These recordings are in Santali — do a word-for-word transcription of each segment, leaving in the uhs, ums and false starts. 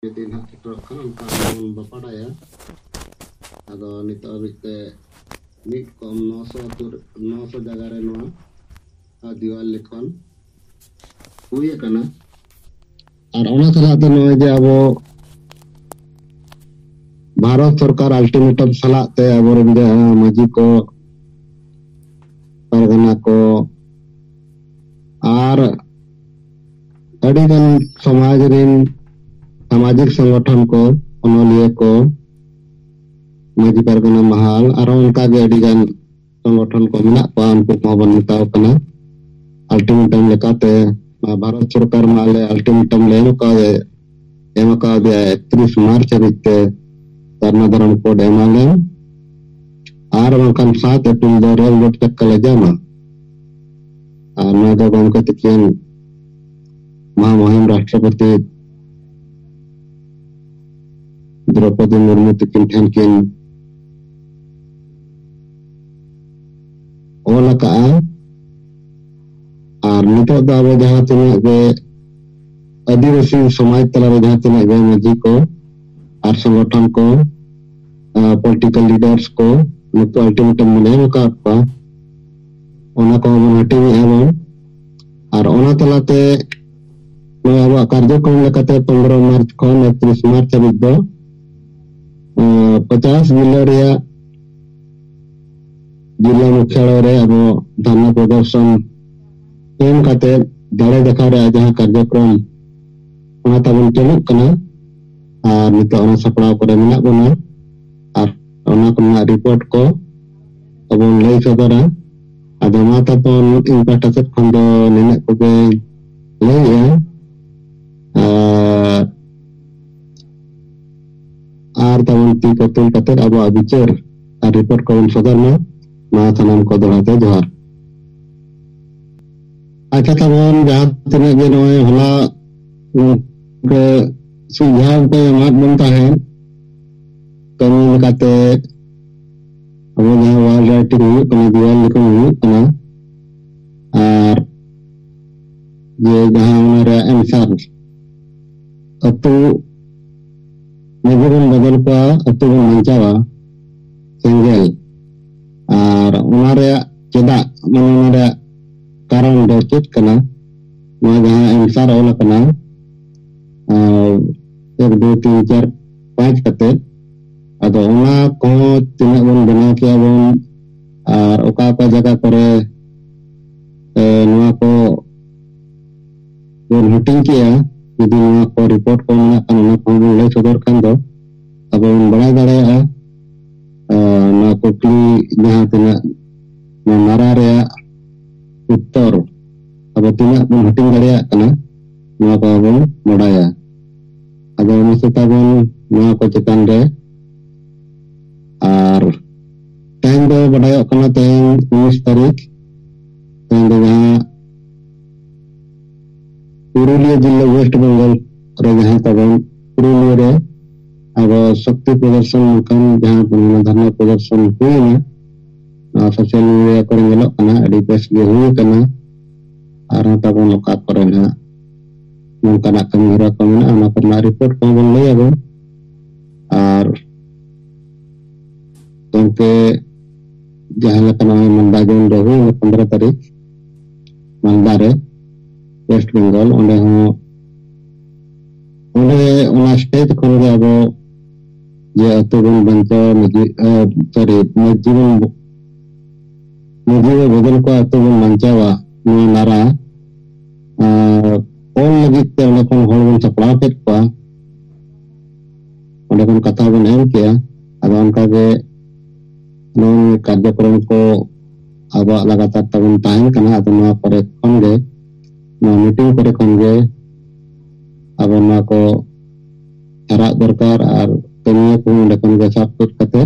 ᱡᱩᱫᱤ ᱱᱟᱦᱟᱜ ᱥᱮᱴᱮᱨᱚᱜ ᱠᱷᱟᱱ, ᱚᱱᱠᱟ ᱵᱚᱱ ᱵᱟᱯᱟᱰᱟᱭᱟ᱾ ᱟᱫᱚ ᱱᱤᱛᱚᱜ ᱦᱟᱹᱵᱤᱡ ᱛᱮ ᱢᱤᱫ ᱠᱚᱢ ᱱᱚᱥᱚ ᱟᱹᱛᱩ ᱨᱮ, ᱱᱚᱥᱚ ᱡᱟᱭᱜᱟ ᱨᱮ ᱱᱚᱣᱟ ᱫᱤᱣᱟᱞ ᱞᱮᱠᱷᱚᱱ ᱦᱩᱭ ᱟᱠᱟᱱᱟ᱾ ᱟᱨ ᱚᱱᱟ ᱥᱟᱞᱟᱜ ᱛᱮ ᱱᱚᱜᱼᱚᱭ ᱡᱮ ᱟᱵᱚ ᱵᱷᱟᱨᱚᱛ ᱥᱚᱨᱠᱟᱨ ultimatum ᱥᱟᱞᱟᱜ ᱛᱮ ᱟᱵᱚᱨᱮᱱ ᱡᱟᱦᱟᱸ ᱢᱟᱹᱡᱷᱤ ᱠᱚ, ᱯᱟᱨᱜᱟᱱᱟ ᱠᱚ, ᱟᱨ ᱟᱹᱰᱤᱜᱟᱱ ᱥᱚᱢᱟᱡᱽ ᱨᱮᱱ ᱥᱟᱢᱟᱡᱤᱠ ᱥᱚᱝᱜᱚᱴᱷᱚᱱ ᱠᱚ, ᱚᱱᱚᱞᱤᱭᱟᱹ ᱠᱚ, ᱢᱟᱹᱡᱷᱤ ᱯᱟᱨᱜᱟᱱᱟ ᱢᱟᱦᱟᱞ, ᱟᱨᱦᱚᱸ ᱚᱱᱠᱟᱜᱮ ᱟᱹᱰᱤᱜᱟᱱ ᱥᱚᱝᱜᱚᱴᱷᱚᱱ ᱠᱚ ᱢᱮᱱᱟᱜ ᱠᱚᱣᱟ, ᱩᱱᱠᱩ ᱠᱚᱦᱚᱸ ᱵᱚᱱ ᱢᱮᱛᱟᱣ ᱠᱟᱱᱟ᱾ Ultimatum ᱞᱮᱠᱟᱛᱮ ᱱᱚᱣᱟ ᱵᱷᱟᱨᱚᱛ ᱥᱚᱨᱠᱟᱨ ᱢᱟ ᱟᱞᱮ ultimatum ᱞᱮ ᱮᱢ ᱠᱟᱣᱫᱮ, ᱮᱢ ᱠᱟᱣᱫᱮᱭᱟ ᱮᱠᱛᱨᱤᱥ ᱢᱟᱨᱪ ᱦᱟᱹᱵᱤᱡ ᱛᱮ ᱫᱷᱟᱨᱱᱟ ᱫᱷᱚᱨᱚᱢ ᱠᱳᱰ ᱮᱢᱟᱞᱮᱢ, ᱟᱨ ᱵᱟᱝᱠᱷᱟᱱ ᱥᱟᱛ ᱮᱯᱨᱤᱞ ᱫᱚ ᱨᱮᱞ ᱨᱳᱰ ᱪᱟᱠᱟ ᱞᱮ ᱡᱟᱢᱟ᱾ ᱟᱨ ᱱᱚᱣᱟ ᱫᱚ ᱜᱚᱢᱠᱮ ᱛᱤᱠᱤᱱ ᱢᱚᱦᱟᱢᱚᱦᱤᱢ ᱨᱟᱥᱴᱨᱚᱯᱚᱛᱤ ᱫᱨᱚᱯᱚᱫᱤ ᱢᱩᱨᱢᱩ ᱛᱤᱠᱤᱱ ᱴᱷᱮᱱ ᱠᱤᱱ ᱚᱞ ᱟᱠᱟᱫᱼᱟ᱾ ᱟᱨ ᱱᱤᱛᱚᱜ ᱫᱚ ᱟᱵᱚ ᱡᱟᱦᱟᱸ ᱛᱤᱱᱟᱹᱜ ᱜᱮ ᱟᱹᱫᱤᱵᱟᱹᱥᱤ ᱥᱚᱢᱟᱡᱽ ᱛᱟᱞᱟᱨᱮ ᱡᱟᱦᱟᱸ ᱛᱤᱱᱟᱹᱜ ᱜᱮ ᱢᱟᱹᱡᱷᱤ ᱠᱚ ᱟᱨ ᱥᱚᱝᱜᱚᱴᱷᱚᱱ ᱠᱚ, ᱯᱚᱞᱤᱴᱤᱠᱟᱞ ᱞᱤᱰᱟᱨᱥ ᱠᱚ, ᱱᱩᱠᱩ ultimatum ᱵᱚᱱ ᱮᱢ ᱟᱠᱟᱫ ᱠᱚᱣᱟ, ᱚᱱᱟ ᱠᱚᱦᱚᱸ ᱵᱚᱱ ᱦᱟᱹᱴᱤᱧᱮᱫᱼᱟ ᱵᱚᱱ᱾ ᱟᱨ ᱚᱱᱟ ᱛᱟᱞᱟᱛᱮ ᱱᱚᱣᱟ ᱟᱵᱚᱣᱟᱜ ᱠᱟᱨᱡᱚᱠᱨᱚᱢ ᱞᱮᱠᱟᱛᱮ ᱯᱚᱱᱨᱚ ᱢᱟᱨᱪ ᱠᱷᱚᱱ ᱮᱠᱛᱨᱤᱥ ᱢᱟᱨᱪ ᱦᱟᱹᱵᱤᱡ ᱫᱚ, ᱟᱸ, ᱯᱚᱪᱟᱥ ᱡᱤᱞᱟᱹ ᱨᱮᱭᱟᱜ ᱡᱤᱞᱟ ᱢᱩᱠᱷᱭᱟᱞᱚᱭ ᱨᱮ ᱟᱵᱚ ᱫᱷᱟᱨᱱᱟ ᱯᱨᱚᱫᱚᱨᱥᱚᱱ ᱮᱢ ᱠᱟᱛᱮ ᱫᱟᱲᱮ ᱫᱮᱠᱷᱟᱣ ᱨᱮᱭᱟᱜ ᱡᱟᱦᱟᱸ ᱠᱟᱨᱡᱚᱠᱨᱚᱢ, ᱚᱱᱟ ᱛᱟᱵᱚᱱ ᱪᱟᱹᱞᱩᱜ ᱠᱟᱱᱟ᱾ ᱟᱨ ᱱᱤᱛᱚᱜ ᱚᱱᱟ ᱥᱟᱯᱲᱟᱣ ᱠᱚᱨᱮ ᱢᱮᱱᱟᱜ ᱵᱚᱱᱟ᱾ ᱟᱨ ᱚᱱᱟ ᱠᱚᱨᱮᱱᱟᱜ ᱨᱤᱯᱳᱨᱴ ᱠᱚ ᱟᱵᱚᱱ ᱞᱟᱹᱭ ᱥᱚᱫᱚᱨᱟ᱾ ᱟᱫᱚ ᱢᱟ ᱛᱟᱵᱚᱱ ᱤᱧ ᱯᱟᱦᱴᱟ ᱥᱮᱫ ᱠᱷᱚᱱ ᱫᱚ ᱱᱤᱱᱟᱹᱜ ᱠᱚᱜᱮᱧ ᱞᱟᱹᱭᱮᱜᱼᱟ᱾ ᱟᱨ, ᱟᱨ ᱛᱟᱵᱚᱱ ᱛᱤ ᱠᱚ ᱛᱩᱞ ᱠᱟᱛᱮ ᱟᱵᱚᱣᱟᱜ ᱵᱤᱪᱟᱹᱨ ᱟᱨ ᱨᱤᱯᱳᱨᱴ ᱠᱚᱵᱚᱱ ᱥᱚᱫᱚᱨ ᱢᱟ᱾ ᱢᱟ ᱥᱟᱱᱟᱢ ᱠᱚ ᱫᱚᱦᱲᱟ ᱛᱮ ᱡᱚᱦᱟᱨ᱾ ᱟᱪᱪᱷᱟ ᱛᱟᱵᱚᱱ, ᱡᱟᱦᱟᱸ ᱛᱤᱱᱟᱹᱜ ᱜᱮ ᱱᱚᱜᱼᱚᱭ ᱦᱚᱞᱟ ᱜᱚᱢᱠᱮ ᱥᱩᱡᱷᱟᱣ ᱠᱚ ᱮᱢᱟᱫ ᱵᱚᱱ ᱛᱟᱦᱮᱸᱫ, ᱠᱟᱹᱢᱤ ᱞᱮᱠᱟᱛᱮ ᱟᱵᱚ ᱡᱟᱦᱟᱸ wall writing ᱦᱩᱭᱩᱜ ᱠᱟᱱᱟ, ᱫᱤᱣᱟᱞ ᱞᱮᱠᱷᱟᱱ ᱦᱩᱭᱩᱜ ᱠᱟᱱᱟ, ᱟᱨ ᱡᱮ ᱡᱟᱦᱟᱸ ᱚᱱᱟ ᱨᱮᱭᱟᱜ answer, ᱟᱹᱛᱩ ᱢᱟᱹᱡᱷᱤ ᱵᱚᱱ ᱵᱚᱫᱚᱞ ᱠᱚᱣᱟ, ᱟᱹᱛᱩ ᱵᱚᱱ ᱵᱟᱧᱪᱟᱣᱟ ᱥᱮᱸᱜᱮᱞ᱾ ᱟᱨ ᱚᱱᱟ ᱨᱮᱭᱟᱜ ᱪᱮᱫᱟᱜ, ᱢᱟᱱᱮ ᱚᱱᱟ ᱨᱮᱭᱟᱜ ᱠᱟᱨᱚᱱ ᱫᱚ ᱪᱮᱫ ᱠᱟᱱᱟ? ᱱᱚᱣᱟ ᱡᱟᱦᱟᱸ answer ᱚᱞ ᱟᱠᱟᱱᱟ, ᱟᱨ ᱮᱠ, ᱫᱩᱭ, ᱛᱤᱱ, ᱪᱟᱨ, ᱯᱟᱸᱪ ᱠᱟᱛᱮ, ᱟᱫᱚ ᱚᱱᱟ ᱠᱚᱦᱚᱸ ᱛᱤᱱᱟᱹᱜ ᱵᱚᱱ ᱵᱮᱱᱟᱣ ᱠᱮᱜᱼᱟ ᱵᱚᱱ, ᱟᱨ ᱚᱠᱟ ᱚᱠᱟ ᱡᱟᱭᱜᱟ ᱠᱚᱨᱮ, ᱮ, ᱱᱚᱣᱟ ᱠᱚ ᱵᱚᱱ ᱦᱟᱹᱴᱤᱧ ᱠᱮᱜᱼᱟ, ᱡᱩᱫᱤ ᱱᱚᱣᱟ ᱠᱚ report ᱠᱚ ᱢᱮᱱᱟᱜ ᱠᱷᱟᱱ, ᱚᱱᱟ ᱠᱚᱦᱚᱸ ᱵᱚᱱ ᱞᱟᱹᱭ ᱥᱚᱫᱚᱨ ᱠᱷᱟᱱ ᱫᱚ ᱟᱵᱚ ᱵᱚᱱ ᱵᱟᱲᱟᱭ ᱫᱟᱲᱮᱭᱟᱜᱼᱟ, ᱮ, ᱱᱚᱣᱟ ᱠᱩᱠᱞᱤ ᱡᱟᱦᱟᱸ ᱛᱤᱱᱟᱹᱜ ᱱᱚᱣᱟ ᱱᱟᱨᱟ ᱨᱮᱭᱟᱜ ᱩᱛᱛᱚᱨ ᱟᱵᱚ ᱛᱤᱱᱟᱹᱜ ᱵᱚᱱ ᱦᱟᱹᱴᱤᱧ ᱫᱟᱲᱮᱭᱟᱜ ᱠᱟᱱᱟ, ᱱᱚᱣᱟ ᱠᱚ ᱵᱚᱱ ᱵᱟᱰᱟᱭᱟ᱾ ᱟᱫᱚ ᱢᱟᱥᱮ ᱛᱟᱵᱚᱱ ᱱᱚᱣᱟ ᱠᱚ ᱪᱮᱛᱟᱱ ᱨᱮ, ᱟᱨ ᱛᱮᱦᱮᱧ ᱫᱚ ᱵᱟᱰᱟᱭᱚᱜ ᱠᱟᱱᱟ, ᱛᱮᱦᱮᱧ ᱩᱱᱤᱥ ᱛᱟᱹᱨᱤᱠᱷ, ᱛᱮᱦᱮᱧ ᱫᱚ ᱡᱟᱦᱟᱸ ᱯᱩᱨᱩᱞᱤᱭᱟᱹ ᱡᱤᱞᱟᱹ, West Bengal ᱨᱮ ᱡᱟᱦᱟᱸ ᱛᱟᱵᱚᱱ ᱯᱩᱨᱩᱞᱤᱭᱟᱹ ᱨᱮ ᱟᱵᱚ ᱥᱚᱠᱛᱤ ᱯᱨᱚᱫᱚᱨᱥᱚᱱ ᱢᱩᱠᱷᱟᱱ ᱡᱟᱦᱟᱸ ᱵᱚᱱ ᱢᱮᱱᱟ ᱫᱷᱟᱨᱱᱟ ᱯᱨᱚᱫᱚᱨᱥᱚᱱ ᱦᱩᱭᱱᱟ, ᱱᱚᱣᱟ social media ᱠᱚᱨᱮ ᱧᱮᱞᱚᱜ ᱠᱟᱱᱟ, ᱟᱹᱰᱤ ᱵᱮᱥ ᱜᱮ ᱦᱩᱭ ᱟᱠᱟᱱᱟ᱾ ᱟᱨᱦᱚᱸ ᱛᱟᱵᱚᱱ ᱚᱠᱟ ᱠᱚᱨᱮ ᱱᱟᱦᱟᱜ ᱱᱚᱝᱠᱟᱱᱟᱜ ᱠᱟᱹᱢᱤ ᱦᱚᱨᱟ ᱠᱚ ᱢᱮᱱᱟᱜᱼᱟ, ᱚᱱᱟ ᱠᱚᱨᱮᱱᱟᱜ report ᱠᱚᱦᱚᱸ ᱵᱚᱱ ᱞᱟᱹᱭ ᱟᱵᱚᱱ᱾ ᱟᱨ ᱜᱚᱢᱠᱮ ᱡᱟᱦᱟᱸ ᱞᱮᱠᱟ ᱱᱚᱜᱼᱚᱭ ᱢᱟᱞᱫᱟ ᱡᱳᱱ ᱨᱮ ᱦᱩᱭᱱᱟ ᱯᱚᱱᱫᱽᱨᱚ ᱛᱟᱹᱨᱤᱠᱷ, ᱢᱟᱞᱫᱟ ᱨᱮ, West Bengal, ᱚᱸᱰᱮ ᱦᱚᱸ, ᱚᱸᱰᱮ ᱚᱱᱟ stage ᱠᱷᱚᱱ ᱜᱮ ᱟᱵᱚ ᱡᱮ ᱟᱹᱛᱩ ᱵᱚᱱ ᱵᱟᱧᱪᱟᱣᱟ, ᱢᱟᱹᱡᱷᱤ, ᱮ, sorry, ᱢᱟᱹᱡᱷᱤ ᱵᱚᱱ, ᱢᱟᱹᱡᱷᱤ ᱵᱚᱱ ᱵᱚᱫᱚᱞ ᱠᱚᱣᱟ, ᱟᱹᱛᱩ ᱵᱚᱱ ᱵᱟᱧᱪᱟᱣᱟ, ᱱᱚᱣᱟ ᱱᱟᱨᱟ, ᱟᱨ ᱚᱞ ᱞᱟᱹᱜᱤᱫ ᱛᱮ ᱚᱸᱰᱮ ᱠᱷᱚᱱ ᱦᱚᱲ ᱵᱚᱱ ᱥᱟᱯᱲᱟᱣ ᱠᱮᱫ ᱠᱚᱣᱟ, ᱚᱸᱰᱮ ᱠᱷᱚᱱ ᱠᱟᱛᱷᱟ ᱵᱚᱱ ᱮᱢ ᱠᱮᱜᱼᱟ᱾ ᱟᱫᱚ ᱚᱱᱠᱟ ᱜᱮ ᱱᱚᱜᱼᱚᱭ ᱠᱟᱨᱡᱚᱠᱨᱚᱢ ᱠᱚ ᱟᱵᱚᱣᱟᱜ ᱞᱟᱜᱟᱛᱟᱨ ᱛᱟᱵᱚᱱ ᱛᱟᱦᱮᱱ ᱠᱟᱱᱟ᱾ ᱟᱫᱚ ᱱᱚᱣᱟ ᱠᱚᱨᱮ ᱠᱷᱚᱱ ᱜᱮ, ᱱᱚᱣᱟ meeting ᱠᱚᱨᱮ ᱠᱷᱚᱱ ᱜᱮ ᱟᱵᱚ ᱱᱚᱣᱟ ᱠᱚ ᱥᱟᱨᱟᱜ ᱫᱚᱨᱠᱟᱨ ᱟᱨ ᱠᱟᱹᱢᱤᱭᱟᱹ ᱠᱚ ᱚᱸᱰᱮ ᱠᱷᱚᱱ ᱜᱮ ᱥᱟᱵ ᱛᱩᱫ ᱠᱟᱛᱮ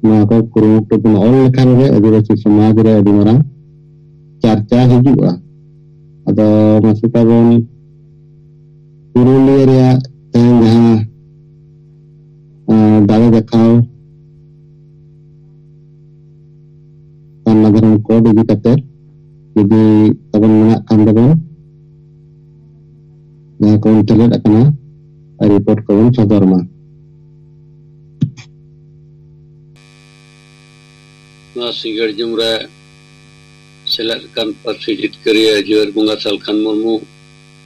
ᱱᱚᱣᱟ ᱠᱚ ᱠᱩᱨᱩᱢᱩᱴᱩ ᱵᱚᱱ ᱚᱞ ᱞᱮᱠᱷᱟᱱ ᱜᱮ ᱟᱹᱫᱤᱵᱟᱹᱥᱤ ᱥᱚᱢᱟᱡᱽ ᱨᱮ ᱟᱹᱰᱤ ᱢᱟᱨᱟᱝ ᱪᱟᱨᱪᱟ ᱦᱤᱡᱩᱜᱼᱟ᱾ ᱟᱫᱚ ᱢᱟᱥᱮ ᱛᱟᱵᱚᱱ ᱯᱩᱨᱩᱞᱤᱭᱟᱹ ᱨᱮᱭᱟᱜ ᱛᱮᱦᱮᱧ ᱡᱟᱦᱟᱸ, ᱟᱸ, ᱫᱟᱲᱮ ᱫᱮᱠᱷᱟᱣ ᱥᱟᱨᱱᱟ ᱫᱷᱚᱨᱚᱢ code ᱤᱫᱤ ᱠᱟᱛᱮ ᱡᱩᱫᱤ ᱛᱟᱵᱚᱱ ᱢᱮᱱᱟᱜ ᱠᱷᱟᱱ ᱫᱚᱵᱚᱱ ᱡᱟᱦᱟᱸ ᱠᱚᱵᱚᱱ ᱥᱮᱞᱮᱫ ᱟᱠᱟᱱᱟ, report ᱠᱚᱵᱚᱱ ᱥᱚᱫᱚᱨ ᱢᱟ᱾ ᱱᱚᱣᱟ ᱥᱤᱸᱜᱟᱹᱲ ᱡᱚᱢ ᱨᱮ ᱥᱮᱞᱮᱫ ᱟᱠᱟᱱ ᱯᱟᱹᱨᱥᱤ ᱡᱤᱛᱠᱟᱹᱨᱤᱭᱟᱹ ᱡᱤᱣᱮᱫ ᱵᱚᱸᱜᱟ ᱥᱟᱞᱠᱷᱟᱱ ᱢᱩᱨᱢᱩ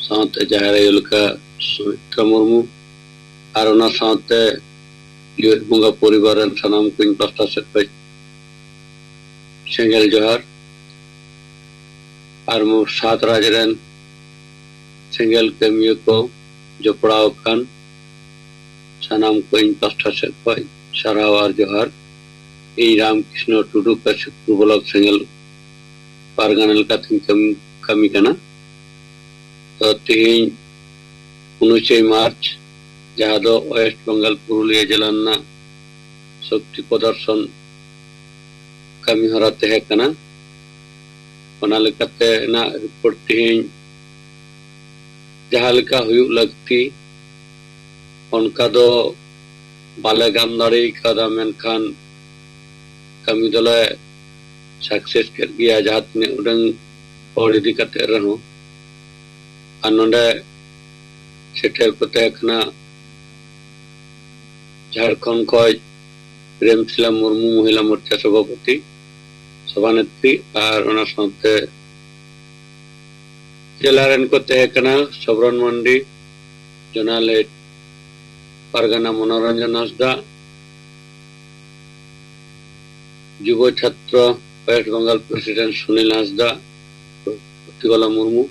ᱥᱟᱶᱛᱮ ᱡᱟᱦᱮᱨ ᱟᱭᱳ ᱞᱮᱠᱟ ᱥᱩᱢᱤᱛᱨᱟ ᱢᱩᱨᱢᱩ ᱟᱨ ᱚᱱᱟ ᱥᱟᱶᱛᱮ ᱡᱤᱣᱮᱫ ᱵᱚᱸᱜᱟ ᱯᱚᱨᱤᱵᱟᱨ ᱨᱮᱱ ᱥᱟᱱᱟᱢ ᱠᱚ ᱤᱧ ᱯᱟᱥᱴᱟ ᱥᱮᱫ ᱠᱷᱚᱱ ᱥᱮᱸᱜᱮᱞ ᱡᱚᱦᱟᱨ᱾ ᱟᱨ ᱢᱩ-, ᱥᱟᱛ ᱨᱟᱡᱽ ᱨᱮᱱ ᱥᱮᱸᱜᱮᱞ ᱠᱟᱹᱢᱤᱭᱟᱹ ᱠᱚ ᱡᱚᱯᱲᱟᱣ ᱟᱠᱟᱱ ᱥᱟᱱᱟᱢ ᱠᱚ ᱤᱧ ᱯᱟᱥᱴᱟ ᱥᱮᱫ ᱠᱷᱚᱱ ᱥᱟᱨᱦᱟᱣ ᱟᱨ ᱡᱚᱦᱟᱨ᱾ ᱤᱧ ᱨᱟᱢᱠᱨᱤᱥᱱᱚ ᱴᱩᱰᱩ ᱠᱟᱥᱤᱯᱩᱨ ᱵᱞᱚᱠ ᱥᱮᱸᱜᱮᱞ ᱯᱟᱨᱜᱟᱱᱟ ᱞᱮᱠᱟᱛᱤᱧ ᱠᱟᱹᱢᱤ, ᱠᱟᱹᱢᱤ ᱠᱟᱱᱟ᱾ ᱛᱚ ᱛᱮᱦᱮᱧ ᱩᱱᱤᱥᱮ ᱢᱟᱨᱪ, ᱡᱟᱦᱟᱸ ᱫᱚ ᱳᱭᱮᱥᱴ ᱵᱮᱝᱜᱚᱞ ᱯᱩᱨᱩᱞᱤᱭᱟᱹ ᱡᱮᱞᱟ ᱨᱮᱱᱟᱜ ᱥᱚᱠᱛᱤ ᱯᱨᱚᱫᱚᱨᱥᱚᱱ ᱠᱟᱹᱢᱤ ᱦᱚᱨᱟ ᱛᱟᱦᱮᱸ ᱠᱟᱱᱟ᱾ ᱚᱱᱟ ᱞᱮᱠᱟᱛᱮ ᱱᱟᱜ ᱨᱤᱯᱳᱨᱴ ᱛᱮᱦᱮᱧ ᱡᱟᱦᱟᱸ ᱞᱮᱠᱟ ᱦᱩᱭᱩᱜ ᱞᱟᱹᱠᱛᱤ ᱚᱱᱠᱟ ᱫᱚ ᱵᱟᱞᱮ ᱜᱟᱱ ᱫᱟᱲᱮ ᱠᱟᱣᱫᱟ, ᱢᱮᱱᱠᱷᱟᱱ ᱠᱟᱹᱢᱤ ᱫᱚᱞᱮ ᱥᱟᱠᱥᱮᱥ ᱠᱮᱫ ᱜᱮᱭᱟ ᱡᱟᱦᱟᱸ ᱛᱤᱱᱟᱹᱜ ᱩᱰᱟᱹᱝ ᱦᱚᱲ ᱤᱫᱤ ᱠᱟᱛᱮ ᱨᱮᱦᱚᱸ᱾ ᱟᱨ ᱱᱚᱰᱮ ᱥᱮᱴᱮᱨ ᱠᱚ ᱛᱟᱦᱮᱸ ᱠᱟᱱᱟ ᱡᱷᱟᱲᱠᱷᱚᱸᱰ ᱠᱷᱚᱱ ᱯᱨᱮᱢᱥᱤᱞᱟ ᱢᱩᱨᱢᱩ ᱢᱚᱦᱤᱞᱟ ᱢᱳᱨᱪᱟ ᱥᱚᱵᱷᱟᱯᱚᱛᱤ, ᱥᱚᱵᱷᱟᱱᱮᱛᱨᱤ, ᱟᱨ ᱚᱱᱟ ᱥᱟᱶᱛᱮ ᱡᱮᱞᱟ ᱨᱮᱱ ᱠᱚ ᱛᱟᱦᱮᱸ ᱠᱟᱱᱟ ᱥᱚᱵᱨᱚᱱ ᱢᱟᱱᱰᱤ, ᱡᱚᱱᱟᱞ ᱦᱮᱰ ᱯᱟᱨᱜᱟᱱᱟ ᱢᱚᱱᱳᱨᱚᱧᱡᱚᱱ ᱦᱟᱸᱥᱫᱟ, ᱡᱩᱵᱚ ᱪᱷᱟᱛᱨᱚ ᱳᱭᱮᱥᱴ ᱵᱮᱝᱜᱚᱞ ᱯᱨᱮᱥᱤᱰᱮᱱᱴ ᱥᱩᱱᱤᱞ ᱦᱟᱸᱥᱫᱟ, ᱯᱨᱚᱛᱤᱵᱟᱞᱟ ᱢᱩᱨᱢᱩ,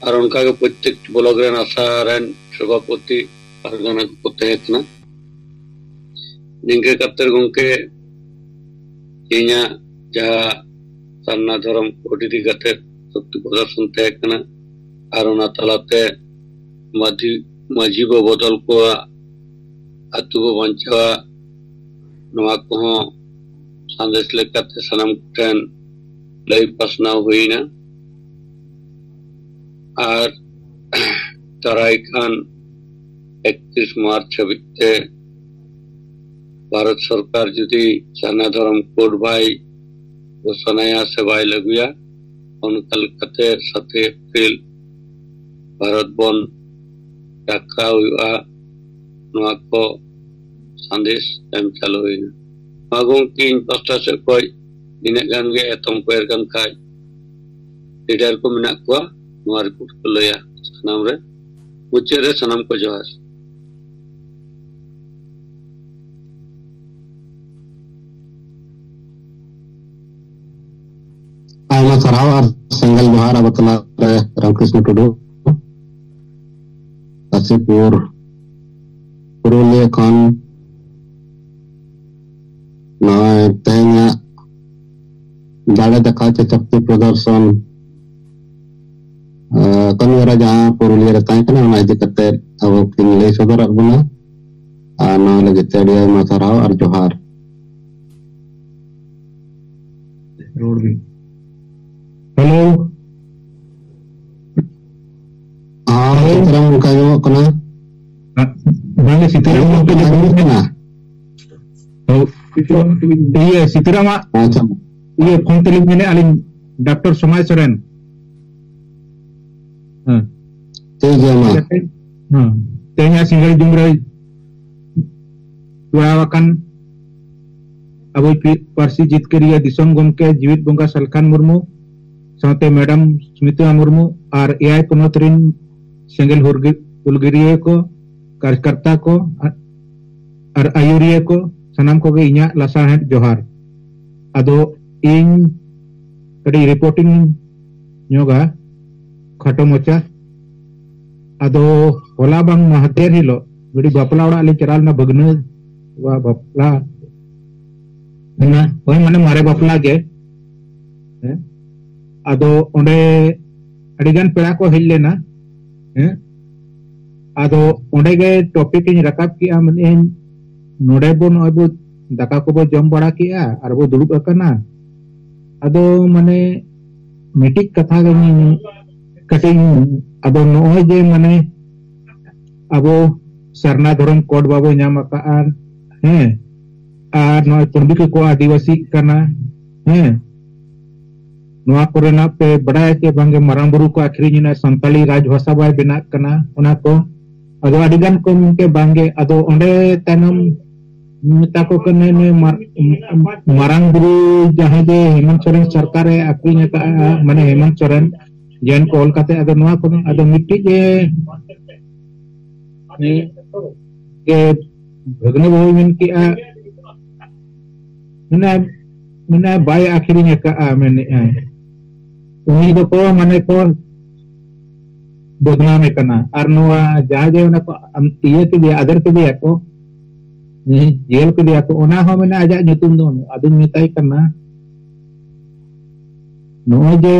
ᱟᱨ ᱚᱱᱠᱟᱜᱮ ᱯᱨᱚᱛᱮᱠ ᱵᱞᱚᱠ ᱨᱮᱱ ᱟᱥᱟ ᱨᱮᱱ ᱥᱚᱵᱷᱟᱯᱚᱛᱤ ᱯᱟᱨᱜᱟᱱᱟ ᱠᱚ ᱛᱟᱦᱮᱸ ᱠᱟᱱᱟ᱾ ᱱᱤᱝᱠᱟᱹ ᱠᱟᱛᱮ ᱜᱚᱢᱠᱮ, ᱤᱧᱟᱹᱜ ᱡᱟᱦᱟᱸ ᱥᱟᱨᱱᱟ ᱫᱷᱚᱨᱚᱢ ᱠᱳᱰ ᱤᱫᱤ ᱠᱟᱛᱮ ᱥᱚᱠᱛᱤ ᱯᱨᱚᱫᱚᱨᱥᱚᱱ ᱛᱟᱦᱮᱸ ᱠᱟᱱᱟ, ᱟᱨ ᱚᱱᱟ ᱛᱟᱞᱟᱛᱮ ᱢᱟᱹᱡᱷᱤ, ᱢᱟᱹᱡᱷᱤ ᱵᱚ ᱵᱚᱫᱚᱞ ᱠᱚᱣᱟ, ᱟᱹᱛᱩ ᱵᱚ ᱵᱟᱧᱪᱟᱣᱟ, ᱱᱚᱣᱟ ᱠᱚᱦᱚᱸ ᱥᱟᱸᱫᱮᱥ ᱞᱮᱠᱟᱛᱮ ᱥᱟᱱᱟᱢ ᱠᱚᱴᱷᱮᱱ ᱞᱟᱹᱭ ᱯᱟᱥᱱᱟᱣ ᱦᱩᱭᱱᱟ᱾ ᱟᱨ ᱫᱟᱨᱟᱭ ᱠᱟᱱ ᱮᱠᱛᱨᱤᱥ ᱢᱟᱨᱪ ᱦᱟᱹᱵᱤᱡ ᱛᱮ ᱵᱷᱟᱨᱚᱛ ᱥᱚᱨᱠᱟᱨ ᱡᱩᱫᱤ ᱥᱟᱨᱱᱟ ᱫᱷᱚᱨᱚᱢ ᱠᱳᱰ ᱵᱟᱭ ᱜᱷᱳᱥᱚᱱᱟᱭᱟ ᱥᱮ ᱵᱟᱭ ᱞᱟᱹᱜᱩᱭᱟ, ᱚᱱᱠᱟ ᱞᱮᱠᱟᱛᱮ ᱥᱟᱛᱮᱭ ᱮᱯᱨᱤᱞ ᱵᱷᱟᱨᱚᱛ ᱵᱚᱱ ᱴᱟᱠᱨᱟᱣ ᱦᱩᱭᱩᱜᱼᱟ᱾ ᱱᱚᱣᱟ ᱠᱚ ᱥᱟᱸᱫᱮᱥ ᱮᱢ ᱪᱟᱞᱩ ᱦᱩᱭᱱᱟ᱾ ᱢᱟ ᱜᱚᱢᱠᱮ, ᱤᱧ ᱯᱟᱥᱴᱟ ᱥᱮᱫ ᱠᱷᱚᱱ ᱱᱤᱱᱟᱹᱜ ᱜᱟᱱ ᱜᱮ᱾ ᱮᱛᱚᱢ ᱠᱚ ᱮᱨ ᱠᱟᱱ ᱠᱷᱟᱱ ᱞᱤᱰᱟᱨ ᱠᱚ ᱢᱮᱱᱟᱜ ᱠᱚᱣᱟ, ᱱᱚᱣᱟ ᱨᱤᱯᱳᱨᱴ ᱠᱚ ᱞᱟᱹᱭᱟ ᱥᱟᱱᱟᱢ ᱨᱮ᱾ ᱢᱩᱪᱟᱹᱫ ᱨᱮ ᱥᱟᱱᱟᱢ ᱠᱚ ᱡᱚᱦᱟᱨ᱾ ᱟᱭᱢᱟ ᱥᱟᱨᱦᱟᱣ ᱟᱨ ᱥᱮᱸᱜᱮᱞ ᱡᱚᱦᱟᱨ ᱟᱵᱚ ᱛᱟᱞᱟ ᱨᱮ ᱨᱟᱢᱠᱨᱤᱥᱱᱚ ᱴᱩᱰᱩ, ᱠᱟᱥᱤᱯᱩᱨ, ᱯᱩᱨᱩᱞᱤᱭᱟᱹ ᱠᱷᱚᱱ ᱱᱚᱜᱼᱚᱭ ᱛᱮᱦᱮᱧᱟᱜ ᱫᱟᱲᱮ ᱫᱮᱠᱷᱟᱣ ᱪᱮ ᱥᱚᱠᱛᱤ ᱯᱨᱚᱫᱚᱨᱥᱚᱱ, ᱟᱸ, ᱠᱟᱹᱢᱤᱦᱚᱨᱟ ᱡᱟᱦᱟᱸ ᱯᱩᱨᱩᱞᱤᱭᱟᱹ ᱨᱮ ᱛᱟᱦᱮᱸ ᱠᱟᱱᱟ, ᱚᱱᱟ ᱤᱫᱤ ᱠᱟᱛᱮ ᱟᱵᱚ ᱠᱤᱱ ᱞᱟᱹᱭ ᱥᱚᱫᱚᱨᱟᱫ ᱵᱚᱱᱟ᱾ ᱟᱨ ᱱᱚᱣᱟ ᱞᱟᱹᱜᱤᱫ ᱛᱮ ᱟᱹᱰᱤ ᱟᱭᱢᱟ ᱥᱟᱨᱦᱟᱣ ᱟᱨ ᱡᱚᱦᱟᱨ᱾ ᱨᱚᱲ ᱵᱤᱱ᱾ ᱦᱮᱞᱳ᱾ ᱦᱮᱸ, ᱦᱮᱞᱳ᱾ ᱥᱤᱛᱟᱹᱨᱟᱢ ᱚᱱᱠᱟ ᱟᱸᱡᱚᱢᱚᱜ ᱠᱟᱱᱟ? ᱵᱟᱝ, ᱥᱤᱛᱟᱹᱨᱟᱢ ᱟᱸᱡᱚᱢᱚᱜ ᱜᱚᱢᱠᱮ ᱠᱟᱱᱟ? ᱟᱸᱡᱚᱢᱚᱜ ᱠᱟᱱᱟ᱾ ᱦᱳ᱾ ᱤᱭᱟᱹ, ᱥᱤᱛᱟᱹᱨᱟᱢᱟᱜ ᱟᱪᱪᱷᱟ᱾ ᱤᱭᱟᱹ, ᱯᱷᱳᱱ ᱛᱮᱞᱤᱧ ᱢᱮᱱᱮᱫᱼᱟ ᱞᱤᱧ, ᱰᱟᱠᱛᱟᱨ ᱥᱚᱢᱟᱭ ᱥᱚᱨᱮᱱ᱾ ᱦᱮᱸ᱾ ᱴᱷᱤᱠ ᱜᱮᱭᱟ, ᱢᱟ᱾ ᱦᱮᱸ᱾ ᱛᱮᱦᱮᱧᱟᱜ ᱥᱤᱸᱜᱟᱹᱲ ᱡᱩᱢ ᱨᱮ ᱡᱚᱲᱟᱣ ᱟᱠᱟᱱ ᱟᱵᱚᱭᱤᱡ ᱯᱤ-, ᱯᱟᱹᱨᱥᱤ ᱡᱤᱛᱠᱟᱹᱨᱤᱭᱟᱹ ᱫᱤᱥᱚᱢ ᱜᱚᱢᱠᱮ ᱡᱤᱣᱤᱫ ᱵᱚᱸᱜᱟ ᱥᱟᱞᱠᱷᱟᱱ ᱢᱩᱨᱢᱩ, ᱥᱟᱶᱛᱮ ᱢᱮᱰᱟᱢ ᱥᱢᱤᱛᱟ ᱢᱩᱨᱢᱩ ᱟᱨ ᱮᱭᱟᱭ ᱯᱚᱱᱚᱛ ᱨᱤᱱ ᱥᱮᱸᱜᱮᱞ ᱦᱩᱞᱜᱤ-, ᱦᱩᱞᱜᱟᱹᱨᱤᱭᱟᱹ ᱠᱚ, ᱠᱟᱨᱡᱽᱠᱟᱨᱛᱟ ᱠᱚ ᱟᱨ, ᱟᱨ ᱟᱹᱭᱩᱨᱤᱭᱟᱹ ᱠᱚ, ᱥᱟᱱᱟᱢ ᱠᱚᱜᱮ ᱤᱧᱟᱹᱜ ᱞᱟᱥᱟᱲᱦᱮᱫ ᱡᱚᱦᱟᱨ᱾ ᱟᱫᱚ ᱤᱧ ᱠᱟᱹᱴᱤᱡ ᱨᱤᱯᱳᱨᱴᱤᱝ ᱧᱚᱜᱟ, ᱠᱷᱟᱴᱚ ᱢᱟᱪᱷᱟ᱾ ᱟᱫᱚ ᱦᱚᱞᱟ ᱵᱟᱝ ᱢᱟᱦᱫᱮᱨ ᱦᱤᱞᱳᱜ ᱢᱤᱫᱴᱤᱡ ᱵᱟᱯᱞᱟ ᱚᱲᱟᱜ ᱞᱤᱧ ᱪᱟᱞᱟᱣ ᱞᱮᱱᱟ, ᱵᱷᱟᱹᱜᱽᱱᱟᱹ ᱠᱚᱣᱟᱜ ᱵᱟᱯᱞᱟ ᱢᱮᱱᱟᱜ, ᱦᱳᱭ, ᱢᱟᱱᱮ ᱢᱟᱨᱮ ᱵᱟᱯᱞᱟ ᱜᱮ᱾ ᱦᱮᱸ? ᱟᱫᱚ ᱚᱸᱰᱮ ᱟᱹᱰᱤᱜᱟᱱ ᱯᱮᱲᱟ ᱠᱚ ᱦᱮᱡ ᱞᱮᱱᱟ᱾ ᱦᱮᱸ? ᱟᱫᱚ ᱚᱸᱰᱮ ᱜᱮ ᱴᱚᱯᱤᱠ ᱤᱧ ᱨᱟᱠᱟᱵ ᱠᱮᱜᱼᱟ, ᱢᱮᱱᱮᱫ ᱟᱹᱧ, ᱱᱚᱰᱮ ᱵᱚ, ᱱᱚᱜᱼᱚᱭ ᱵᱚ ᱫᱟᱠᱟ ᱠᱚᱵᱚ ᱡᱚᱢ ᱵᱟᱲᱟ ᱠᱮᱜᱼᱟ ᱟᱨ ᱵᱚ ᱫᱩᱲᱩᱵ ᱟᱠᱟᱱᱟ᱾ ᱟᱫᱚ ᱢᱟᱱᱮ ᱢᱤᱫᱴᱤᱡ ᱠᱟᱛᱷᱟ ᱜᱮ ᱤᱧ ᱠᱟᱹᱴᱤᱡ ᱤᱧ, ᱟᱫᱚ ᱱᱚᱜᱼᱚᱭ ᱡᱮ ᱢᱟᱱᱮ ᱟᱵᱚ ᱥᱟᱨᱱᱟ ᱫᱷᱚᱨᱚᱢ ᱠᱳᱰ ᱵᱟᱵᱚ ᱧᱟᱢ ᱟᱠᱟᱫᱼᱟ, ᱦᱮᱸ, ᱟᱨ ᱱᱚᱜᱼᱚᱭ ᱯᱚᱱᱰᱤᱛ ᱠᱚᱠᱚ ᱟᱹᱫᱤᱵᱟᱹᱥᱤᱜ ᱠᱟᱱᱟ, ᱦᱮᱸ, ᱱᱚᱣᱟ ᱠᱚᱨᱮᱱᱟᱜ ᱯᱮ ᱵᱟᱰᱟᱭᱟ ᱪᱮ ᱵᱟᱝᱜᱮ, ᱢᱟᱨᱟᱝ ᱵᱩᱨᱩ ᱠᱚ ᱟᱹᱠᱷᱨᱤᱧ ᱮᱱᱟ, ᱥᱟᱱᱛᱟᱞᱤ ᱨᱟᱡᱽ ᱵᱷᱟᱥᱟ ᱵᱟᱭ ᱵᱮᱱᱟᱜ ᱠᱟᱱᱟ, ᱚᱱᱟ ᱠᱚ᱾ ᱟᱫᱚ ᱟᱹᱰᱤ ᱜᱟᱱ ᱠᱚ ᱢᱮᱱᱛᱮ ᱵᱟᱝᱜᱮ, ᱟᱫᱚ ᱚᱸᱰᱮ ᱛᱟᱭᱱᱚᱢ ᱢᱮᱛᱟ ᱠᱚ ᱠᱟᱱᱟ ᱱᱩᱭ ᱢᱟᱨ-, ᱢᱟᱨᱟᱝ ᱵᱩᱨᱩ ᱡᱟᱦᱟᱸ ᱡᱮ ᱦᱮᱢᱚᱱᱛ ᱥᱚᱨᱮᱱ ᱥᱚᱨᱠᱟᱨᱮ ᱟᱹᱠᱷᱨᱤᱧ ᱟᱠᱟᱫᱼᱟ, ᱢᱟᱱᱮ ᱦᱮᱢᱚᱱᱛ ᱥᱚᱨᱮᱱ ᱡᱮᱱ ᱠᱚ ᱚᱞ ᱠᱟᱛᱮ, ᱟᱫᱚ ᱱᱚᱣᱟ ᱠᱚᱫᱚ ᱟᱫᱚ ᱢᱤᱫᱴᱤᱡ ᱮ, ᱡᱮ ᱵᱷᱟᱹᱜᱽᱱᱟᱹ ᱵᱟᱹᱦᱩᱭ ᱢᱮᱱ ᱠᱮᱜᱼᱟ, ᱢᱮᱱᱟ, ᱢᱮᱱᱟ ᱵᱟᱭ ᱟᱹᱠᱷᱨᱤᱧ ᱟᱠᱟᱫᱼᱟ ᱢᱮᱱᱮᱜᱼᱟᱭ, ᱩᱱᱤ ᱫᱚᱠᱚ ᱢᱟᱱᱮ ᱠᱚ ᱵᱚᱫᱱᱟᱢᱮ ᱠᱟᱱᱟ᱾ ᱟᱨ ᱱᱚᱣᱟ ᱡᱟᱦᱟᱸ ᱡᱮ ᱚᱱᱟ ᱠᱚ ᱟᱢ-, ᱤᱭᱟᱹ ᱠᱮᱫᱮᱭᱟ, ᱟᱫᱮᱨ ᱠᱮᱫᱮᱭᱟ ᱠᱚ, ᱦᱮᱸ, ᱡᱮᱞ ᱠᱮᱫᱮᱭᱟ ᱠᱚ, ᱚᱱᱟ ᱦᱚᱸ ᱢᱮᱱᱟ ᱟᱡᱟᱜ ᱧᱩᱛᱩᱢ ᱫᱚ ᱵᱟᱹᱱᱩᱜᱼᱟ᱾ ᱟᱫᱚᱧ ᱢᱮᱛᱟᱭ ᱠᱟᱱᱟ, ᱱᱚᱜᱼᱚᱭ ᱡᱮ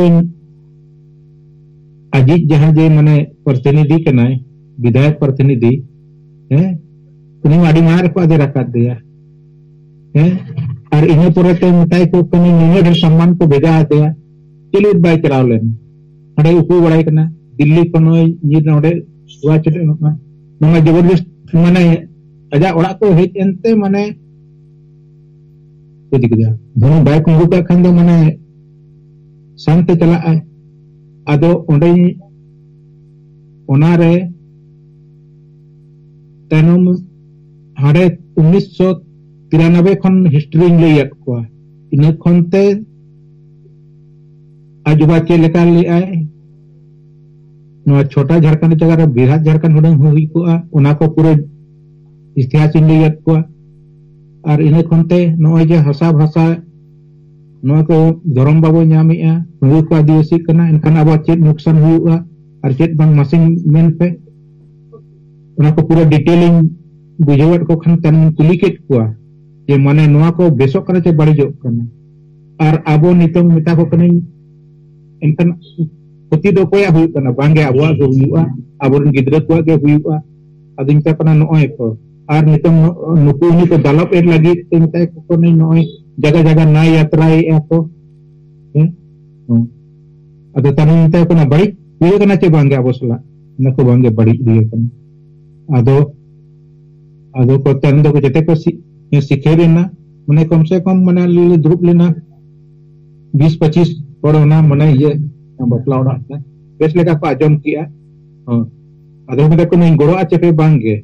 ᱟᱡᱤᱡ ᱡᱟᱦᱟᱸ ᱡᱮ ᱢᱟᱱᱮ ᱯᱨᱚᱛᱤᱱᱤᱫᱷᱤ ᱠᱟᱱᱟᱭ, ᱵᱤᱫᱷᱟᱭᱚᱠ ᱯᱨᱚᱛᱤᱱᱤᱫᱷᱤ, ᱦᱮᱸ, ᱩᱱᱤ ᱢᱟ ᱟᱹᱰᱤ ᱢᱟᱲᱟᱝ ᱨᱮᱠᱚ ᱟᱫᱮᱨ ᱟᱠᱟᱫ ᱫᱮᱭᱟ, ᱦᱮᱸ, ᱟᱨ ᱤᱱᱟᱹ ᱯᱚᱨᱮ ᱛᱮ ᱢᱮᱛᱟᱭ ᱠᱚ ᱠᱟᱹᱱᱟᱹᱧ ᱱᱩᱱᱟᱹᱜ ᱰᱷᱮᱨ ᱥᱚᱢᱢᱟᱱ ᱠᱚ ᱵᱷᱮᱡᱟ ᱟᱫᱮᱭᱟ, ᱪᱮᱫ ᱞᱟᱹᱜᱤᱫ ᱵᱟᱭ ᱪᱟᱞᱟᱣ ᱞᱮᱱ? ᱦᱟᱸᱰᱮ ᱩᱠᱩ ᱵᱟᱲᱟᱭ ᱠᱟᱱᱟ, ᱫᱤᱞᱞᱤ ᱠᱷᱚᱱ ᱱᱚᱜᱼᱚᱭ ᱧᱤᱨ ᱱᱚᱰᱮ ᱥᱩᱵᱷᱟᱥ ᱪᱚᱱᱫᱨᱚ ᱱᱚᱣᱟ ᱡᱚᱵᱚᱨᱫᱚᱥᱛ ᱢᱟᱱᱮ ᱟᱡᱟᱜ ᱚᱲᱟᱜ ᱠᱚ ᱦᱮᱡ ᱮᱱᱛᱮ ᱢᱟᱱᱮ ᱠᱚ ᱤᱫᱤ ᱠᱮᱫᱮᱭᱟ᱾ ᱫᱷᱚᱨᱚᱢ ᱵᱟᱭ ᱠᱩᱢᱵᱽᱲᱩ ᱠᱟᱜ ᱠᱷᱟᱱ ᱫᱚ ᱢᱟᱱᱮ ᱥᱟᱶᱛᱮ ᱪᱟᱞᱟᱜ ᱟᱭ᱾ ᱟᱫᱚ ᱚᱸᱰᱮ ᱚᱱᱟᱨᱮ ᱛᱟᱭᱱᱚᱢ ᱦᱟᱸᱰᱮ ᱩᱱᱤᱥᱥᱚ ᱛᱤᱨᱟᱱᱚᱵᱵᱳᱭ ᱠᱷᱚᱱ ᱦᱤᱥᱴᱨᱤᱧ ᱞᱟᱹᱭᱟᱫ ᱠᱚᱣᱟ᱾ ᱤᱱᱟᱹ ᱠᱷᱚᱱ ᱛᱮ ᱟᱡ ᱵᱟᱵᱟ ᱪᱮᱫ ᱞᱮᱠᱟ ᱞᱮᱫᱼᱟᱭ, ᱱᱚᱣᱟ ᱪᱷᱳᱴᱟ ᱡᱷᱟᱲᱠᱷᱚᱸᱰ ᱡᱟᱭᱜᱟ ᱨᱮ ᱵᱨᱤᱦᱟᱛ ᱡᱷᱟᱲᱠᱷᱚᱸᱰ ᱦᱩᱰᱟᱹᱝ ᱦᱩᱭ ᱠᱚᱜᱼᱟ, ᱚᱱᱟ ᱠᱚ ᱯᱩᱨᱟᱹ ᱤᱛᱤᱦᱟᱥ ᱤᱧ ᱞᱟᱹᱭᱟᱫ ᱠᱚᱣᱟ᱾ ᱟᱨ ᱤᱱᱟᱹ ᱠᱷᱚᱱ ᱛᱮ ᱱᱚᱜᱼᱚᱭ ᱡᱮ ᱦᱟᱥᱟ ᱵᱷᱟᱥᱟ, ᱱᱚᱣᱟ ᱠᱚ ᱫᱷᱚᱨᱚᱢ ᱵᱟᱵᱚ ᱧᱟᱢᱮᱜᱼᱟ, ᱩᱱᱠᱩ ᱠᱚ ᱟᱹᱫᱤᱵᱟᱹᱥᱤᱜ ᱠᱟᱱᱟ, ᱮᱱᱠᱷᱟᱱ ᱟᱵᱚᱣᱟᱜ ᱪᱮᱫ ᱱᱩᱠᱥᱟᱱ ᱦᱩᱭᱩᱜᱼᱟ ᱟᱨ ᱪᱮᱫ ᱵᱟᱝ, ᱢᱟᱥᱮ ᱢᱮᱱ ᱯᱮ᱾ ᱚᱱᱟ ᱠᱚ ᱯᱩᱨᱟᱹ ᱰᱤᱴᱮᱞ ᱤᱧ ᱵᱩᱡᱷᱟᱹᱣᱟᱫ ᱠᱚ ᱠᱷᱟᱱ ᱛᱟᱭᱱᱚᱢ ᱠᱩᱞᱤ ᱠᱮᱫ ᱠᱚᱣᱟ ᱡᱮ ᱢᱟᱱᱮ ᱱᱚᱣᱟ ᱠᱚ ᱵᱮᱥᱚᱜ ᱠᱟᱱᱟ ᱪᱮ ᱵᱟᱹᱲᱤᱡᱚᱜ ᱠᱟᱱᱟ᱾ ᱟᱨ ᱟᱵᱚ ᱱᱤᱛᱚᱝ ᱢᱮᱛᱟ ᱠᱚ ᱠᱟᱹᱱᱟᱹᱧ, ᱮᱱᱠᱷᱟᱱ ᱠᱷᱚᱛᱤ ᱫᱚ ᱚᱠᱚᱭᱟᱜ ᱦᱩᱭᱩᱜ ᱠᱟᱱᱟ? ᱵᱟᱝᱜᱮ, ᱟᱵᱚᱣᱟᱜ ᱜᱮ ᱦᱩᱭᱩᱜᱼᱟ, ᱟᱵᱚᱨᱮᱱ ᱜᱤᱫᱽᱨᱟᱹ ᱠᱚᱣᱟᱜ ᱜᱮ ᱦᱩᱭᱩᱜᱼᱟ᱾ ᱟᱫᱚᱧ ᱢᱮᱛᱟ ᱠᱚ ᱠᱟᱱᱟ ᱱᱚᱜᱼᱚᱭ ᱠᱚ, ᱟᱨ ᱱᱤᱛᱚᱝ ᱱᱩᱠᱩ ᱩᱱᱤ ᱠᱚ ᱫᱟᱞᱚᱵ ᱮᱫ ᱞᱟᱹᱜᱤᱫ ᱛᱮ ᱢᱮᱛᱟᱭ ᱠᱚ ᱠᱟᱹᱱᱟᱹᱧ ᱱᱚᱜᱼᱚᱭ ᱡᱟᱭᱜᱟ ᱡᱟᱭᱜᱟ ᱱᱟᱭ ᱭᱟᱛᱨᱟᱭᱮᱫᱼᱟ ᱠᱚ᱾ ᱦᱮᱸ? ᱦᱮᱸ᱾ ᱟᱫᱚ ᱛᱟᱦᱞᱮ ᱢᱮᱛᱟᱭ ᱠᱟᱱᱟ ᱵᱟᱹᱲᱤᱡ ᱦᱩᱭ ᱟᱠᱟᱱᱟ ᱪᱮ ᱵᱟᱝᱜᱮ ᱟᱵᱚ ᱥᱟᱞᱟᱜ? ᱢᱮᱱᱟ ᱠᱚ ᱵᱟᱝᱜᱮ, ᱵᱟᱹᱲᱤᱡ ᱦᱩᱭ ᱟᱠᱟᱱᱟ᱾ ᱟᱫᱚ, ᱟᱫᱚ ᱠᱚ ᱛᱟᱭᱚᱢ ᱫᱚ ᱡᱚᱛᱚ ᱠᱚ ᱥᱤ-, ᱥᱤᱠᱷᱟᱹᱭ ᱞᱮᱱᱟ, ᱢᱟᱱᱮ ᱠᱚᱢ ᱥᱮ ᱠᱚᱢ ᱢᱟᱱᱮ ᱟᱞᱮ ᱞᱮ ᱫᱩᱲᱩᱵ ᱞᱮᱱᱟ ᱵᱤᱥ ᱯᱚᱸᱪᱤᱥ ᱦᱚᱲ ᱚᱱᱟ ᱢᱟᱱᱮ ᱤᱭᱟᱹ ᱵᱟᱯᱞᱟ ᱚᱲᱟᱜ ᱨᱮ ᱵᱮᱥ ᱞᱮᱠᱟ ᱠᱚ ᱟᱸᱡᱚᱢ ᱠᱮᱜᱼᱟ᱾ ᱦᱚᱸ᱾ ᱟᱫᱚ ᱢᱮᱱᱫᱟ ᱠᱚ ᱱᱚᱣᱟᱧ ᱜᱚᱲᱚᱜᱼᱟ ᱪᱮ ᱯᱮ ᱵᱟᱝᱜᱮ?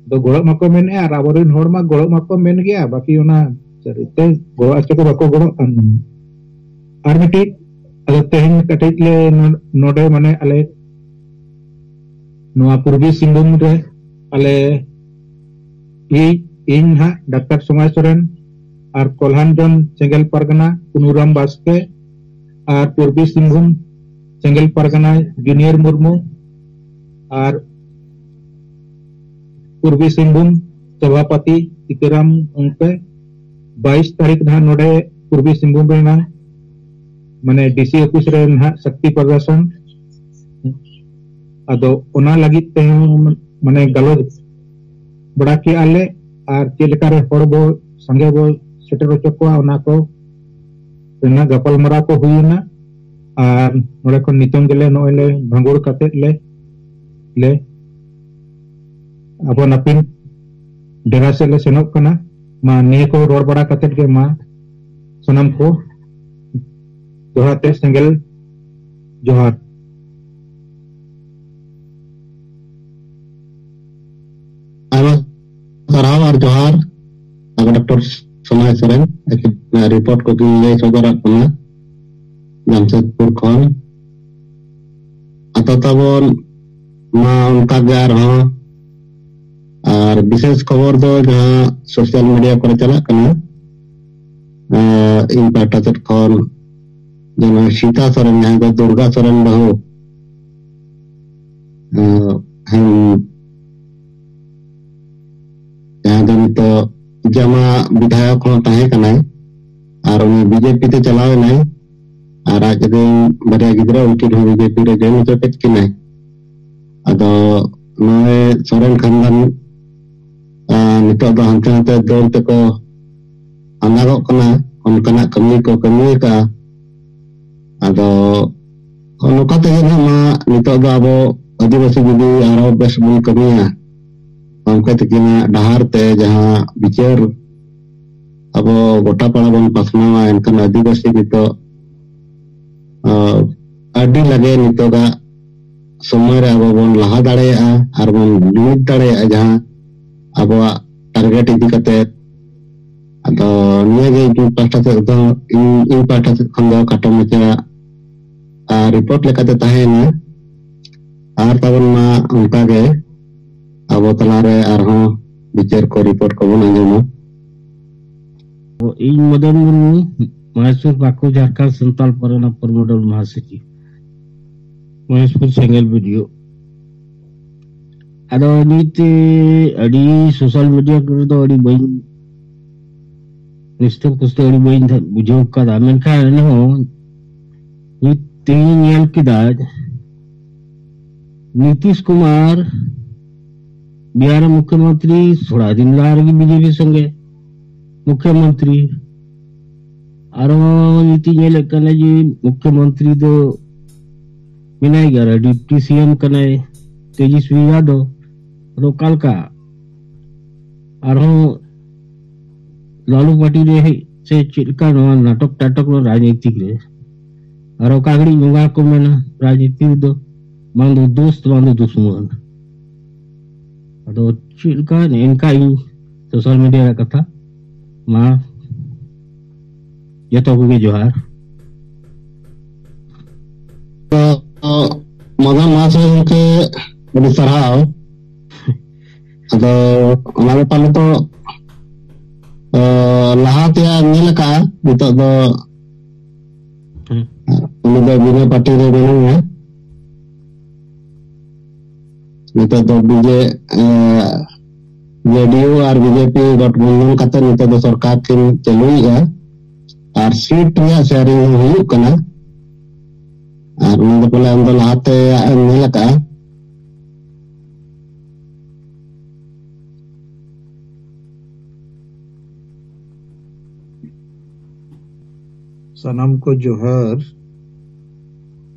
ᱫᱚ ᱜᱚᱲᱚᱜ ᱢᱟᱠᱚ ᱢᱮᱱᱮᱫᱼᱟ, ᱟᱨ ᱟᱵᱚᱨᱮᱱ ᱦᱚᱲ ᱢᱟ ᱜᱚᱲᱚᱜ ᱢᱟᱠᱚ ᱢᱮᱱ ᱜᱮᱭᱟ, ᱵᱟᱹᱠᱤ ᱚᱱᱟ ᱪᱟᱹᱨᱤᱛᱮ ᱜᱚᱲᱚ ᱦᱚᱪᱚ ᱠᱚ ᱵᱟᱠᱚ ᱜᱚᱲᱚᱜ ᱠᱟᱱ᱾ ᱟᱨ ᱢᱤᱫᱴᱤᱡ, ᱟᱫᱚ ᱛᱮᱦᱮᱧ ᱠᱟᱹᱴᱤᱡ ᱞᱮ ᱱᱚ-, ᱱᱚᱰᱮ ᱢᱟᱱᱮ ᱟᱞᱮ ᱱᱚᱣᱟ ᱯᱩᱨᱵᱤ ᱥᱤᱝᱵᱷᱩᱢ ᱨᱮ ᱟᱞᱮ ᱤᱧ, ᱤᱧ ᱱᱟᱦᱟᱜ ᱰᱟᱠᱛᱟᱨ ᱥᱚᱢᱟᱭ ᱥᱚᱨᱮᱱ ᱟᱨ ᱠᱚᱞᱦᱟᱱ ᱡᱚᱱ ᱥᱮᱸᱜᱮᱞ ᱯᱟᱨᱜᱟᱱᱟ ᱠᱩᱱᱩᱨᱟᱢ ᱵᱟᱥᱠᱮ ᱟᱨ ᱯᱩᱨᱵᱤ ᱥᱤᱝᱵᱷᱩᱢ ᱥᱮᱸᱜᱮᱞ ᱯᱟᱨᱜᱟᱱᱟ ᱡᱩᱱᱤᱭᱚᱨ ᱢᱩᱨᱢᱩ ᱟᱨ ᱯᱩᱨᱵᱤ ᱥᱤᱝᱵᱷᱩᱢ ᱥᱚᱵᱷᱟᱯᱟᱛᱤ ᱥᱤᱛᱟᱹᱨᱟᱢ ᱩᱱᱠᱩ ᱵᱟᱭᱤᱥ ᱛᱟᱹᱨᱤᱠᱷ ᱱᱟᱦᱟᱜ ᱱᱚᱰᱮ ᱯᱩᱨᱵᱤ ᱥᱤᱝᱵᱷᱩᱢ ᱨᱮᱱᱟᱜ ᱢᱟᱱᱮ ᱰᱤ ᱥᱤ ᱚᱯᱷᱤᱥ ᱨᱮ ᱱᱟᱦᱟᱜ ᱥᱚᱠᱛᱤ ᱯᱨᱚᱫᱚᱨᱥᱚᱱ᱾ ᱟᱫᱚ ᱚᱱᱟ ᱞᱟᱹᱜᱤᱫ ᱛᱮᱦᱚᱸ ᱢᱟᱱᱮ ᱜᱟᱞᱚᱪ ᱵᱟᱲᱟ ᱠᱮᱜᱼᱟ ᱞᱮ, ᱟᱨ ᱪᱮᱫ ᱞᱮᱠᱟᱨᱮ ᱦᱚᱲ ᱵᱚ ᱥᱟᱸᱜᱮ ᱵᱚ ᱥᱮᱴᱮᱨ ᱦᱚᱪᱚ ᱠᱚᱣᱟ, ᱚᱱᱟ ᱠᱚ ᱨᱮᱱᱟᱜ ᱜᱟᱯᱟᱞᱢᱟᱨᱟᱣ ᱠᱚ ᱦᱩᱭᱮᱱᱟ᱾ ᱟᱨ ᱱᱚᱰᱮ ᱠᱷᱚᱱ ᱱᱤᱛᱚᱝ ᱜᱮᱞᱮ ᱱᱚᱜᱼᱚᱭ ᱞᱮ ᱵᱷᱟᱸᱜᱚᱲ ᱠᱟᱛᱮᱫ ᱞᱮ, ᱞᱮ ᱟᱯᱟᱱ ᱟᱹᱯᱤᱱ ᱰᱮᱨᱟ ᱥᱮᱫ ᱞᱮ ᱥᱮᱱᱚᱜ ᱠᱟᱱᱟ᱾ ᱢᱟ ᱱᱤᱭᱟᱹ ᱠᱚ ᱨᱚᱲ ᱵᱟᱲᱟ ᱠᱟᱛᱮᱫ ᱜᱮ ᱢᱟ ᱥᱟᱱᱟᱢ ᱠᱚ ᱫᱚᱦᱲᱟ ᱛᱮ ᱥᱮᱸᱜᱮᱞ ᱡᱚᱦᱟᱨ᱾ ᱟᱭᱢᱟ ᱥᱟᱨᱦᱟᱣ ᱟᱨ ᱡᱚᱦᱟᱨ ᱟᱵᱚ ᱰᱚᱠᱴᱚᱨ ᱥᱚᱢᱟᱭ ᱥᱚᱨᱮᱱ, ᱟᱹᱠᱤᱱᱟᱜ ᱨᱤᱯᱳᱨᱴ ᱠᱚᱠᱤᱱ ᱞᱟᱹᱭ ᱥᱚᱫᱚᱨᱟᱜ ᱵᱚᱱᱟ ᱡᱟᱢᱥᱮᱫᱽᱯᱩᱨ ᱠᱷᱚᱱ᱾ ᱟᱫᱚ ᱛᱟᱵᱚᱱ ᱢᱟ ᱚᱱᱠᱟ ᱜᱮ ᱟᱨᱦᱚᱸ, ᱟᱨ ᱵᱤᱥᱮᱥ ᱠᱷᱚᱵᱚᱨ ᱫᱚ ᱡᱟᱦᱟᱸ ᱥᱳᱥᱟᱞ ᱢᱤᱰᱤᱭᱟ ᱠᱚᱨᱮ ᱪᱟᱞᱟᱜ ᱠᱟᱱᱟ, ᱟᱨ ᱤᱧ ᱯᱟᱦᱴᱟ ᱥᱮᱫ ᱠᱷᱚᱱ ᱡᱮᱢᱚᱱ ᱥᱤᱛᱟ ᱥᱚᱨᱮᱱ, ᱡᱟᱦᱟᱸᱭ ᱫᱚ ᱫᱩᱨᱜᱟ ᱥᱚᱨᱮᱱ ᱵᱟᱹᱦᱩ, ᱟᱨ ᱦᱮᱸ, ᱡᱟᱦᱟᱸ ᱫᱚ ᱱᱤᱛᱚᱜ ᱡᱟᱢᱟ ᱵᱤᱫᱷᱟᱭᱚᱠ ᱦᱚᱸ ᱛᱟᱦᱮᱸ ᱠᱟᱱᱟᱭ, ᱟᱨ ᱩᱱᱤ ᱵᱤ ᱡᱮ ᱯᱤ ᱛᱮ ᱪᱟᱞᱟᱣ ᱮᱱᱟᱭ, ᱟᱨ ᱟᱡ ᱨᱮᱱ ᱵᱟᱨᱭᱟ ᱜᱤᱫᱽᱨᱟᱹ ᱩᱱᱠᱤᱱ ᱦᱚᱸ ᱵᱤ ᱡᱮ ᱯᱤ ᱨᱮ ᱡᱚᱭᱮᱱ ᱦᱚᱪᱚ ᱠᱮᱫ ᱠᱤᱱᱟᱭ᱾ ᱟᱫᱚ ᱱᱚᱜᱼᱚᱭ ᱥᱚᱨᱮᱱ ᱠᱷᱟᱱᱫᱟᱱ, ᱟᱨ ᱱᱤᱛᱚᱜ ᱫᱚ ᱦᱟᱱᱛᱮ ᱱᱟᱛᱮ ᱫᱟᱹᱲ ᱛᱮᱠᱚ ᱟᱸᱫᱟᱜᱚᱜ ᱠᱟᱱᱟ, ᱚᱱᱠᱟᱱᱟᱜ ᱠᱟᱹᱢᱤ ᱠᱚ ᱠᱟᱹᱢᱤ ᱟᱠᱟᱫᱼᱟ᱾ ᱟᱫᱚ ᱱᱚᱝᱠᱟ ᱛᱮᱜᱮ ᱱᱟᱦᱟᱜ ᱢᱟ ᱱᱤᱛᱚᱜ ᱫᱚ ᱟᱵᱚ ᱟᱹᱫᱤᱵᱟᱹᱥᱤ ᱡᱩᱫᱤ ᱟᱨᱦᱚᱸ ᱵᱮᱥ ᱵᱚᱱ ᱠᱟᱹᱢᱤᱭᱟ, ᱜᱚᱢᱠᱮ ᱛᱟᱹᱠᱤᱱᱟᱜ ᱰᱟᱦᱟᱨ ᱛᱮ ᱡᱟᱦᱟᱸ ᱵᱤᱪᱟᱹᱨ ᱟᱵᱚ ᱜᱚᱴᱟ ᱯᱟᱲᱟ ᱵᱚᱱ ᱯᱟᱥᱱᱟᱣᱟ, ᱮᱱᱠᱷᱟᱱ ᱟᱹᱫᱤᱵᱟᱹᱥᱤ ᱱᱤᱛᱚᱜ, ᱟᱸ, ᱟᱹᱰᱤ ᱞᱟᱜᱮ ᱱᱤᱛᱚᱜᱟᱜ ᱥᱚᱢᱚᱭ ᱨᱮ ᱟᱵᱚ ᱵᱚᱱ ᱞᱟᱦᱟ ᱫᱟᱲᱮᱭᱟᱜᱼᱟ ᱟᱨ ᱵᱚᱱ ᱡᱩᱢᱤᱫ ᱫᱟᱲᱮᱭᱟᱜᱼᱟ᱾ ᱡᱟᱦᱟᱸ ᱟᱵᱚᱣᱟᱜ ᱴᱟᱨᱜᱮᱴ ᱤᱫᱤ ᱠᱟᱛᱮ᱾ ᱟᱫᱚ ᱱᱤᱭᱟᱹ ᱜᱮ ᱤᱧ ᱯᱟᱦᱴᱟ ᱥᱮᱫ ᱫᱚ, ᱤᱧ, ᱤᱧ ᱯᱟᱦᱴᱟ ᱥᱮᱫ ᱠᱷᱚᱱ ᱫᱚ ᱠᱷᱟᱴᱚ ᱢᱟᱪᱷᱟ ᱟᱨ ᱨᱤᱯᱳᱨᱴ ᱞᱮᱠᱟᱛᱮ ᱛᱟᱦᱮᱸᱭᱮᱱᱟ᱾ ᱟᱨ ᱛᱟᱵᱚᱱ ᱢᱟ ᱚᱱᱠᱟ ᱜᱮ ᱟᱵᱚ ᱛᱟᱞᱟᱨᱮ ᱟᱨᱦᱚᱸ ᱵᱤᱪᱟᱹᱨ ᱠᱚ, ᱨᱤᱯᱳᱨᱴ ᱠᱚᱵᱚᱱ ᱟᱸᱡᱚᱢᱟ᱾ ᱤᱧ ᱢᱚᱫᱚᱱ ᱢᱩᱨᱢᱩ, ᱢᱚᱦᱮᱥᱯᱩᱨ ᱯᱟᱹᱠᱩᱲ, ᱡᱷᱟᱲᱠᱷᱚᱸᱰ ᱥᱟᱱᱛᱟᱞ ᱯᱟᱨᱜᱟᱱᱟ ᱯᱨᱚᱢᱚᱰᱚᱞ ᱢᱟᱦᱟᱥᱚᱪᱤᱵᱽ, ᱢᱚᱦᱮᱥᱯᱩᱨ ᱥᱮᱸᱜᱮᱞ ᱵᱤᱰᱤᱭᱳ᱾ ᱟᱫᱚ ᱱᱤᱛ ᱟᱹᱰᱤ ᱥᱳᱥᱟᱞ ᱢᱤᱰᱤᱭᱟ ᱠᱚᱨᱮ ᱫᱚ ᱟᱹᱰᱤ ᱵᱟᱹᱧ ᱱᱤᱥᱛᱟᱹ ᱯᱩᱥᱛᱟᱹ ᱟᱹᱰᱤ ᱵᱟᱹᱧ ᱵᱩᱡᱷᱟᱹᱣ ᱠᱟᱫᱟ, ᱢᱮᱱᱠᱷᱟᱱ ᱮᱱᱦᱚᱸ ᱱᱤᱛ ᱛᱮᱦᱮᱧ ᱧᱮᱞ ᱠᱮᱫᱟ, ᱱᱤᱛᱤᱥ ᱠᱩᱢᱟᱨ ᱵᱤᱦᱟᱨ ᱨᱮ ᱢᱩᱠᱷᱭᱚᱢᱚᱱᱛᱨᱤ, ᱛᱷᱚᱲᱟ ᱫᱤᱱ ᱞᱟᱦᱟ ᱨᱮᱜᱮ ᱵᱤᱡᱮᱯᱤ ᱥᱚᱸᱜᱮ ᱢᱩᱠᱷᱭᱚᱢᱚᱱᱛᱨᱤ᱾ ᱟᱨᱦᱚᱸ ᱱᱤᱛᱤᱧ ᱧᱮᱞᱮᱫ ᱠᱟᱱᱟ ᱡᱮ ᱢᱩᱠᱷᱭᱚᱢᱚᱱᱛᱨᱤ ᱫᱚ ᱢᱮᱱᱟᱭ ᱜᱮᱭᱟ, ᱰᱤᱯᱴᱤ ᱥᱤ ᱮᱢ ᱠᱟᱱᱟᱭ ᱛᱮᱡᱚᱥᱣᱤ ᱭᱟᱫᱚᱵ᱾ ᱟᱫᱚ ᱚᱠᱟ ᱞᱮᱠᱟ? ᱟᱨᱦᱚᱸ ᱞᱟᱞᱩ ᱯᱟᱨᱴᱤ ᱨᱮ ᱦᱮᱡ ᱥᱮ ᱪᱮᱫ ᱞᱮᱠᱟ ᱱᱚᱣᱟ ᱱᱟᱴᱚᱠ ᱴᱟᱴᱚᱠ ᱱᱚᱣᱟ ᱨᱟᱡᱽᱱᱤᱛᱤ ᱨᱮ? ᱟᱨ ᱚᱠᱟ ᱜᱷᱟᱹᱲᱤᱡ ᱵᱚᱸᱜᱟ ᱠᱚ ᱢᱮᱱᱟ, ᱨᱟᱡᱽᱱᱤᱛᱤ ᱨᱮᱫᱚ ᱵᱟᱝ ᱫᱚ ᱫᱳᱥᱛ, ᱵᱟᱝ ᱫᱚ ᱫᱩᱥᱢᱟᱱ᱾ ᱟᱫᱚ ᱪᱮᱫ ᱞᱮᱠᱟ ᱱᱮᱝᱠᱟ ᱤᱧ ᱥᱳᱥᱟᱞ ᱢᱤᱰᱤᱭᱟ ᱨᱮᱭᱟᱜ ᱠᱟᱛᱷᱟ ᱢᱟ ᱡᱚᱛᱚ ᱠᱚᱜᱮ ᱡᱚᱦᱟᱨ᱾ ᱛᱚ, ᱢᱚᱫᱚᱱ ᱢᱟᱦᱟᱥᱚᱭ ᱜᱚᱢᱠᱮ, ᱟᱹᱰᱤ ᱥᱟᱨᱦᱟᱣ᱾ ᱟᱫᱚ ᱚᱱᱟ ᱵᱮᱯᱟᱨ ᱱᱤᱛᱚᱜ, ᱚ, ᱞᱟᱦᱟ ᱛᱮᱭᱟᱜ ᱧᱮᱞ ᱟᱠᱟᱫᱼᱟ, ᱱᱤᱛᱚᱜ ᱫᱚ ᱦᱩᱸ᱾ ᱩᱱᱤ ᱫᱚ ᱵᱤᱱᱟᱹ ᱯᱟᱨᱴᱤ ᱨᱮ ᱢᱮᱱᱟᱭᱟ᱾ ᱱᱤᱛᱚᱜ ᱫᱚ ᱵᱤᱡᱮ, ᱡᱮᱰᱤᱭᱩ ᱟᱨ ᱵᱤᱡᱮᱯᱤ ᱜᱚᱴᱵᱚᱱᱫᱷᱚᱱ ᱠᱟᱛᱮ ᱱᱤᱛᱚᱜ ᱫᱚ ᱥᱚᱨᱠᱟᱨ ᱠᱤᱱ ᱪᱟᱹᱞᱩᱭᱮᱫᱼᱟ᱾ ᱟᱨ ᱥᱤᱴ ᱨᱮᱭᱟᱜ ᱥᱮᱭᱟᱨᱤᱝ ᱦᱚᱸ ᱦᱩᱭᱩᱜ ᱠᱟᱱᱟ᱾ ᱟᱨ ᱚᱱᱟ ᱫᱚ ᱯᱟᱞᱮ ᱟᱢ ᱫᱚ ᱞᱟᱦᱟᱛᱮ ᱮᱢ ᱧᱮᱞ ᱟᱠᱟᱫᱼᱟ᱾ ᱥᱟᱱᱟᱢ ᱠᱚ ᱡᱚᱦᱟᱨ᱾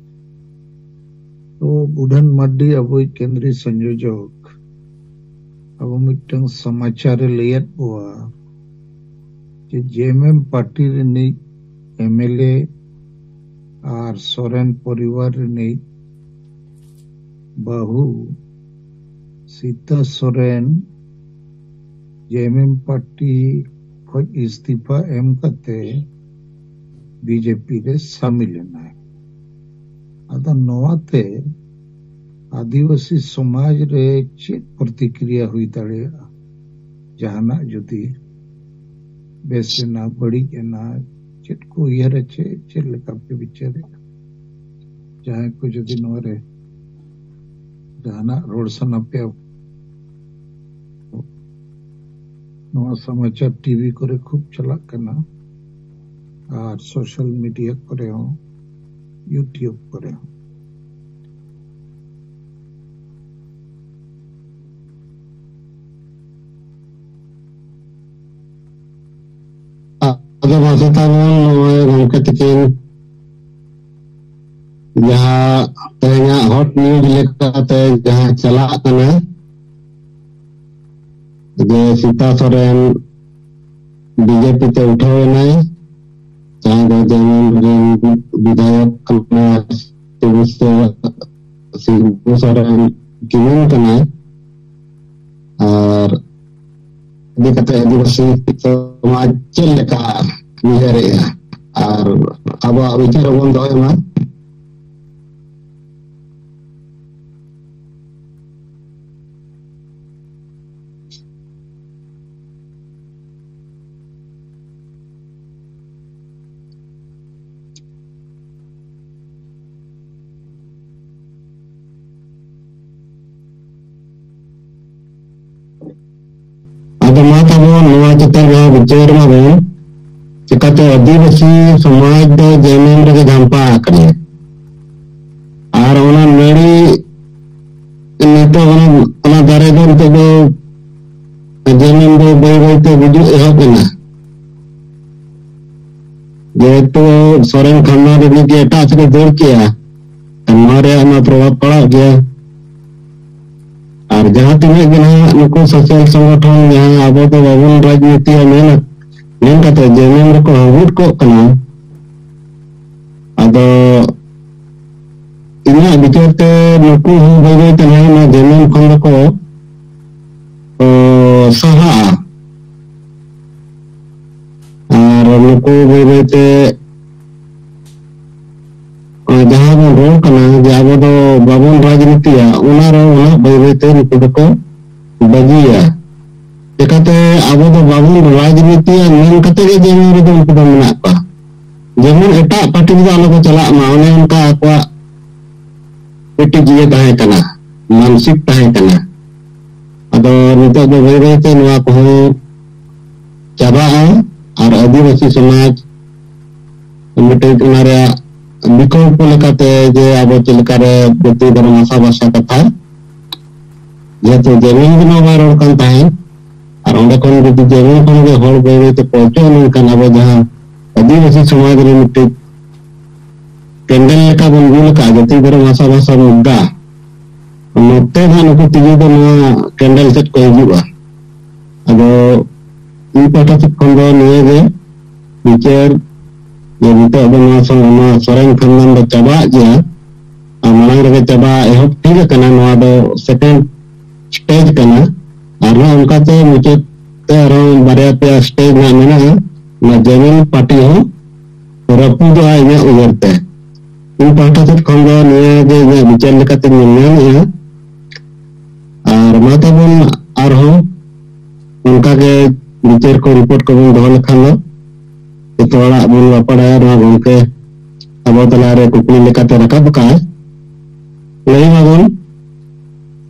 ᱛᱚ, ᱵᱩᱫᱷᱟᱱ ᱢᱟᱨᱰᱤ, ᱟᱵᱚᱭᱤᱡ ᱠᱮᱱᱫᱨᱤᱭ ᱥᱚᱝᱭᱳᱡᱚᱠ, ᱟᱵᱚ ᱢᱤᱫᱴᱟᱝ ᱥᱚᱢᱟᱪᱟᱨ ᱮ ᱞᱟᱹᱭᱟᱫ ᱵᱚᱣᱟ ᱡᱮ ᱡᱮ ᱮᱢ ᱮᱢ ᱯᱟᱨᱴᱤ ᱨᱤᱱᱤᱡ ᱮᱢ ᱮᱞ ᱮ ᱟᱨ ᱥᱚᱨᱮᱱ ᱯᱚᱨᱤᱵᱟᱨ ᱨᱤᱱᱤᱡ ᱵᱟᱹᱦᱩ ᱥᱤᱛᱟᱹ ᱥᱚᱨᱮᱱ ᱡᱮ ᱮᱢ ᱮᱢ ᱯᱟᱨᱴᱤ ᱠᱷᱚᱡ ᱤᱥᱛᱤᱯᱷᱟ ᱮᱢ ᱠᱟᱛᱮ ᱵᱤᱡᱮᱯᱤ ᱨᱮ ᱥᱟᱢᱤᱞ ᱮᱱᱟᱭ᱾ ᱟᱫᱚ ᱱᱚᱣᱟᱛᱮ ᱟᱹᱫᱤᱵᱟᱹᱥᱤ ᱥᱚᱢᱟᱡᱽ ᱨᱮ ᱪᱮᱫ ᱯᱨᱚᱛᱤᱠᱨᱤᱭᱟ ᱦᱩᱭ ᱫᱟᱲᱮᱭᱟᱜᱼᱟ? ᱡᱟᱦᱟᱱᱟᱜ ᱡᱩᱫᱤ ᱵᱮᱥ ᱮᱱᱟ, ᱵᱟᱹᱲᱤᱡ ᱮᱱᱟ, ᱪᱮᱫ ᱠᱚ ᱩᱭᱦᱟᱹᱨᱟ, ᱪᱮᱫ, ᱪᱮᱫ ᱞᱮᱠᱟ ᱯᱮ ᱵᱤᱪᱟᱹᱨᱮᱫᱼᱟ? ᱡᱟᱦᱟᱸᱭ ᱠᱚ ᱡᱩᱫᱤ ᱱᱚᱣᱟ ᱨᱮ ᱡᱟᱦᱟᱱᱟᱜ ᱨᱚᱲ ᱥᱟᱱᱟ ᱯᱮᱭᱟ, ᱱᱚᱣᱟ ᱥᱚᱢᱟᱪᱟᱨ ᱴᱤᱵᱷᱤ ᱠᱚᱨᱮ ᱠᱷᱩᱵ ᱪᱟᱞᱟᱜ ᱠᱟᱱᱟ, ᱟᱨ ᱥᱳᱥᱟᱞ ᱢᱤᱰᱤᱭᱟ ᱠᱚᱨᱮ ᱦᱚᱸ, YouTube ᱠᱚᱨᱮ ᱦᱚᱸ᱾ ᱟᱫᱚ ᱢᱟᱥᱮ ᱛᱟᱵᱚᱱ ᱱᱚᱜᱼᱚᱭ ᱜᱚᱢᱠᱮ ᱛᱤᱠᱤᱱ ᱡᱟᱦᱟᱸ ᱛᱮᱦᱮᱧᱟᱜ ᱦᱚᱴ ᱱᱤᱭᱩᱡᱽ ᱞᱮᱠᱟᱛᱮ ᱡᱟᱦᱟᱸ ᱪᱟᱞᱟᱜ ᱠᱟᱱᱟ, ᱡᱮ ᱥᱤᱛᱟ ᱥᱚᱨᱮᱱ ᱵᱤᱡᱮᱯᱤ ᱛᱮ ᱩᱴᱷᱟᱹᱣ ᱮᱱᱟᱭ, ᱡᱟᱦᱟᱸᱭ ᱫᱚ ᱡᱮᱢᱚᱱ ᱨᱮᱱ ᱵᱤᱫᱷᱟᱭᱚᱠ ᱠᱟᱱᱟᱭ, ᱥᱤᱵᱩ ᱥᱮ-, ᱥᱤᱵᱩ ᱥᱚᱨᱮᱱ ᱠᱤᱢᱤᱱ ᱠᱟᱱᱟᱭ᱾ ᱟᱨ ᱤᱫᱤ ᱠᱟᱛᱮ ᱟᱹᱫᱤᱵᱟᱹᱥᱤ ᱥᱚᱢᱟᱡᱽ ᱪᱮᱫ ᱞᱮᱠᱟ ᱩᱭᱦᱟᱹᱨᱮᱜᱼᱟ ᱟᱨ ᱟᱵᱚᱣᱟᱜ ᱵᱤᱪᱟᱹᱨ ᱨᱮᱵᱚᱱ ᱫᱚᱦᱚᱭ ᱢᱟ᱾ ᱟᱫᱚ ᱢᱟ ᱛᱟᱵᱚᱱ ᱱᱚᱣᱟ ᱪᱮᱛᱟᱱ ᱨᱮ ᱵᱤᱪᱟᱹᱨ ᱢᱟᱵᱚᱱ, ᱪᱤᱠᱟᱛᱮ ᱟᱹᱫᱤᱵᱟᱹᱥᱤ ᱥᱚᱢᱟᱡᱽ ᱫᱚ ᱡᱮᱢᱚᱱ ᱨᱮᱜᱮ ᱡᱷᱟᱢᱯᱟ ᱟᱠᱟᱱᱟ᱾ ᱟᱨ ᱚᱱᱟ ᱱᱟᱹᱲᱤ ᱱᱤᱛᱚᱜ ᱚᱱᱟ, ᱚᱱᱟ ᱫᱟᱨᱮ ᱫᱚ ᱱᱤᱛᱚᱜ ᱫᱚ ᱡᱮᱢᱚᱱ ᱫᱚ ᱵᱟᱹᱭ ᱵᱟᱹᱭ ᱛᱮ ᱜᱩᱡᱩᱜ ᱮᱦᱚᱵ ᱮᱱᱟ᱾ ᱡᱮᱦᱮᱛᱩ ᱥᱚᱨᱮᱱ ᱠᱷᱟᱱᱫᱟᱱ ᱨᱤᱱᱤᱡ ᱜᱮ ᱮᱴᱟᱜ ᱥᱮᱫ ᱮ ᱫᱟᱹᱲ ᱠᱮᱜᱼᱟ, ᱱᱚᱣᱟ ᱨᱮᱭᱟᱜ ᱢᱟ ᱯᱨᱚᱵᱷᱟᱵᱽ ᱯᱟᱲᱟᱜ ᱜᱮᱭᱟ᱾ ᱟᱨ ᱡᱟᱦᱟᱸ ᱛᱤᱱᱟᱹᱜ ᱜᱮ ᱱᱟᱦᱟᱜ ᱱᱩᱠᱩ ᱥᱳᱥᱟᱞ ᱥᱚᱝᱜᱚᱴᱷᱚᱱ, ᱡᱟᱦᱟᱸ ᱟᱵᱚ ᱫᱚ ᱵᱟᱵᱚᱱ ᱨᱟᱡᱽᱱᱤᱛᱤᱭᱟ ᱢᱮᱱ, ᱢᱮᱱ ᱠᱟᱛᱮ ᱡᱮ ᱢᱮᱱ ᱨᱮᱠᱚ ᱦᱟᱹᱵᱩᱫ ᱠᱚᱜ ᱠᱟᱱᱟ, ᱟᱫᱚ ᱤᱧᱟᱹᱜ ᱵᱤᱪᱟᱹᱨ ᱛᱮ ᱱᱩᱠᱩ ᱦᱚᱸ ᱵᱟᱹᱭ ᱵᱟᱹᱭ ᱛᱮ ᱱᱟᱦᱟᱜ ᱱᱚᱣᱟ ᱡᱮ ᱢᱮᱱ ᱠᱷᱚᱱ ᱫᱚᱠᱚ, ᱠᱚ ᱥᱟᱦᱟᱜᱼᱟ᱾ ᱱᱩᱠᱩ ᱵᱟᱹᱭ ᱵᱟᱹᱭᱛᱮ ᱡᱟᱦᱟᱸ ᱵᱚᱱ ᱨᱚᱲ ᱠᱟᱱᱟ ᱡᱮ ᱟᱵᱚ ᱫᱚ ᱵᱟᱵᱚᱱ ᱨᱟᱡᱽᱱᱤᱛᱤᱭᱟ, ᱚᱱᱟ ᱨᱚᱲ ᱚᱱᱟ ᱵᱟᱹᱭ ᱵᱟᱹᱭᱛᱮ ᱱᱩᱠᱩ ᱫᱚᱠᱚ ᱵᱟᱹᱜᱤᱭᱟ᱾ ᱪᱮᱠᱟᱛᱮ ᱟᱵᱚ ᱫᱚ ᱵᱟᱵᱚᱱ ᱨᱟᱡᱽᱱᱤᱛᱤᱭᱟ ᱢᱮᱱ ᱠᱟᱛᱮ ᱜᱮ ᱡᱮ ᱱᱚᱣᱟ ᱨᱮᱫᱚ ᱩᱱᱠᱩ ᱫᱚ ᱢᱮᱱᱟᱜ ᱠᱚᱣᱟ᱾ ᱡᱮᱢᱚᱱ ᱮᱴᱟᱜ ᱯᱟᱨᱴᱤ ᱨᱮᱫᱚ ᱟᱞᱚ ᱠᱚ ᱪᱟᱞᱟᱜ ᱢᱟ, ᱚᱱᱮ ᱚᱱᱠᱟ ᱟᱠᱚᱣᱟᱜ ᱢᱤᱫᱴᱤᱡ ᱤᱭᱟᱹ ᱛᱟᱦᱮᱸ ᱠᱟᱱᱟ, ᱢᱟᱱᱥᱤᱠ ᱛᱟᱦᱮᱸ ᱠᱟᱱᱟ᱾ ᱟᱫᱚ ᱱᱤᱛᱚᱜ ᱫᱚ ᱵᱟᱹᱭ ᱵᱟᱹᱭᱛᱮ ᱱᱚᱣᱟ ᱠᱚᱦᱚᱸ ᱪᱟᱵᱟᱜᱼᱟ᱾ ᱟᱨ ᱟᱹᱫᱤᱵᱟᱹᱥᱤ ᱥᱚᱢᱟᱡᱽ ᱢᱤᱫᱴᱤᱡ ᱚᱱᱟ ᱨᱮᱭᱟᱜ ᱵᱤᱠᱚᱞᱯᱚ ᱞᱮᱠᱟᱛᱮ ᱡᱮ ᱟᱵᱚ ᱪᱮᱫ ᱞᱮᱠᱟᱨᱮ ᱡᱟᱹᱛᱤ ᱫᱷᱚᱨᱚᱢ ᱵᱷᱟᱥᱟ ᱵᱷᱟᱥᱟ ᱠᱟᱛᱷᱟ, ᱡᱮᱦᱮᱛᱩ ᱡᱮᱢᱚᱱ ᱜᱮ ᱱᱚᱣᱟ ᱵᱟᱭ ᱨᱚᱲ ᱠᱟᱱ ᱛᱟᱦᱮᱸᱫ, ᱟᱨ ᱚᱸᱰᱮ ᱠᱷᱚᱱ ᱡᱩᱫᱤ ᱡᱮᱢᱚᱱ ᱠᱷᱚᱱ ᱜᱮ ᱦᱚᱲ ᱵᱟᱹᱭ ᱵᱟᱹᱭᱛᱮ ᱯᱚᱨᱤᱪᱚᱭ ᱞᱮᱱᱠᱷᱟᱱ ᱟᱵᱚ ᱡᱟᱦᱟᱸ ᱟᱹᱫᱤᱵᱟᱹᱥᱤ ᱥᱚᱢᱟᱡᱽ ᱨᱮ ᱢᱤᱫᱴᱤᱡ ᱠᱮᱱᱰᱮᱞ ᱞᱮᱠᱟ ᱵᱚᱱ ᱡᱩᱞ ᱟᱠᱟᱫ ᱡᱟᱹᱛᱤ ᱫᱷᱚᱨᱚᱢ ᱵᱷᱟᱥᱟ ᱵᱷᱟᱥᱟ ᱢᱩᱫᱽᱫᱟ, ᱱᱚᱛᱮ ᱫᱚ ᱦᱟᱸᱜ ᱱᱩᱠᱩ ᱛᱤᱡᱩ ᱫᱚ ᱱᱚᱣᱟ ᱠᱮᱱᱰᱮᱞ ᱥᱮᱫ ᱠᱚ ᱦᱤᱡᱩᱜᱼᱟ᱾ ᱟᱫᱚ ᱤᱧ ᱯᱟᱦᱴᱟ ᱥᱮᱫ ᱠᱷᱚᱱ ᱫᱚ ᱱᱤᱭᱟᱹ ᱜᱮ ᱵᱤᱪᱟᱹᱨ ᱡᱮ ᱱᱤᱛᱚᱜ ᱫᱚ ᱱᱚᱣᱟ ᱥᱚ-, ᱱᱚᱣᱟ ᱥᱚᱨᱮᱱ ᱠᱷᱟᱱᱫᱟᱱ ᱫᱚ ᱪᱟᱵᱟᱜ ᱜᱮᱭᱟ᱾ ᱟᱨ ᱢᱟᱲᱟᱝ ᱨᱮᱜᱮ ᱪᱟᱵᱟ ᱮᱦᱚᱵ ᱴᱷᱤᱠ ᱟᱠᱟᱱᱟ, ᱱᱚᱣᱟ ᱫᱚ ᱥᱮᱠᱮᱱᱰ ᱥᱴᱮᱡᱽ ᱠᱟᱱᱟ᱾ ᱟᱨᱦᱚᱸ ᱚᱱᱠᱟᱛᱮ ᱢᱩᱪᱟᱹᱫ ᱛᱮ ᱟᱨᱦᱚᱸ ᱵᱟᱨᱭᱟ ᱯᱮᱭᱟ ᱥᱴᱮᱡᱽ ᱱᱟᱜ ᱢᱮᱱᱟᱜᱼᱟ᱾ ᱚᱱᱟ ᱡᱮᱢᱚᱱ ᱯᱟᱨᱴᱤ ᱦᱚᱸ ᱨᱟᱹᱯᱩᱫᱚᱜᱼᱟ ᱤᱧᱟᱹᱜ ᱩᱭᱦᱟᱹᱨ ᱛᱮ᱾ ᱤᱧ ᱯᱟᱦᱴᱟ ᱥᱮᱫ ᱠᱷᱚᱱ ᱫᱚ ᱱᱤᱭᱟᱹ ᱜᱮ ᱤᱧᱟᱹᱜ ᱵᱤᱪᱟᱹᱨ ᱞᱮᱠᱟᱛᱮᱧ ᱧᱮᱞ ᱧᱟᱢᱮᱫᱼᱟ᱾ ᱟᱨ ᱢᱟ ᱛᱟᱵᱚᱱ ᱟᱨᱦᱚᱸ ᱚᱱᱠᱟ ᱜᱮ ᱵᱤᱪᱟᱹᱨ ᱠᱚ ᱨᱤᱯᱳᱨᱴ ᱠᱚᱵᱚᱱ ᱫᱚᱦᱚ ᱞᱮᱠᱷᱟᱱ ᱫᱚ ᱡᱚᱛᱚ ᱦᱚᱲᱟᱜ ᱵᱚᱱ ᱨᱚᱯᱚᱲᱟ᱾ ᱱᱚᱣᱟ ᱜᱚᱢᱠᱮ ᱟᱵᱚ ᱛᱟᱞᱟᱨᱮ ᱠᱩᱠᱞᱤ ᱞᱮᱠᱟᱛᱮ ᱨᱟᱠᱟᱵ ᱟᱠᱟᱫᱼᱟᱭ, ᱞᱟᱹᱭ ᱢᱟᱵᱚᱱ᱾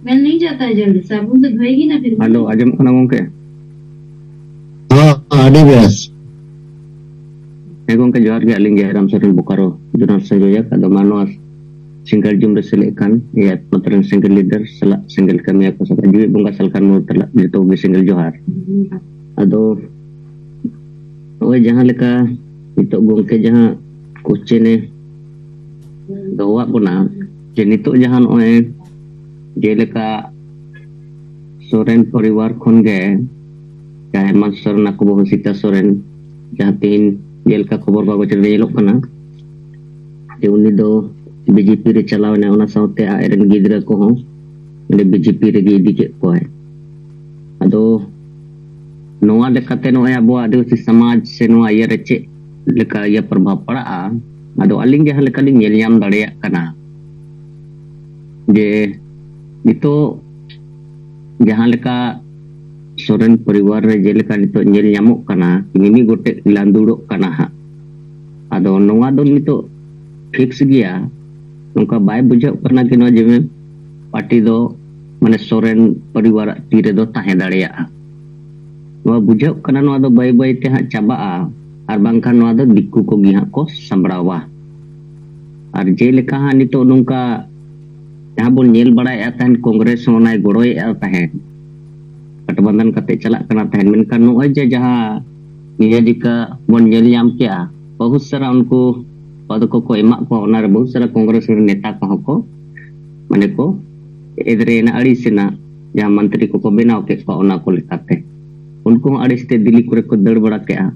मिल नहीं जाता है जल्दी, साबुन तो धोएगी ना फिर। ᱦᱮᱞᱳ, ᱟᱸᱡᱚᱢᱚᱜ ᱠᱟᱱᱟ ᱜᱚᱢᱠᱮ? ᱦᱚᱸ, ᱟᱹᱰᱤ ᱵᱮᱥ᱾ ᱦᱮᱸ ᱜᱚᱢᱠᱮ, ᱡᱚᱦᱟᱨ ᱜᱮ᱾ ᱟᱹᱞᱤᱧ ᱜᱮ ᱨᱟᱢ ᱥᱚᱨᱮᱱ, ᱵᱳᱠᱟᱨᱳ ᱡᱚᱱᱟᱞ ᱥᱚᱝᱡᱳᱡᱚᱠ᱾ ᱟᱫᱚ ᱢᱟ ᱱᱚᱣᱟ ᱥᱤᱝᱜᱮᱞ ᱡᱩᱢ ᱨᱮ ᱥᱮᱞᱮᱫ ᱠᱟᱱ ᱮᱭᱟᱭ ᱯᱚᱱᱚᱛ ᱨᱮᱱ ᱥᱤᱝᱜᱮᱞ ᱞᱤᱰᱟᱨ ᱥᱟᱞᱟᱜ ᱥᱤᱝᱜᱮᱞ ᱠᱟᱹᱢᱤᱭᱟᱹ ᱠᱚ ᱥᱟᱞᱟᱜ ᱡᱤᱣᱮᱫ ᱵᱚᱸᱜᱟ ᱥᱟᱞᱠᱷᱟᱱ ᱢᱩᱨ ᱛᱟᱞᱟ ᱡᱚᱛᱚ ᱠᱚᱜᱮ ᱥᱤᱝᱜᱮᱞ ᱡᱚᱦᱟᱨ᱾ ᱟᱫᱚ ᱱᱚᱜᱼᱚᱭ ᱡᱟᱦᱟᱸ ᱞᱮᱠᱟ ᱱᱤᱛᱚᱜ ᱜᱚᱢᱠᱮ ᱡᱟᱦᱟᱸ ᱠᱚᱥᱪᱮᱱᱮ ᱫᱚᱦᱚᱣᱟᱜ ᱵᱚᱱᱟ, ᱡᱮ ᱱᱤᱛᱚᱜ ᱡᱟᱦᱟᱸ ᱱᱚᱜᱼᱚᱭ ᱡᱮᱞᱮᱠᱟ ᱥᱚᱨᱮᱱ ᱯᱚᱨᱤᱵᱟᱨ ᱠᱷᱚᱱ ᱜᱮ ᱡᱟᱦᱟᱸ ᱦᱮᱢᱟᱱᱛ ᱥᱚᱨᱮᱱ ᱟᱠᱚ ᱵᱟᱹᱦᱩ ᱥᱤᱛᱟ ᱥᱚᱨᱮᱱ, ᱡᱟᱦᱟᱸ ᱛᱮᱦᱮᱧ ᱡᱮᱞᱮᱠᱟ ᱠᱷᱚᱵᱚᱨ ᱠᱟᱜᱚᱡᱽ ᱨᱮ ᱧᱮᱞᱚᱜ ᱠᱟᱱᱟ ᱡᱮ ᱩᱱᱤ ᱫᱚ ᱵᱤᱡᱮᱯᱤ ᱨᱮ ᱪᱟᱞᱟᱣ ᱮᱱᱟ, ᱚᱱᱟ ᱥᱟᱶᱛᱮ ᱟᱡ ᱨᱮᱱ ᱜᱤᱫᱽᱨᱟᱹ ᱠᱚᱦᱚᱸ ᱚᱸᱰᱮ ᱵᱤᱡᱮᱯᱤ ᱨᱮᱜᱮ ᱤᱫᱤ ᱠᱮᱫ ᱠᱚᱣᱟᱭ᱾ ᱟᱫᱚ ᱱᱚᱣᱟ ᱞᱮᱠᱟᱛᱮ ᱱᱚᱜᱼᱚᱭ ᱟᱵᱚᱣᱟᱜ ᱟᱹᱫᱤᱵᱟᱹᱥᱤ ᱥᱚᱢᱟᱡᱽ ᱥᱮ ᱱᱚᱣᱟ ᱤᱭᱟᱹ ᱨᱮ ᱪᱮᱫ ᱞᱮᱠᱟ ᱤᱭᱟᱹ ᱯᱨᱚᱵᱷᱟᱵᱽ ᱯᱟᱲᱟᱜᱼᱟ? ᱟᱫᱚ ᱟᱹᱞᱤᱧ ᱡᱟᱦᱟᱸ ᱞᱮᱠᱟᱞᱤᱧ ᱧᱮᱞ ᱧᱟᱢ ᱫᱟᱲᱮᱭᱟᱜ ᱠᱟᱱᱟ ᱡᱮ ᱱᱤᱛᱚᱜ ᱡᱟᱦᱟᱸ ᱞᱮᱠᱟ ᱥᱚᱨᱮᱱ ᱯᱚᱨᱤᱵᱟᱨ ᱨᱮ ᱡᱮᱞᱮᱠᱟ ᱱᱤᱛᱚᱜ ᱧᱮᱞ ᱧᱟᱢᱚᱜ ᱠᱟᱱᱟ, ᱢᱤᱢᱤᱫ ᱜᱚᱴᱮᱡ ᱞᱟᱸᱫᱩᱲᱚᱜ ᱠᱟᱱᱟ ᱦᱟᱸᱜ᱾ ᱟᱫᱚ ᱱᱚᱣᱟ ᱫᱚ ᱱᱤᱛᱚᱜ ᱯᱷᱤᱠᱥ ᱜᱮᱭᱟ, ᱱᱚᱝᱠᱟ ᱵᱟᱭ ᱵᱩᱡᱷᱟᱹᱜ ᱠᱟᱱᱟ ᱡᱮ ᱱᱚᱣᱟ ᱡᱮᱢᱚᱱ ᱯᱟᱨᱴᱤ ᱫᱚ ᱢᱟᱱᱮ ᱥᱚᱨᱮᱱ ᱯᱚᱨᱤᱵᱟᱨᱟᱜ ᱛᱤ ᱨᱮᱫᱚ ᱛᱟᱦᱮᱸ ᱫᱟᱲᱮᱭᱟᱜᱼᱟ᱾ ᱱᱚᱣᱟ ᱵᱩᱡᱷᱟᱹᱜ ᱠᱟᱱᱟ ᱱᱚᱣᱟ ᱫᱚ ᱵᱟᱹᱭ ᱵᱟᱹᱭ ᱛᱮ ᱦᱟᱸᱜ ᱪᱟᱵᱟᱜᱼᱟ, ᱟᱨ ᱵᱟᱝᱠᱷᱟᱱ ᱱᱚᱣᱟ ᱫᱚ ᱫᱤᱠᱩ ᱠᱚᱜᱮ ᱦᱟᱸᱜ ᱠᱚ ᱥᱟᱢᱵᱲᱟᱣᱟ᱾ ᱟᱨ ᱡᱮᱞᱮᱠᱟ ᱦᱟᱸᱜ ᱱᱤᱛᱚᱜ ᱱᱚᱝᱠᱟ ᱡᱟᱦᱟᱸ ᱵᱚᱱ ᱧᱮᱞ ᱵᱟᱲᱟᱭᱮᱫᱼᱟ ᱛᱟᱦᱮᱸᱫ, ᱠᱚᱝᱜᱨᱮᱥ ᱦᱚᱸ ᱚᱱᱟᱭ ᱜᱚᱲᱚᱭᱮᱫᱼᱟ ᱛᱟᱦᱮᱸᱫ, ᱜᱟᱴᱵᱟᱱᱫᱷᱟᱱ ᱠᱟᱛᱮ ᱪᱟᱞᱟᱜ ᱠᱟᱱᱟ ᱛᱟᱦᱮᱸᱫ, ᱢᱮᱱᱠᱷᱟᱱ ᱱᱚᱜᱼᱚᱭ ᱡᱮ ᱡᱟᱦᱟᱸ ᱱᱤᱭᱟᱹ ᱡᱤᱠᱟ ᱵᱚᱱ ᱧᱮᱞ ᱧᱟᱢ ᱠᱮᱜᱼᱟ, ᱵᱚᱦᱩᱛ ᱥᱟᱨᱟ ᱩᱱᱠᱩ ᱯᱚᱫ ᱠᱚᱠᱚ ᱮᱢᱟᱜ ᱠᱚᱣᱟ, ᱚᱱᱟᱨᱮ ᱵᱚᱦᱩᱛ ᱥᱟᱨᱟ ᱠᱚᱝᱜᱨᱮᱥ ᱨᱮᱱ ᱱᱮᱛᱟ ᱠᱚᱦᱚᱸ ᱠᱚ ᱢᱟᱱᱮ ᱠᱚ ᱮᱫᱽᱨᱮᱭᱮᱱᱟ, ᱟᱹᱲᱤᱥᱮᱱᱟ, ᱡᱟᱦᱟᱸ ᱢᱚᱱᱛᱨᱤ ᱠᱚᱠᱚ ᱵᱮᱱᱟᱣ ᱠᱮᱫ ᱠᱚᱣᱟ ᱚᱱᱟ ᱠᱚ ᱞᱮᱠᱟᱛᱮ᱾ ᱩᱱᱠᱩ ᱦᱚᱸ ᱟᱹᱲᱤᱥ ᱛᱮ ᱫᱤᱞᱤ ᱠᱚᱨᱮ ᱠᱚ ᱫᱟᱹᱲ ᱵᱟᱲᱟ ᱠᱮᱜᱼᱟ᱾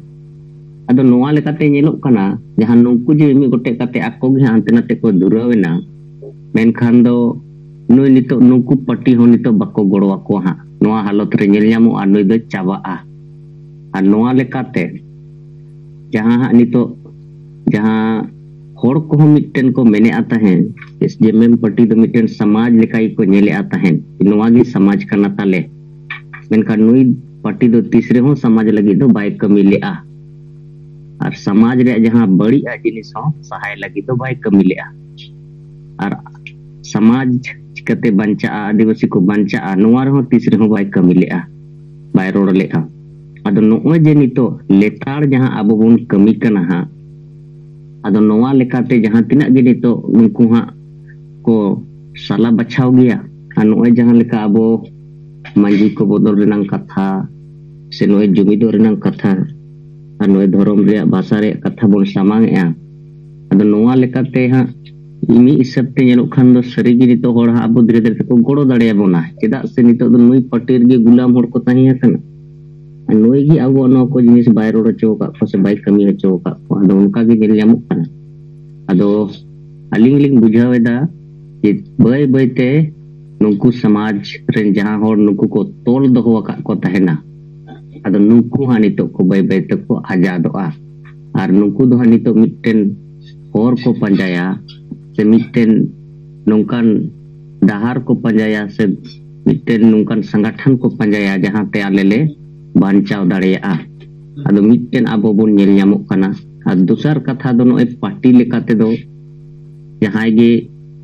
ᱟᱫᱚ ᱱᱚᱣᱟ ᱞᱮᱠᱟᱛᱮ ᱧᱮᱞᱚᱜ ᱠᱟᱱᱟ, ᱡᱟᱦᱟᱸ ᱱᱩᱠᱩ ᱡᱮ ᱢᱤᱫ ᱜᱚᱴᱮᱡ ᱠᱟᱛᱮ ᱟᱠᱚ ᱜᱮ ᱦᱟᱸᱜ ᱦᱟᱱᱛᱮ ᱱᱟᱛᱮ ᱠᱚ ᱫᱷᱩᱨᱟᱹᱣ ᱮᱱᱟ, ᱢᱮᱱᱠᱷᱟᱱ ᱫᱚ ᱱᱩᱭ ᱱᱤᱛᱚᱜ ᱱᱩᱠᱩ ᱯᱟᱨᱴᱤ ᱦᱚᱸ ᱱᱤᱛᱚᱜ ᱵᱟᱠᱚ ᱜᱚᱲᱚ ᱟᱠᱚᱣᱟ ᱦᱟᱸᱜ᱾ ᱱᱚᱣᱟ ᱦᱟᱞᱚᱛ ᱨᱮ ᱧᱮᱞ ᱧᱟᱢᱚᱜᱼᱟ, ᱱᱩᱭ ᱫᱚ ᱪᱟᱵᱟᱜᱼᱟ᱾ ᱟᱨ ᱱᱚᱣᱟ ᱞᱮᱠᱟᱛᱮ ᱡᱟᱦᱟᱸ ᱦᱟᱸᱜ ᱱᱤᱛᱚᱜ ᱡᱟᱦᱟᱸ ᱦᱚᱲ ᱠᱚᱦᱚᱸ ᱢᱤᱫᱴᱮᱱ ᱠᱚ ᱢᱮᱱᱮᱫᱼᱟ ᱛᱟᱦᱮᱸᱫ, ᱮᱥ ᱡᱮ ᱮᱢ ᱮᱢ ᱯᱟᱨᱴᱤ ᱫᱚ ᱢᱤᱫᱴᱮᱱ ᱥᱚᱢᱟᱡᱽ ᱞᱮᱠᱟ ᱜᱮᱠᱚ ᱧᱮᱞᱮᱫᱼᱟ ᱛᱟᱦᱮᱸᱫ, ᱱᱚᱣᱟ ᱜᱮ ᱥᱚᱢᱟᱡᱽ ᱠᱟᱱᱟ ᱛᱟᱞᱮ᱾ ᱢᱮᱱᱠᱷᱟᱱ ᱱᱩᱭ ᱯᱟᱨᱴᱤ ᱫᱚ ᱛᱤᱥ ᱨᱮᱦᱚᱸ ᱥᱚᱢᱟᱡᱽ ᱞᱟᱹᱜᱤᱫ ᱫᱚ ᱵᱟᱭ ᱠᱟᱹᱢᱤ ᱞᱮᱫᱼᱟ, ᱟᱨ ᱥᱚᱢᱟᱡᱽ ᱨᱮᱭᱟᱜ ᱡᱟᱦᱟᱸ ᱵᱟᱹᱲᱤᱡ ᱟᱜ ᱡᱤᱱᱤᱥ ᱦᱚᱸ ᱥᱟᱦᱟᱭ ᱞᱟᱹᱜᱤᱫ ᱫᱚ ᱵᱟᱭ ᱠᱟᱹᱢᱤ ᱞᱮᱫᱼᱟ, ᱟᱨ ᱥᱚᱢᱟᱡᱽ ᱪᱤᱠᱟᱹᱛᱮ ᱵᱟᱧᱪᱟᱜᱼᱟ, ᱟᱹᱫᱤᱵᱟᱹᱥᱤ ᱠᱚ ᱵᱟᱧᱪᱟᱜᱼᱟ, ᱱᱚᱣᱟ ᱨᱮᱦᱚᱸ ᱛᱤᱥ ᱨᱮᱦᱚᱸ ᱵᱟᱭ ᱠᱟᱹᱢᱤ ᱞᱮᱫᱼᱟ, ᱵᱟᱭ ᱨᱚᱲ ᱞᱮᱫᱼᱟ᱾ ᱟᱫᱚ ᱱᱚᱜᱼᱚᱭ ᱡᱮ ᱱᱤᱛᱚᱜ ᱞᱮᱛᱟᱲ ᱡᱟᱦᱟᱸ ᱟᱵᱚ ᱵᱚᱱ ᱠᱟᱹᱢᱤ ᱠᱟᱱᱟ ᱦᱟᱸᱜ, ᱟᱫᱚ ᱱᱚᱣᱟ ᱞᱮᱠᱟᱛᱮ ᱡᱟᱦᱟᱸ ᱛᱤᱱᱟᱹᱜ ᱜᱮ ᱱᱤᱛᱚᱜ ᱱᱩᱠᱩ ᱦᱟᱸᱜ ᱠᱚ ᱥᱟᱞᱟ ᱵᱟᱪᱷᱟᱣ ᱜᱮᱭᱟ, ᱟᱨ ᱱᱚᱜᱼᱚᱭ ᱡᱟᱦᱟᱸ ᱞᱮᱠᱟ ᱟᱵᱚ ᱢᱟᱹᱡᱷᱤ ᱠᱚ ᱵᱚᱫᱚᱞ ᱨᱮᱱᱟᱜ ᱠᱟᱛᱷᱟ ᱥᱮ ᱱᱚᱜᱼᱚᱭ ᱡᱩᱢᱤᱫᱚᱜ ᱨᱮᱱᱟᱜ ᱠᱟᱛᱷᱟ ᱟᱨ ᱱᱚᱜᱼᱚᱭ ᱫᱷᱚᱨᱚᱢ ᱨᱮᱭᱟᱜ ᱵᱷᱟᱥᱟ ᱨᱮᱭᱟᱜ ᱠᱟᱛᱷᱟ ᱵᱚᱱ ᱥᱟᱢᱟᱝ ᱮᱜᱼᱟ, ᱟᱫᱚ ᱱᱚᱣᱟ ᱞᱮᱠᱟᱛᱮ ᱦᱟᱸᱜ ᱢᱤᱫ ᱦᱤᱥᱟᱹᱵ ᱛᱮ ᱧᱮᱞᱚᱜ ᱠᱷᱟᱱ ᱫᱚ ᱥᱟᱹᱨᱤᱜᱮ ᱱᱤᱛᱚᱜ ᱦᱚᱲ ᱦᱟᱸᱜ ᱟᱵᱚ ᱫᱷᱤᱨᱮ ᱫᱷᱤᱨᱮ ᱛᱮᱠᱚ ᱜᱚᱲᱚ ᱫᱟᱲᱮᱭᱟᱵᱚᱱᱟ᱾ ᱪᱮᱫᱟᱜ ᱥᱮ ᱱᱤᱛᱚᱜ ᱫᱚ ᱱᱩᱭ ᱯᱟᱹᱴᱤ ᱨᱮᱜᱮ ᱜᱩᱞᱟᱢ ᱦᱚᱲ ᱠᱚ ᱛᱟᱦᱮᱸ ᱟᱠᱟᱱᱟ᱾ ᱟᱨ ᱱᱩᱭ ᱜᱮ ᱟᱵᱚᱣᱟᱜ ᱱᱚᱣᱟ ᱠᱚ ᱡᱤᱱᱤᱥ ᱵᱟᱭ ᱨᱚᱲ ᱦᱚᱪᱚ ᱟᱠᱟᱫ ᱠᱚᱣᱟ ᱥᱮ ᱵᱟᱭ ᱠᱟᱹᱢᱤ ᱦᱚᱪᱚ ᱟᱠᱟᱫ ᱠᱚᱣᱟ᱾ ᱟᱫᱚ ᱚᱱᱠᱟ ᱜᱮ ᱧᱮᱞ ᱧᱟᱢᱚᱜ ᱠᱟᱱᱟ᱾ ᱟᱫᱚ ᱟᱹᱞᱤᱧ ᱞᱤᱧ ᱵᱩᱡᱷᱟᱹᱣ ᱮᱫᱟ ᱡᱮ ᱵᱟᱹᱭ ᱵᱟᱹᱭ ᱛᱮ ᱱᱩᱠᱩ ᱥᱚᱢᱟᱡᱽ ᱨᱮᱱ ᱡᱟᱦᱟᱸ ᱦᱚᱲ ᱱᱩᱠᱩ ᱠᱚ ᱛᱚᱞ ᱫᱚᱦᱚ ᱟᱠᱟᱫ ᱠᱚ ᱛᱟᱦᱮᱱᱟ, ᱟᱫᱚ ᱱᱩᱠᱩ ᱦᱟᱸᱜ ᱱᱤᱛᱚᱜ ᱠᱚ ᱵᱟᱹᱭ ᱵᱟᱹᱭ ᱛᱮᱠᱚ ᱟᱡᱟᱫᱚᱜᱼᱟ᱾ ᱟᱨ ᱱᱩᱠᱩ ᱫᱚ ᱦᱟᱸᱜ ᱱᱤᱛᱚᱜ ᱢᱤᱫᱴᱮᱱ ᱦᱚᱨ ᱠᱚ ᱯᱟᱸᱡᱟᱭᱟ, ᱥᱮ ᱢᱤᱫᱴᱮᱱ ᱱᱚᱝᱠᱟᱱ ᱰᱟᱦᱟᱨ ᱠᱚ ᱯᱟᱸᱡᱟᱭᱟ, ᱥᱮ ᱢᱤᱫᱴᱮᱱ ᱱᱚᱝᱠᱟᱱ ᱥᱚᱝᱜᱚᱴᱷᱚᱱ ᱠᱚ ᱯᱟᱸᱡᱟᱭᱟ, ᱡᱟᱦᱟᱸ ᱛᱮ ᱟᱞᱮ ᱞᱮ ᱵᱟᱧᱪᱟᱣ ᱫᱟᱲᱮᱭᱟᱜᱼᱟ᱾ ᱟᱫᱚ ᱢᱤᱫᱴᱮᱱ ᱟᱵᱚ ᱵᱚᱱ ᱧᱮᱞ ᱧᱟᱢᱚᱜ ᱠᱟᱱᱟ᱾ ᱟᱨ ᱫᱚᱥᱟᱨ ᱠᱟᱛᱷᱟ ᱫᱚ ᱱᱚᱜᱼᱚᱭ ᱯᱟᱨᱴᱤ ᱞᱮᱠᱟ ᱛᱮᱫᱚ ᱡᱟᱦᱟᱸᱭ ᱜᱮ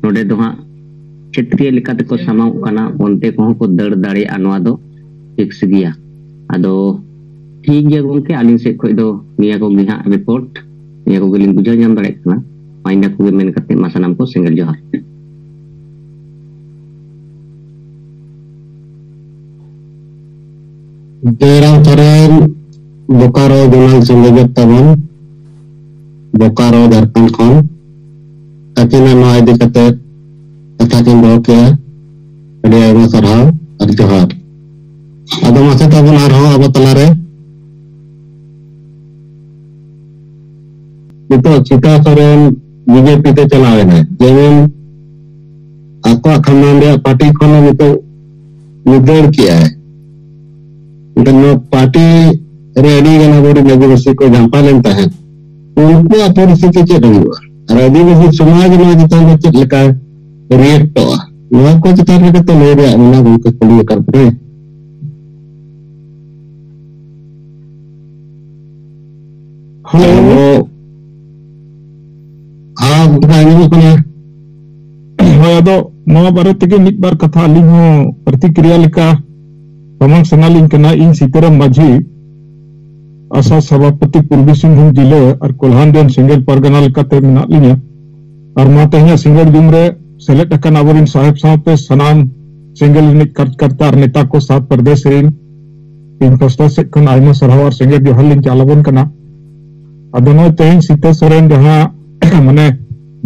ᱱᱚᱰᱮ ᱫᱚ ᱦᱟᱸᱜ ᱪᱷᱟᱹᱛᱨᱤᱭᱟᱹ ᱞᱮᱠᱟ ᱛᱮᱠᱚ ᱥᱟᱢᱟᱝᱚᱜ ᱠᱟᱱᱟ, ᱚᱱᱛᱮ ᱠᱚᱦᱚᱸ ᱠᱚ ᱫᱟᱹᱲ ᱫᱟᱲᱮᱭᱟᱜᱼᱟ, ᱱᱚᱣᱟ ᱫᱚ ᱯᱷᱤᱠᱥ ᱜᱮᱭᱟ᱾ ᱟᱫᱚ ᱴᱷᱤᱠ ᱜᱮᱭᱟ ᱜᱚᱢᱠᱮ, ᱟᱹᱞᱤᱧ ᱥᱮᱫ ᱠᱷᱚᱱ ᱫᱚ ᱱᱤᱭᱟᱹ ᱠᱚᱜᱮ ᱦᱟᱸᱜ ᱨᱤᱯᱳᱨᱴ, ᱱᱤᱭᱟᱹ ᱠᱚᱜᱮ ᱞᱤᱧ ᱵᱩᱡᱷᱟᱹᱣ ᱧᱟᱢ ᱫᱟᱲᱮᱭᱟᱜ ᱠᱟᱱᱟ᱾ ᱢᱟ ᱤᱱᱟᱹ ᱠᱚᱜᱮ ᱢᱮᱱ ᱠᱟᱛᱮ ᱢᱟ ᱥᱟᱱᱟᱢ ᱠᱚ ᱥᱮᱸᱜᱮᱞ ᱡᱚᱦᱟᱨ᱾ ᱡᱚᱭᱨᱟᱢ ᱥᱚᱨᱮᱱ, ᱵᱳᱠᱟᱨᱳ ᱡᱳᱱᱟᱞ ᱥᱚᱝᱭᱳᱡᱚᱠ ᱛᱟᱵᱚᱱ, ᱵᱳᱠᱟᱨᱳ, ᱡᱷᱟᱲᱠᱷᱚᱸᱰ ᱠᱷᱚᱱ᱾ ᱟᱹᱠᱤᱱᱟᱜ ᱱᱚᱣᱟ ᱤᱫᱤ ᱠᱟᱛᱮ ᱠᱟᱛᱷᱟ ᱠᱤᱱ ᱫᱚᱦᱚ ᱠᱮᱜᱼᱟ᱾ ᱟᱹᱰᱤ ᱟᱭᱢᱟ ᱥᱟᱨᱦᱟᱣ ᱟᱨ ᱡᱚᱦᱟᱨ᱾ ᱟᱫᱚ ᱢᱟᱥᱮ ᱛᱟᱵᱚᱱ ᱟᱨᱦᱚᱸ ᱟᱵᱚ ᱛᱟᱞᱟᱨᱮ ᱱᱤᱛᱚᱜ ᱥᱤᱛᱟ ᱥᱚᱨᱮᱱ ᱵᱤᱡᱮᱯᱤ ᱛᱮ ᱪᱟᱞᱟᱣ ᱮᱱᱟᱭ, ᱡᱮᱢᱚᱱ ᱟᱠᱚᱣᱟᱜ ᱠᱷᱟᱱᱫᱟᱱ ᱨᱮᱭᱟᱜ ᱯᱟᱨᱴᱤ ᱠᱷᱚᱱ ᱱᱤᱛᱚᱜ ᱩᱱᱤ ᱫᱟᱹᱲ ᱠᱮᱜᱼᱟᱭ᱾ ᱮᱱᱠᱷᱟᱱ ᱱᱚᱣᱟ ᱯᱟᱨᱴᱤ ᱨᱮ ᱟᱹᱰᱤ ᱜᱟᱱ ᱟᱵᱚᱨᱮᱱ ᱟᱹᱫᱤᱵᱟᱹᱥᱤ ᱠᱚ ᱡᱷᱟᱢᱯᱟ ᱞᱮᱱ ᱛᱟᱦᱮᱸᱫ, ᱩᱱᱠᱩᱣᱟᱜ ᱯᱚᱨᱤᱥᱛᱷᱤᱛᱤ ᱪᱮᱫ ᱦᱩᱭᱩᱜᱼᱟ ᱟᱨ ᱟᱹᱫᱤᱵᱟᱹᱥᱤ ᱥᱚᱢᱟᱡᱽ ᱱᱚᱣᱟ ᱪᱮᱛᱟᱱ ᱨᱮ ᱪᱮᱫ ᱞᱮᱠᱟ ᱨᱤᱭᱮᱠᱴᱚᱜᱼᱟ, ᱱᱚᱣᱟ ᱠᱚ ᱪᱮᱛᱟᱱ ᱨᱮᱜᱮ ᱛᱚ ᱞᱟᱹᱭ ᱨᱮᱭᱟᱜ ᱢᱮᱱᱟᱜᱼᱟ ᱜᱚᱢᱠᱮ, ᱠᱩᱞᱤ ᱟᱠᱟᱫ ᱵᱚᱱᱟᱭ᱾ ᱦᱮᱞᱳ᱾ ᱦᱮᱸ, ᱜᱚᱢᱠᱮ ᱟᱸᱡᱚᱢᱚᱜ ᱠᱟᱱᱟ᱾ ᱦᱳᱭ, ᱟᱫᱚ ᱱᱚᱣᱟ ᱵᱟᱨᱮ ᱛᱮᱜᱮ ᱢᱤᱫ ᱵᱟᱨ ᱠᱟᱛᱷᱟ ᱟᱹᱞᱤᱧ ᱦᱚᱸ ᱯᱨᱚᱛᱤᱠᱨᱤᱭᱟ ᱞᱮᱠᱟ ᱥᱟᱢᱟᱝ ᱥᱟᱱᱟᱞᱤᱧ ᱠᱟᱱᱟ᱾ ᱤᱧ ᱥᱤᱛᱟᱨᱟᱢ ᱢᱟᱹᱡᱷᱤ, ᱟᱥᱟ ᱥᱚᱵᱷᱟᱯᱚᱛᱤ, ᱯᱩᱨᱵᱤ ᱥᱤᱝᱵᱷᱩᱢ ᱡᱤᱞᱟᱹ ᱟᱨ ᱠᱚᱞᱦᱟᱱᱰᱤᱭᱟᱱ ᱥᱮᱸᱜᱮᱞ ᱯᱟᱨᱜᱟᱱᱟ ᱞᱮᱠᱟᱛᱮ ᱢᱮᱱᱟᱜ ᱞᱤᱧᱟ᱾ ᱟᱨ ᱢᱟ ᱛᱮᱦᱮᱧᱟᱜ ᱥᱤᱸᱜᱟᱹᱲ ᱡᱩᱢ ᱨᱮ ᱥᱮᱞᱮᱫ ᱟᱠᱟᱱ ᱟᱵᱚᱨᱮᱱ ᱥᱟᱦᱮᱵ ᱥᱟᱶᱛᱮ ᱥᱟᱱᱟᱢ ᱥᱮᱸᱜᱮᱞ ᱨᱤᱱᱤᱡ ᱠᱟᱨᱡᱽᱠᱟᱨᱛᱟ ᱟᱨ ᱱᱮᱛᱟ ᱠᱚ ᱥᱟᱶ ᱯᱨᱚᱫᱮᱥ ᱨᱤᱱ ᱤᱧ ᱯᱟᱥᱴᱟ ᱥᱮᱫ ᱠᱷᱚᱱ ᱟᱭᱢᱟ ᱥᱟᱨᱦᱟᱣ ᱟᱨ ᱥᱮᱸᱜᱮᱞ ᱡᱚᱦᱟᱨ ᱞᱤᱧ ᱪᱟᱞ ᱟᱵᱚᱱ ᱠᱟᱱᱟ᱾ ᱟᱫᱚ ᱱᱚᱜᱼᱚᱭ ᱛᱮᱦᱮᱧ ᱥᱤᱛᱟᱹ ᱥᱚᱨᱮᱱ ᱡᱟᱦᱟᱸ ᱢᱟᱱᱮ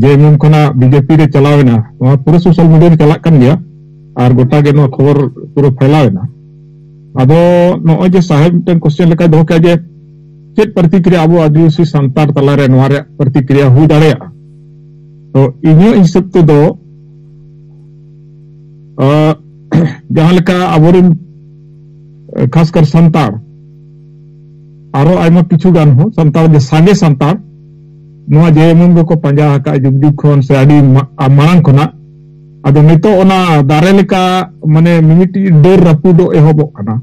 ᱡᱮ ᱮᱢ ᱮᱢ ᱠᱷᱚᱱᱟᱜ ᱵᱤᱡᱮᱯᱤ ᱨᱮ ᱪᱟᱞᱟᱣ ᱮᱱᱟ, ᱱᱚᱣᱟ ᱯᱩᱨᱟᱹ ᱥᱳᱥᱟᱞ ᱢᱤᱰᱤᱭᱟ ᱨᱮ ᱪᱟᱞᱟᱜ ᱠᱟᱱ ᱜᱮᱭᱟ ᱟᱨ ᱜᱚᱴᱟ ᱜᱮ ᱱᱚᱣᱟ ᱠᱷᱚᱵᱚᱨ ᱯᱩᱨᱟᱹ ᱯᱷᱟᱭᱞᱟᱣ ᱮᱱᱟ᱾ ᱟᱫᱚ ᱱᱚᱜᱼᱚᱭ ᱡᱮ ᱥᱟᱦᱮᱵ ᱢᱤᱫᱴᱮᱱ ᱠᱚᱥᱪᱮᱱ ᱞᱮᱠᱟᱭ ᱫᱚᱦᱚ ᱠᱮᱫᱟ ᱡᱮ ᱪᱮᱫ ᱯᱨᱚᱛᱤᱠᱨᱤᱭᱟ ᱟᱵᱚ ᱟᱹᱫᱤᱵᱟᱹᱥᱤ ᱥᱟᱱᱛᱟᱲ ᱛᱟᱞᱟᱨᱮ ᱱᱚᱣᱟ ᱨᱮᱭᱟᱜ ᱯᱨᱚᱛᱤᱠᱨᱤᱭᱟ ᱦᱩᱭ ᱫᱟᱲᱮᱭᱟᱜᱼᱟ? ᱛᱚ ᱤᱧᱟᱹᱜ ᱦᱤᱥᱟᱹᱵ ᱛᱮᱫᱚ, ᱟᱸ, ᱡᱟᱦᱟᱸ ᱞᱮᱠᱟ ᱟᱵᱚᱨᱮᱱ, ᱟᱸ, ᱠᱷᱟᱥᱠᱟᱨ ᱥᱟᱱᱛᱟᱲ ᱟᱨᱚ ᱟᱭᱢᱟ ᱠᱤᱪᱷᱩ ᱜᱟᱱ ᱦᱚᱸ ᱥᱟᱱᱛᱟᱲ ᱜᱮ, ᱥᱟᱸᱜᱮ ᱥᱟᱱᱛᱟᱲ ᱱᱚᱣᱟ ᱡᱮ ᱮᱢ ᱮᱢ ᱫᱚᱠᱚ ᱯᱟᱸᱡᱟ ᱟᱠᱟᱫ ᱡᱩᱜᱽ ᱡᱩᱜᱽ ᱠᱷᱚᱱ ᱥᱮ ᱟᱹᱰᱤ ᱢᱟ-, ᱟ, ᱢᱟᱲᱟᱝ ᱠᱷᱚᱱᱟᱜ᱾ ᱟᱫᱚ ᱱᱤᱛᱚᱜ ᱚᱱᱟ ᱫᱟᱨᱮ ᱞᱮᱠᱟ ᱢᱟᱱᱮ ᱢᱤᱢᱤᱫᱴᱤᱡ ᱰᱟᱹᱨ ᱨᱟᱹᱯᱩᱫᱚᱜ ᱮᱦᱚᱵᱚᱜ ᱠᱟᱱᱟ᱾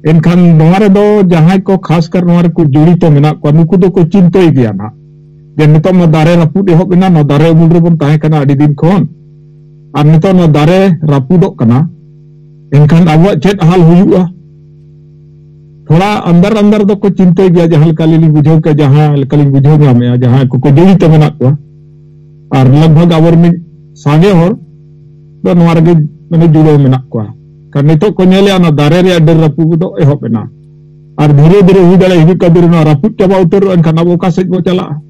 ᱮᱱᱠᱷᱟᱱ ᱱᱚᱣᱟ ᱨᱮᱫᱚ ᱡᱟᱦᱟᱸᱭ ᱠᱚ ᱠᱷᱟᱥ ᱠᱟᱨ ᱱᱚᱣᱟ ᱨᱮᱠᱚ ᱡᱚᱲᱤᱛᱚ ᱢᱮᱱᱟᱜ ᱠᱚᱣᱟ, ᱱᱩᱠᱩ ᱫᱚᱠᱚ ᱪᱤᱱᱛᱟᱹᱭ ᱜᱮᱭᱟ ᱱᱟᱦᱟᱜ ᱡᱮ ᱱᱤᱛᱚᱜ ᱢᱟ ᱫᱟᱨᱮ ᱨᱟᱹᱯᱩᱫ ᱮᱦᱚᱵ ᱮᱱᱟ, ᱱᱚᱣᱟ ᱫᱟᱨᱮ ᱩᱢᱩᱞ ᱨᱮᱵᱚᱱ ᱛᱟᱦᱮᱸ ᱠᱟᱱᱟ ᱟᱹᱰᱤ ᱫᱤᱱ ᱠᱷᱚᱱ, ᱟᱨ ᱱᱤᱛᱚᱜ ᱱᱚᱣᱟ ᱫᱟᱨᱮ ᱨᱟᱹᱯᱩᱫᱚᱜ ᱠᱟᱱᱟ, ᱮᱱᱠᱷᱟᱱ ᱟᱵᱚᱣᱟᱜ ᱪᱮᱫ ᱦᱟᱞ ᱦᱩᱭᱩᱜᱼᱟ? ᱛᱷᱚᱲᱟ ᱟᱱᱫᱟᱨ ᱟᱱᱫᱟᱨ ᱫᱚᱠᱚ ᱪᱤᱱᱛᱟᱹᱭ ᱜᱮᱭᱟ, ᱡᱟᱦᱟᱸ ᱞᱮᱠᱟ ᱟᱹᱞᱤᱧ ᱞᱤᱧ ᱵᱩᱡᱷᱟᱹᱣ ᱠᱮᱫ, ᱡᱟᱦᱟᱸ ᱞᱮᱠᱟᱞᱤᱧ ᱵᱩᱡᱷᱟᱹᱣ ᱧᱟᱢᱮᱫᱼᱟ, ᱡᱟᱦᱟᱸᱭ ᱠᱚᱠᱚ ᱡᱚᱲᱤᱛ ᱢᱮᱱᱟᱜ ᱠᱚᱣᱟ, ᱟᱨ ᱞᱟᱜᱽ ᱵᱷᱟᱜᱽ ᱟᱵᱚᱨᱮᱱ ᱢᱤᱫ ᱥᱟᱸᱜᱮ ᱦᱚᱲ ᱫᱚ ᱱᱚᱣᱟ ᱨᱮᱜᱮ ᱢᱟᱱᱮ ᱡᱩᱲᱟᱹᱣ ᱢᱮᱱᱟᱜ ᱠᱚᱣᱟ᱾ ᱠᱟᱨᱚᱱ ᱱᱤᱛᱚᱜ ᱠᱚ ᱧᱮᱞᱮᱫᱼᱟ, ᱚᱱᱟ ᱫᱟᱨᱮ ᱨᱮᱭᱟᱜ ᱰᱟᱹᱨ ᱨᱟᱹᱯᱩᱫ ᱫᱚ ᱮᱦᱚᱵ ᱮᱱᱟ, ᱟᱨ ᱫᱷᱤᱨᱮ ᱫᱷᱤᱨᱮ ᱦᱩᱭ ᱫᱟᱲᱮᱭᱟᱜᱼᱟ ᱦᱤᱡᱩᱜ ᱠᱟᱱ ᱫᱤᱱ ᱨᱮ ᱱᱚᱣᱟ ᱨᱟᱹᱯᱩᱫ ᱪᱟᱵᱟ ᱩᱛᱟᱹᱨᱚᱜᱼᱟ, ᱮᱱᱠᱷᱟᱱ ᱟᱵᱚ ᱚᱠᱟ ᱥᱮᱫ ᱵᱚ ᱪᱟᱞᱟᱜᱼᱟ?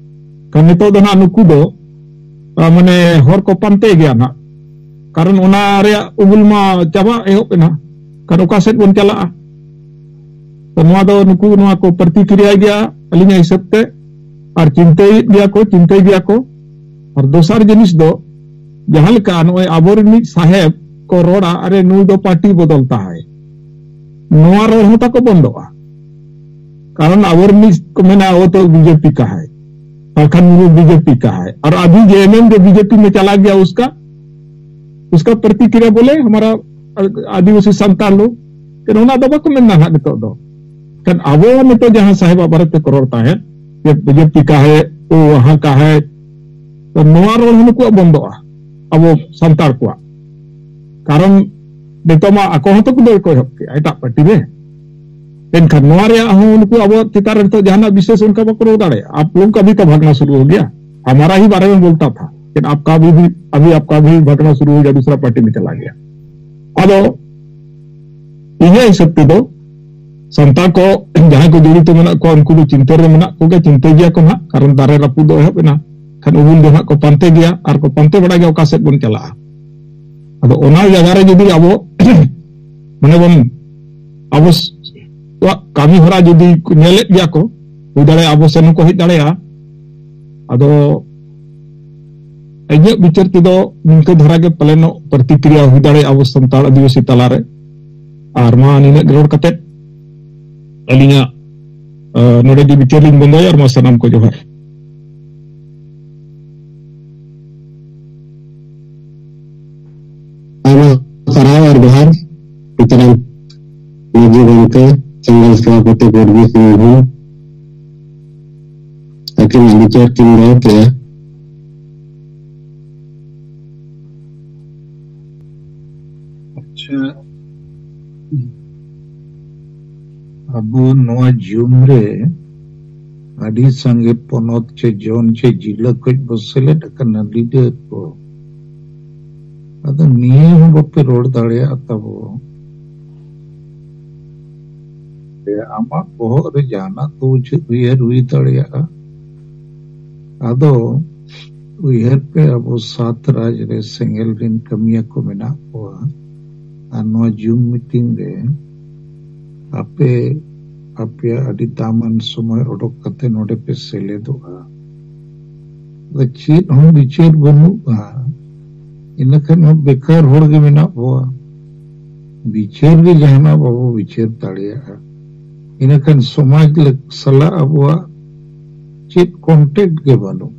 ᱠᱟᱨᱚᱱ ᱱᱤᱛᱚᱜ ᱫᱚ ᱱᱟᱦᱟᱜ ᱱᱩᱠᱩ ᱫᱚ, ᱟ, ᱢᱟᱱᱮ ᱦᱚᱨ ᱠᱚ ᱯᱟᱱᱛᱮ ᱜᱮᱭᱟ ᱱᱟᱦᱟᱜ, ᱠᱟᱨᱚᱱ ᱚᱱᱟ ᱨᱮᱭᱟᱜ ᱩᱢᱩᱞ ᱢᱟ ᱪᱟᱵᱟ ᱮᱦᱚᱵ ᱮᱱᱟ, ᱠᱟᱨᱚᱱ ᱚᱠᱟ ᱥᱮᱫ ᱵᱚᱱ ᱪᱟᱞᱟᱜᱼᱟ? ᱛᱚ ᱱᱚᱣᱟ ᱫᱚ ᱱᱩᱠᱩ ᱱᱚᱣᱟ ᱠᱚ ᱯᱨᱚᱛᱤᱠᱨᱤᱭᱟ ᱜᱮᱭᱟ ᱟᱹᱞᱤᱧᱟᱜ ᱦᱤᱥᱟᱹᱵ ᱛᱮ, ᱟᱨ ᱪᱤᱱᱛᱟᱹᱭᱮᱫ ᱜᱮᱭᱟ ᱠᱚ, ᱪᱤᱱᱛᱟᱹᱭ ᱜᱮᱭᱟ ᱠᱚ᱾ ᱟᱨ ᱫᱚᱥᱟᱨ ᱡᱤᱱᱤᱥ ᱫᱚ, ᱡᱟᱦᱟᱸ ᱞᱮᱠᱟ ᱱᱚᱜᱼᱚᱭ ᱟᱵᱚᱨᱮᱱ ᱢᱤᱫ ᱥᱟᱦᱮᱵ ᱠᱚ ᱨᱚᱲᱟ, "ᱟᱨᱮ ᱱᱩᱭ ᱫᱚ ᱯᱟᱨᱴᱤ ᱵᱚᱫᱚᱞ ᱛᱟᱦᱟᱭ", ᱱᱚᱣᱟ ᱨᱚᱲ ᱦᱚᱸ ᱛᱟᱠᱚ ᱵᱚᱱᱫᱚᱜᱼᱟ᱾ ᱠᱟᱨᱚᱱ ᱟᱵᱚᱨᱮᱱ ᱢᱤᱫ ᱠᱚ ᱢᱮᱱᱟ, "ᱟᱵᱚ ᱛᱚ ᱵᱤᱡᱮᱯᱤ ᱠᱟᱦᱟᱭ, ᱯᱨᱚᱠᱷᱟᱱ ᱢᱩᱨᱢᱩ ᱵᱤᱡᱮᱯᱤ ᱠᱟᱦᱟᱭ, ᱟᱨ ᱟᱵᱷᱤ ᱡᱮ ᱮᱢ ᱮᱢ ᱡᱮ ᱵᱤᱡᱮᱯᱤ ᱢᱮ ᱪᱟᱞᱟ ᱜᱮᱭᱟ ᱩᱥᱠᱟ, ᱩᱥᱠᱟ ᱯᱨᱚᱛᱤᱠᱨᱤᱭᱟ ᱵᱚᱞᱮ ᱦᱟᱢᱟᱨᱟ ᱟᱹᱫᱤᱵᱟᱹᱥᱤ ᱥᱟᱱᱛᱟᱲ ᱞᱳᱜ", ᱛᱚ ᱚᱱᱟ ᱫᱚ ᱵᱟᱠᱚ ᱢᱮᱱ ᱫᱟ ᱦᱟᱸᱜ ᱱᱤᱛᱚᱜ ᱫᱚ᱾ ᱠᱷᱟᱱ ᱟᱵᱚ ᱱᱤᱛᱚᱜ ᱡᱟᱦᱟᱸ ᱥᱟᱦᱮᱵᱟᱜ ᱵᱟᱨᱮ ᱛᱮᱠᱚ ᱨᱚᱲ ᱛᱟᱦᱮᱸᱫ, ᱡᱮ ᱵᱤᱡᱮᱯᱤ ᱠᱟᱦᱮ, ᱳ ᱣᱟᱦᱟᱸ ᱠᱟᱦᱮ, ᱛᱚ ᱱᱚᱣᱟ ᱨᱚᱲ ᱦᱚᱸ ᱱᱩᱠᱩᱣᱟᱜ ᱵᱚᱱᱫᱚᱜᱼᱟ, ᱟᱵᱚ ᱥᱟᱱᱛᱟᱲ ᱠᱚᱣᱟᱜ᱾ ᱠᱟᱨᱚᱱ ᱱᱤᱛᱚᱜ ᱢᱟ ᱟᱠᱚ ᱦᱚᱸᱛᱚ ᱠᱚ ᱫᱟᱹᱲ ᱠᱚ ᱮᱦᱚᱵ ᱠᱮᱜᱼᱟ ᱮᱴᱟᱜ ᱯᱟᱨᱴᱤ ᱨᱮ᱾ ᱮᱱᱠᱷᱟᱱ ᱱᱚᱣᱟ ᱨᱮᱭᱟᱜ ᱦᱚᱸ ᱱᱩᱠᱩ ᱟᱵᱚᱣᱟᱜ ᱪᱮᱛᱟᱱ ᱨᱮ ᱱᱤᱛᱚᱜ ᱡᱟᱦᱟᱱᱟᱜ ᱵᱤᱥᱮᱥ ᱚᱱᱠᱟ ᱵᱟᱠᱚ ᱨᱚᱲ ᱫᱟᱲᱮᱭᱟᱜᱼᱟ᱾ "आप लोग का भी तो भागना शुरू हो गया, हमारा ही बारे में बोलता था, लेकिन आपका भी, भी अभी आपका भी भागना शुरू हो गया, दूसरा पार्टी में चला गया।" ᱟᱫᱚ ᱤᱧᱟᱹᱜ ᱦᱤᱥᱟᱹᱵ ᱛᱮᱫᱚ ᱥᱟᱱᱛᱟᱲ ᱠᱚ ᱡᱟᱦᱟᱸᱭ ᱠᱚ ᱡᱚᱲᱤᱛ ᱢᱮᱱᱟᱜ ᱠᱚᱣᱟ, ᱩᱱᱠᱩ ᱫᱚ ᱪᱤᱱᱛᱟᱹ ᱨᱮ ᱢᱮᱱᱟᱜ ᱠᱚᱜᱮᱭᱟ, ᱪᱤᱱᱛᱟᱹᱭ ᱜᱮᱭᱟ ᱠᱚ ᱱᱟᱦᱟᱜ, ᱠᱟᱨᱚᱱ ᱫᱟᱨᱮ ᱨᱟᱹᱯᱩᱫ ᱫᱚ ᱮᱦᱚᱵ ᱮᱱᱟ᱾ ᱠᱷᱟᱱ ᱩᱢᱩᱞ ᱫᱚ ᱱᱟᱦᱟᱜ ᱠᱚ ᱯᱟᱱᱛᱮ ᱜᱮᱭᱟ ᱟᱨ ᱠᱚ ᱯᱟᱱᱛᱮ ᱵᱟᱲᱟᱭ ᱜᱮᱭᱟ ᱚᱠᱟ ᱥᱮᱫ ᱵᱚᱱ ᱪᱟᱞᱟᱜᱼᱟ᱾ ᱟᱫᱚ ᱚᱱᱟ ᱡᱟᱭᱜᱟ ᱨᱮ ᱡᱩᱫᱤ ᱟᱵᱚ ᱢᱟᱱᱮ ᱵᱚᱱ, ᱟᱵᱚ ᱠᱚᱣᱟᱜ ᱠᱟᱹᱢᱤ ᱦᱚᱨᱟ ᱡᱩᱫᱤ ᱠᱚ ᱧᱮᱞᱮᱫ ᱜᱮᱭᱟ ᱠᱚ, ᱦᱩᱭ ᱫᱟᱲᱮᱭᱟᱜᱼᱟ ᱟᱵᱚ ᱥᱮᱱ ᱦᱚᱸᱠᱚ ᱦᱮᱡ ᱫᱟᱲᱮᱭᱟᱜᱼᱟ᱾ ᱟᱫᱚ ᱤᱧᱟᱹᱜ ᱵᱤᱪᱟᱹᱨ ᱛᱮᱫᱚ ᱱᱤᱝᱠᱟᱹ ᱫᱷᱟᱨᱟ ᱜᱮ ᱯᱟᱞᱮᱱᱚᱜ ᱯᱨᱚᱛᱤᱠᱨᱤᱭᱟ ᱦᱩᱭ ᱫᱟᱲᱮᱭᱟᱜᱼᱟ ᱟᱵᱚ ᱥᱟᱱᱛᱟᱲ ᱟᱹᱫᱤᱵᱟᱹᱥᱤ ᱛᱟᱞᱟᱨᱮ᱾ ᱟᱨ ᱢᱟ ᱱᱤᱱᱟᱹᱜ ᱜᱮ ᱨᱚᱲ ᱠᱟᱛᱮᱫ ᱟᱹᱞᱤᱧᱟᱜ ᱟᱸ, ᱱᱚᱰᱮ ᱜᱮ ᱵᱤᱪᱟᱹᱨ ᱞᱤᱧ ᱵᱚᱱᱫᱚᱭᱟ ᱟᱨ ᱢᱟ ᱥᱟᱱᱟᱢ ᱠᱚ ᱡᱚᱦᱟᱨ᱾ ᱟᱭᱢᱟ ᱥᱟᱨᱦᱟᱣ ᱟᱨ ᱡᱚᱦᱟᱨ᱾ ᱥᱩᱛᱚᱨᱟᱝ ᱢᱟᱹᱡᱷᱤ ᱜᱚᱢᱠᱮ, ᱥᱮᱸᱜᱮᱞ ᱥᱚᱵᱷᱟᱯᱚᱛᱤ ᱜᱚᱨᱜᱤ ᱥᱤᱝᱵᱷᱩᱢ, ᱟᱹᱠᱤᱱᱟᱜ ᱵᱤᱪᱟᱹᱨ ᱠᱤᱱ ᱫᱚᱦᱚ ᱠᱮᱜᱼᱟ᱾ ᱟᱪᱪᱷᱟ, ᱟᱵᱚ ᱱᱚᱣᱟ ᱡᱩᱢ ᱨᱮ ᱟᱹᱰᱤ ᱥᱟᱸᱜᱮ ᱯᱚᱱᱚᱛ ᱪᱮ ᱡᱚᱱ ᱪᱮ ᱡᱤᱞᱟᱹ ᱠᱷᱚᱡ ᱵᱚ ᱥᱮᱞᱮᱫ ᱟᱠᱟᱱᱟ, ᱞᱤᱰᱟᱨ ᱠᱚ᱾ ᱟᱫᱚ ᱱᱤᱭᱟᱹ ᱦᱚᱸ ᱵᱟᱯᱮ ᱨᱚᱲ ᱫᱟᱲᱮᱭᱟᱜᱼᱟ ᱛᱟᱵᱚ᱾ ᱟᱢᱟᱜ ᱵᱚᱦᱚᱜ ᱨᱮ ᱡᱟᱦᱟᱱᱟᱜ ᱫᱚ ᱩᱭᱦᱟᱹᱨ ᱦᱩᱭ ᱫᱟᱲᱮᱭᱟᱜᱼᱟ᱾ ᱟᱫᱚ ᱩᱭᱦᱟᱹᱨ ᱯᱮ, ᱟᱵᱚ ᱥᱟᱛ ᱨᱟᱡᱽ ᱨᱮ ᱥᱮᱸᱜᱮᱞ ᱨᱮᱱ ᱠᱟᱹᱢᱤᱭᱟᱹ ᱠᱚ ᱢᱮᱱᱟᱜ ᱠᱚᱣᱟ, ᱟᱨ ᱱᱚᱣᱟ ᱡᱩᱢ ᱢᱤᱴᱤᱝ ᱨᱮ ᱟᱯᱮ ᱟᱯᱮᱭᱟᱜ ᱟᱹᱰᱤ ᱫᱟᱢᱟᱱ ᱥᱚᱢᱚᱭ ᱚᱰᱚᱠ ᱠᱟᱛᱮ ᱱᱚᱰᱮ ᱯᱮ ᱥᱮᱞᱮᱫᱚᱜᱼᱟ᱾ ᱟᱫᱚ ᱪᱮᱫ ᱦᱚᱸ ᱵᱤᱪᱟᱹᱨ ᱵᱟᱹᱱᱩᱜᱼᱟ, ᱤᱱᱟᱹ ᱠᱷᱟᱱ ᱦᱚᱸ ᱵᱮᱠᱟᱨ ᱦᱚᱲ ᱜᱮ ᱢᱮᱱᱟᱜ ᱵᱚᱣᱟ᱾ ᱵᱤᱪᱟᱹᱨ ᱜᱮ ᱡᱟᱦᱟᱱᱟᱜ ᱵᱟᱵᱚ ᱵᱤᱪᱟᱹᱨ ᱫᱟᱲᱮᱭᱟᱜᱼᱟ, ᱤᱱᱟᱹ ᱠᱷᱟᱱ ᱥᱚᱢᱟᱡᱽ ᱞᱮ-, ᱥᱟᱞᱟᱜ ᱟᱵᱚᱣᱟᱜ ᱪᱮᱫ ᱠᱚᱱᱴᱮᱠᱴ ᱜᱮ ᱵᱟᱹᱱᱩᱜ᱾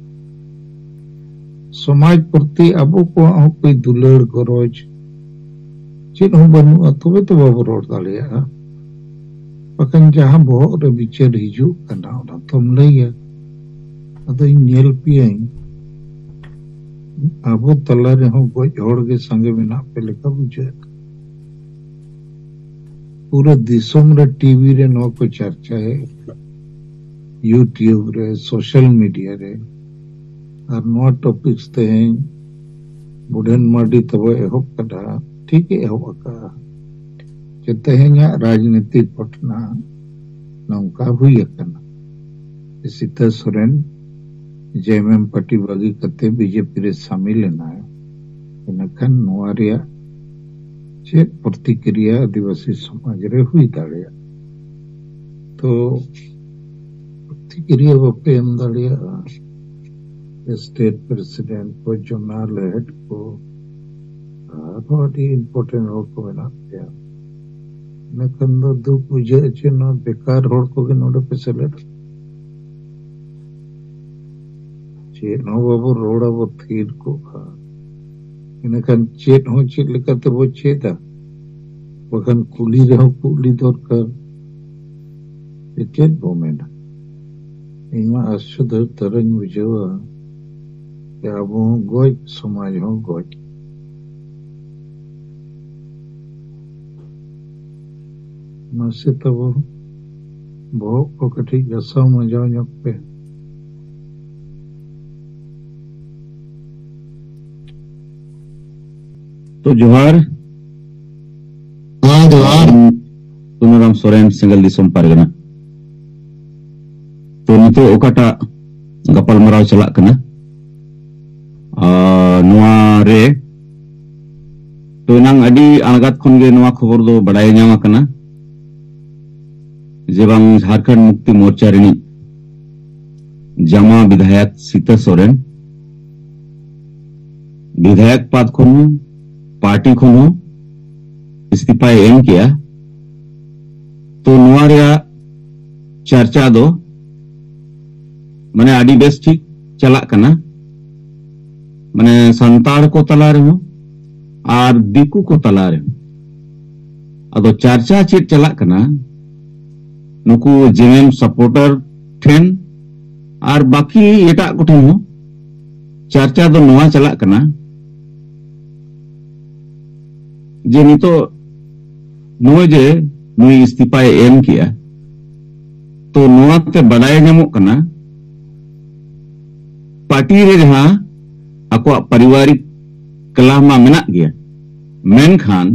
ᱥᱚᱢᱟᱡᱽ ᱯᱨᱚᱛᱤ ᱟᱵᱚ ᱠᱚᱣᱟᱜ ᱦᱚᱸ ᱠᱚᱭ ᱫᱩᱞᱟᱹᱲ ᱜᱚᱨᱚᱡᱽ ᱪᱮᱫ ᱦᱚᱸ ᱵᱟᱹᱱᱩᱜᱼᱟ, ᱛᱚᱵᱮ ᱛᱚ ᱵᱟᱵᱚ ᱨᱚᱲ ᱫᱟᱲᱮᱭᱟᱜᱼᱟ᱾ ᱵᱟᱠᱷᱟᱱ ᱡᱟᱦᱟᱸ ᱵᱚᱦᱚᱜ ᱨᱮ ᱵᱤᱪᱟᱹᱨ ᱦᱤᱡᱩᱜ ᱠᱟᱱᱟ, ᱚᱱᱟ ᱛᱚᱢ ᱞᱟᱹᱭᱟ᱾ ᱟᱫᱚᱧ ᱧᱮᱞ ᱯᱮᱭᱟᱹᱧ, ᱟᱵᱚ ᱛᱟᱞᱟ ᱨᱮᱦᱚᱸ ᱜᱚᱡ ᱦᱚᱲ ᱜᱮ ᱥᱟᱸᱜᱮ ᱢᱮᱱᱟᱜ ᱯᱮ ᱞᱮᱠᱟ ᱵᱩᱡᱷᱟᱹᱜ ᱠᱟᱱᱟ᱾ ᱯᱩᱨᱟᱹ ᱫᱤᱥᱚᱢ ᱨᱮ ᱴᱤᱵᱷᱤ ᱨᱮ ᱱᱚᱣᱟ ᱠᱚ ᱪᱟᱨᱪᱟᱭᱮᱫ, YouTube ᱨᱮ, ᱥᱳᱥᱟᱞ ᱢᱤᱰᱤᱭᱟ ᱨᱮ᱾ ᱟᱨ ᱱᱚᱣᱟ ᱴᱚᱯᱤᱠᱥ ᱛᱮᱦᱮᱧ ᱵᱩᱰᱷᱟᱹᱱ ᱢᱟᱨᱰᱤ ᱛᱟᱵᱚ ᱮᱦᱚᱵ ᱠᱟᱫᱟ, ᱴᱷᱤᱠ ᱮ ᱮᱦᱚᱵ ᱟᱠᱟᱫᱼᱟ᱾ ᱡᱮ ᱛᱮᱦᱮᱧᱟᱜ ᱨᱟᱡᱽᱱᱤᱛᱤ ᱜᱷᱚᱴᱱᱟ ᱱᱚᱝᱠᱟ ᱦᱩᱭ ᱟᱠᱟᱱᱟ᱾ ᱥᱤᱛᱟᱹ ᱥᱚᱨᱮᱱ ᱡᱮ ᱮᱢ ᱮᱢ ᱯᱟᱨᱴᱤ ᱵᱟᱹᱜᱤ ᱠᱟᱛᱮ ᱵᱤᱡᱮᱯᱤ ᱨᱮ ᱥᱟᱢᱤᱞ ᱮᱱᱟᱭ, ᱤᱱᱟᱹᱠᱷᱟᱱ ᱱᱚᱣᱟ ᱨᱮᱭᱟᱜ ᱪᱮᱫ ᱯᱨᱚᱛᱤᱠᱨᱤᱭᱟ ᱟᱹᱫᱤᱵᱟᱹᱥᱤ ᱥᱚᱢᱟᱡᱽ ᱨᱮ ᱦᱩᱭ ᱫᱟᱲᱮᱭᱟᱜᱼᱟ? ᱛᱚ ᱯᱨᱚᱛᱤᱠᱨᱤᱭᱟ ᱵᱟᱯᱮ ᱮᱢ ᱫᱟᱲᱮᱭᱟᱜᱼᱟ᱾ ᱥᱴᱮᱴ ᱯᱨᱮᱥᱤᱰᱮᱱᱴ ᱠᱚ, ᱡᱳᱱᱟᱞ ᱦᱮᱰ ᱠᱚ, ᱟᱨᱦᱚᱸ ᱟᱹᱰᱤ ᱤᱢᱯᱚᱨᱴᱮᱱᱴ ᱦᱚᱲ ᱠᱚ ᱢᱮᱱᱟᱜ ᱯᱮᱭᱟ᱾ ᱤᱱᱟᱹ ᱠᱷᱟᱱ ᱫᱚ ᱫᱩᱠ ᱵᱩᱡᱷᱟᱹᱜᱼᱟ ᱪᱮ ᱱᱚᱣᱟ ᱵᱮᱠᱟᱨ ᱦᱚᱲ ᱠᱚᱜᱮ ᱱᱚᱰᱮ ᱯᱮ ᱥᱮᱞᱮᱫ᱾ ᱪᱮᱫ ᱦᱚᱸ ᱵᱟᱵᱚ ᱨᱚᱲᱟ, ᱵᱚ ᱛᱷᱤᱨ ᱠᱚᱜ ᱠᱷᱟᱱ᱾ ᱤᱱᱟᱹ ᱠᱷᱟᱱ ᱪᱮᱫ ᱦᱚᱸ ᱪᱮᱫ ᱞᱮᱠᱟ ᱛᱮᱵᱚ ᱪᱮᱫᱟ? ᱵᱟᱠᱷᱟᱱ ᱠᱩᱞᱤ ᱨᱮᱦᱚᱸ ᱠᱩᱞᱤ ᱫᱚᱨᱠᱟᱨ᱾ ᱪᱮᱫ ᱵᱚ ᱢᱮᱱᱟ? ᱤᱧ ᱢᱟ ᱟᱥᱪᱚᱨᱡᱚ ᱫᱷᱟᱨᱟᱧ ᱵᱩᱡᱷᱟᱹᱣᱟ ᱡᱮ ᱟᱵᱚ ᱦᱚᱸ ᱜᱚᱡ, ᱥᱚᱢᱟᱡᱽ ᱦᱚᱸ ᱜᱚᱡ᱾ ᱢᱟᱥᱮ ᱛᱟᱵᱚ ᱵᱚᱦᱚᱜ ᱠᱚ ᱠᱟᱹᱴᱤᱡ ᱜᱷᱟᱥᱟᱣ ᱢᱟᱡᱟᱣ ᱧᱚᱜ ᱯᱮ᱾ ᱛᱚ ᱡᱚᱦᱟᱨ᱾ ᱦᱮᱸ, ᱡᱚᱦᱟᱨ᱾ ᱥᱩᱱᱟᱨᱟᱢ ᱥᱚᱨᱮᱱ, ᱥᱮᱸᱜᱮᱞ ᱫᱤᱥᱚᱢ ᱯᱟᱨᱜᱟᱱᱟ᱾ ᱛᱚ ᱱᱤᱛᱚᱜ ᱚᱠᱟᱴᱟᱜ ᱜᱟᱯᱟᱞᱢᱟᱨᱟᱣ ᱪᱟᱞᱟᱜ ᱠᱟᱱᱟ, ᱟᱨ ᱱᱚᱣᱟ ᱨᱮ ᱛᱚ ᱮᱱᱟᱝ ᱟᱹᱰᱤ ᱟᱬᱜᱟᱛ ᱠᱷᱚᱱ ᱜᱮ ᱱᱚᱣᱟ ᱠᱷᱚᱵᱚᱨ ᱫᱚ ᱵᱟᱰᱟᱭ ᱧᱟᱢ ᱟᱠᱟᱱᱟ ᱡᱮ ᱵᱟᱝ ᱡᱷᱟᱲᱠᱷᱚᱸᱰ ᱢᱩᱠᱛᱤ ᱢᱳᱨᱪᱟ ᱨᱤᱱᱤᱡ ᱡᱟᱢᱟ ᱵᱤᱫᱷᱟᱭᱚᱠ ᱥᱤᱛᱟᱹ ᱥᱚᱨᱮᱱ ᱵᱤᱫᱷᱟᱭᱚᱠ ᱯᱟᱫ ᱠᱷᱚᱱ ᱦᱚᱸ, ᱯᱟᱨᱴᱤ ᱠᱷᱚᱱ ᱦᱚᱸ ᱤᱥᱛᱤᱯᱟᱭ ᱮᱢ ᱠᱮᱜᱼᱟ᱾ ᱛᱚ ᱱᱚᱣᱟ ᱨᱮᱭᱟᱜ ᱪᱟᱨᱪᱟ ᱫᱚ ᱢᱟᱱᱮ ᱟᱹᱰᱤ ᱵᱮᱥ ᱴᱷᱤᱠ ᱪᱟᱞᱟᱜ ᱠᱟᱱᱟ, ᱢᱟᱱᱮ ᱥᱟᱱᱛᱟᱲ ᱠᱚ ᱛᱟᱞᱟ ᱨᱮᱦᱚᱸ ᱟᱨ ᱫᱤᱠᱩ ᱠᱚ ᱛᱟᱞᱟ ᱨᱮᱦᱚᱸ᱾ ᱟᱫᱚ ᱪᱟᱨᱪᱟ ᱪᱮᱫ ᱪᱟᱞᱟᱜ ᱠᱟᱱᱟ, ᱱᱩᱠᱩ ᱡᱮᱢᱮᱢ ᱥᱟᱯᱳᱨᱴᱟᱨ ᱴᱷᱮᱱ ᱟᱨ ᱵᱟᱹᱠᱤ ᱮᱴᱟᱜ ᱠᱚᱴᱷᱮᱱ ᱦᱚᱸ ᱪᱟᱨᱪᱟ ᱫᱚ ᱱᱚᱣᱟ ᱪᱟᱞᱟᱜ ᱠᱟᱱᱟ ᱡᱮ ᱱᱤᱛᱚᱜ ᱱᱚᱜᱼᱚᱭ ᱡᱮ ᱱᱩᱭ ᱤᱥᱛᱤᱯᱟᱭ ᱮᱢ ᱠᱮᱜᱼᱟ, ᱛᱚ ᱱᱚᱣᱟ ᱛᱮ ᱵᱟᱰᱟᱭ ᱧᱟᱢᱚᱜ ᱠᱟᱱᱟ ᱯᱟᱨᱴᱤ ᱨᱮ ᱡᱟᱦᱟᱸ ᱟᱠᱚᱣᱟᱜ ᱯᱟᱨᱤᱵᱟᱨᱤᱠ ᱠᱞᱟᱦ ᱢᱟ ᱢᱮᱱᱟᱜ ᱜᱮᱭᱟ, ᱢᱮᱱᱠᱷᱟᱱ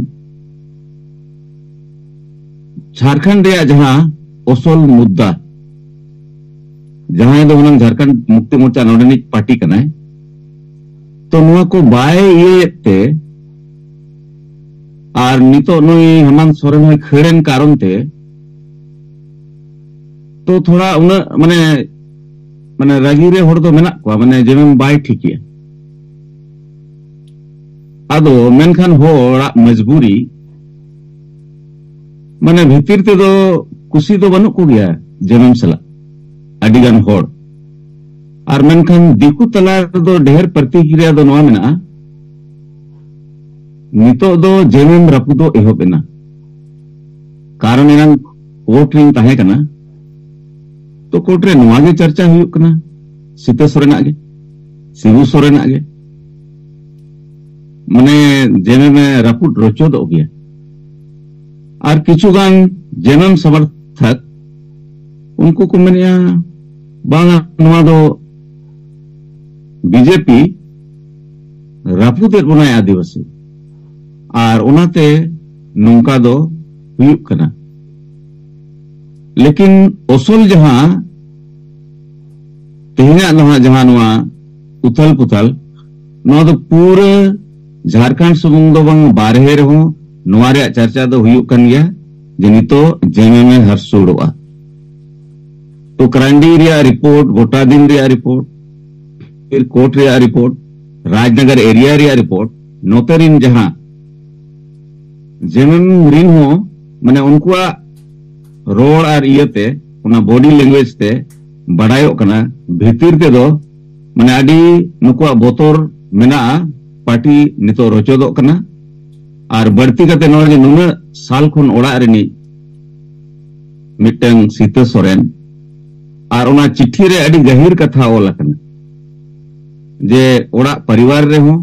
ᱡᱷᱟᱲᱠᱷᱚᱸᱰ ᱨᱮᱭᱟᱜ ᱡᱟᱦᱟᱸ ᱚᱥᱚᱞ ᱢᱩᱫᱽᱫᱟ, ᱡᱟᱦᱟᱸᱭ ᱫᱚ ᱦᱩᱱᱟᱹᱝ ᱡᱷᱟᱲᱠᱷᱚᱸᱰ ᱢᱩᱠᱛᱤ ᱢᱳᱨᱪᱟ ᱱᱚᱰᱮᱱᱤᱡ ᱯᱟᱨᱴᱤ ᱠᱟᱱᱟᱭ, ᱛᱚ ᱱᱚᱣᱟ ᱠᱚ ᱵᱟᱭ ᱤᱭᱟᱹᱭᱮᱫ ᱛᱮ ᱟᱨ ᱱᱤᱛᱚᱜ ᱱᱩᱭ ᱦᱮᱢᱟᱱᱛ ᱥᱚᱨᱮᱱ ᱦᱚᱸᱭ ᱠᱷᱟᱹᱲ ᱮᱱ ᱠᱟᱨᱚᱱ ᱛᱮ ᱛᱚ ᱛᱷᱚᱲᱟ ᱩᱱᱟᱹᱜ ᱢᱟᱱᱮ, ᱢᱟᱱᱮ ᱨᱟᱹᱜᱤ ᱨᱮ ᱦᱚᱲ ᱫᱚ ᱢᱮᱱᱟᱜ ᱠᱚᱣᱟ, ᱢᱟᱱᱮ ᱡᱮᱢᱚᱱ ᱵᱟᱭ ᱴᱷᱤᱠᱮᱜᱼᱟ᱾ ᱟᱫᱚ ᱢᱮᱱᱠᱷᱟᱱ ᱦᱚᱲᱟᱜ ᱢᱚᱡᱽᱵᱩᱨᱤ ᱢᱟᱱᱮ ᱵᱷᱤᱛᱤᱨ ᱛᱮᱫᱚ ᱠᱩᱥᱤ ᱫᱚ ᱵᱟᱹᱱᱩᱜ ᱠᱚᱜᱮᱭᱟ ᱡᱮᱢᱮᱢ ᱥᱟᱞᱟᱜ ᱟᱹᱰᱤ ᱜᱟᱱ ᱦᱚᱲ᱾ ᱟᱨ ᱢᱮᱱᱠᱷᱟᱱ ᱫᱤᱠᱩ ᱛᱟᱞᱟ ᱨᱮᱫᱚ ᱰᱷᱮᱨ ᱯᱨᱚᱛᱤᱠᱨᱤᱭᱟ ᱫᱚ ᱱᱚᱣᱟ ᱢᱮᱱᱟᱜᱼᱟ, ᱱᱤᱛᱚᱜ ᱫᱚ ᱡᱮᱢᱮᱢ ᱨᱟᱹᱯᱩᱫᱚᱜ ᱮᱦᱚᱵ ᱮᱱᱟ᱾ ᱠᱟᱨᱚᱱ ᱮᱱᱟᱝ ᱠᱳᱨᱴ ᱨᱤᱧ ᱛᱟᱦᱮᱸ ᱠᱟᱱᱟ, ᱛᱚ ᱠᱳᱨᱴ ᱨᱮ ᱱᱚᱣᱟ ᱜᱮ ᱪᱟᱨᱪᱟ ᱦᱩᱭᱩᱜ ᱠᱟᱱᱟ, ᱥᱤᱛᱟᱹ ᱥᱚᱨᱮᱱᱟᱜ ᱜᱮ, ᱥᱤᱵᱩ ᱥᱚᱨᱮᱱᱟᱜ ᱜᱮ, ᱢᱟᱱᱮ ᱡᱮᱢᱮᱢᱮ ᱨᱟᱹᱯᱩᱫ ᱨᱚᱪᱚᱫᱚᱜ ᱜᱮᱭᱟ᱾ ᱟᱨ ᱠᱤᱪᱷᱩ ᱜᱟᱱ ᱡᱮᱢᱮᱢ ᱥᱚᱢᱚᱨᱛᱷᱚᱠ ᱩᱱᱠᱩ ᱠᱚ ᱢᱮᱱᱮᱫᱼᱟ, ᱵᱟᱝᱟ, ᱱᱚᱣᱟ ᱫᱚ ᱵᱤᱡᱮᱯᱤ ᱨᱟᱹᱯᱩᱫᱮᱫ ᱵᱚᱱᱟᱭ ᱟᱹᱫᱤᱵᱟᱹᱥᱤ, ᱟᱨ ᱚᱱᱟᱛᱮ ᱱᱚᱝᱠᱟ ᱫᱚ ᱦᱩᱭᱩᱜ ᱠᱟᱱᱟ᱾ ᱞᱮᱠᱤᱱ ᱚᱥᱚᱞ ᱡᱟᱦᱟᱸ ᱛᱮᱦᱮᱧᱟᱜ ᱱᱟᱦᱟᱜ ᱡᱟᱦᱟᱸ ᱱᱚᱣᱟ ᱩᱛᱷᱟᱞ ᱯᱩᱛᱷᱟᱞ, ᱱᱚᱣᱟ ᱫᱚ ᱯᱩᱨᱟᱹ ᱡᱷᱟᱲᱠᱷᱚᱸᱰ ᱥᱩᱢᱩᱝ ᱫᱚ ᱵᱟᱝ, ᱵᱟᱨᱦᱮ ᱨᱮᱦᱚᱸ ᱱᱚᱣᱟ ᱨᱮᱭᱟᱜ ᱪᱟᱨᱪᱟ ᱫᱚ ᱦᱩᱭᱩᱜ ᱠᱟᱱ ᱜᱮᱭᱟ ᱡᱮ ᱱᱤᱛᱚᱜ ᱡᱮᱢᱮᱢᱮ ᱦᱟᱹᱨᱥᱩᱲᱚᱜᱼᱟ᱾ ᱛᱚ ᱠᱨᱟᱱᱰᱤ ᱨᱮᱭᱟᱜ ᱨᱤᱯᱳᱨᱴ, ᱜᱚᱴᱟ ᱫᱤᱱ ᱨᱮᱭᱟᱜ ᱨᱤᱯᱳᱨᱴ, ᱯᱷᱤᱨ ᱠᱳᱨᱴ ᱨᱮᱭᱟᱜ ᱨᱤᱯᱳᱨᱴ, ᱨᱟᱡᱽᱱᱚᱜᱚᱨ ᱮᱨᱤᱭᱟ ᱨᱮᱭᱟᱜ ᱨᱤᱯᱳᱨᱴ, ᱱᱚᱛᱮ ᱨᱤᱱ ᱡᱟᱦᱟᱸ ᱡᱮᱢᱮᱢ ᱨᱤᱱ ᱦᱚᱸ, ᱢᱟᱱᱮ ᱩᱱᱠᱩᱣᱟᱜ ᱨᱚᱲ ᱟᱨ ᱤᱭᱟᱹᱛᱮ, ᱚᱱᱟ ᱵᱚᱰᱤ ᱞᱮᱝᱜᱩᱭᱮᱡᱽ ᱛᱮ ᱵᱟᱰᱟᱭᱚᱜ ᱠᱟᱱᱟ, ᱵᱷᱤᱛᱤᱨ ᱛᱮᱫᱚ ᱢᱟᱱᱮ ᱟᱹᱰᱤ ᱱᱩᱠᱩᱣᱟᱜ ᱵᱚᱛᱚᱨ ᱢᱮᱱᱟᱜᱼᱟ᱾ ᱯᱟᱨᱴᱤ ᱱᱤᱛᱚᱜ ᱨᱚᱪᱚᱫᱚᱜ ᱠᱟᱱᱟ, ᱟᱨ ᱵᱟᱹᱲᱛᱤ ᱠᱟᱛᱮ ᱱᱚᱜᱼᱚᱭ ᱡᱮ ᱱᱩᱱᱟᱹᱜ ᱥᱟᱞ ᱠᱷᱚᱱ ᱚᱲᱟᱜ ᱨᱤᱱᱤᱡ ᱢᱤᱫᱴᱟᱝ ᱥᱤᱛᱟᱹ ᱥᱚᱨᱮᱱ, ᱟᱨ ᱚᱱᱟ ᱪᱤᱴᱷᱤ ᱨᱮ ᱟᱹᱰᱤ ᱜᱟᱹᱦᱤᱨ ᱠᱟᱛᱷᱟ ᱚᱞ ᱟᱠᱟᱱᱟ ᱡᱮ ᱚᱲᱟᱜ ᱯᱚᱨᱤᱵᱟᱨ ᱨᱮᱦᱚᱸ,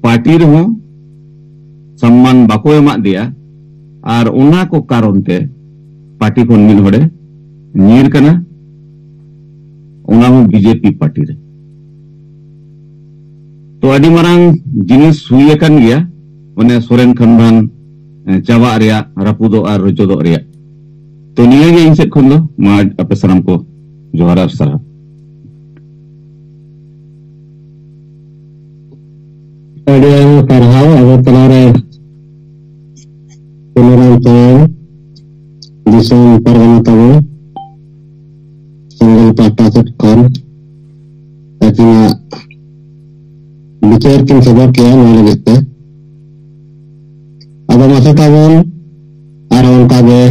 ᱯᱟᱨᱴᱤ ᱨᱮᱦᱚᱸ ᱥᱚᱢᱢᱟᱱ ᱵᱟᱠᱚ ᱮᱢᱟᱫ ᱫᱮᱭᱟ, ᱟᱨ ᱚᱱᱟ ᱠᱚ ᱠᱟᱨᱚᱱ ᱛᱮ ᱯᱟᱨᱴᱤ ᱠᱷᱚᱱ ᱢᱤᱫ ᱦᱚᱲᱮ ᱧᱤᱨ ᱠᱟᱱᱟ᱾ ᱚᱱᱟ ᱦᱚᱸ ᱵᱤᱡᱮᱯᱤ ᱯᱟᱨᱴᱤ ᱨᱮ᱾ ᱛᱚ ᱟᱹᱰᱤ ᱢᱟᱨᱟᱝ ᱡᱤᱱᱤᱥ ᱦᱩᱭ ᱟᱠᱟᱱ ᱜᱮᱭᱟ, ᱚᱱᱮ ᱥᱚᱨᱮᱱ ᱠᱷᱟᱱᱫᱟᱱ, ᱮ, ᱪᱟᱵᱟᱜ ᱨᱮᱭᱟᱜ, ᱨᱟᱹᱯᱩᱫᱚᱜ ᱟᱨ ᱨᱚᱪᱚᱫᱚᱜ ᱨᱮᱭᱟᱜ᱾ ᱛᱚ ᱱᱤᱭᱟᱹ ᱜᱮ ᱤᱧ ᱥᱮᱫ ᱠᱷᱚᱱ ᱫᱚ᱾ ᱢᱟ ᱟᱯᱮ ᱥᱟᱱᱟᱢ ᱠᱚ ᱡᱚᱦᱟᱨ ᱟᱨ ᱥᱟᱨᱦᱟᱣ᱾ ᱟᱹᱰᱤ ᱟᱭᱢᱟ ᱥᱟᱨᱦᱟᱣ᱾ ᱟᱵᱚ ᱛᱟᱞᱟᱨᱮ ᱥᱩᱱᱟᱨᱟᱢ ᱥᱚᱨᱮᱱ, ᱫᱤᱥᱚᱢ ᱯᱟᱨᱜᱟᱱᱟ ᱛᱟᱵᱚᱱ, ᱥᱮᱸᱜᱮᱞ ᱯᱟᱦᱴᱟ ᱥᱮᱫ ᱠᱷᱚᱱ ᱟᱹᱠᱤᱱᱟᱜ ᱵᱤᱪᱟᱹᱨ ᱠᱤᱱ ᱥᱚᱫᱚᱨ ᱠᱮᱜᱼᱟ ᱱᱚᱣᱟ ᱞᱟᱹᱜᱤᱫ ᱛᱮ᱾ ᱟᱫᱚ ᱢᱟᱥᱮ ᱛᱟᱵᱚᱱ, ᱟᱨ ᱚᱱᱠᱟ ᱜᱮ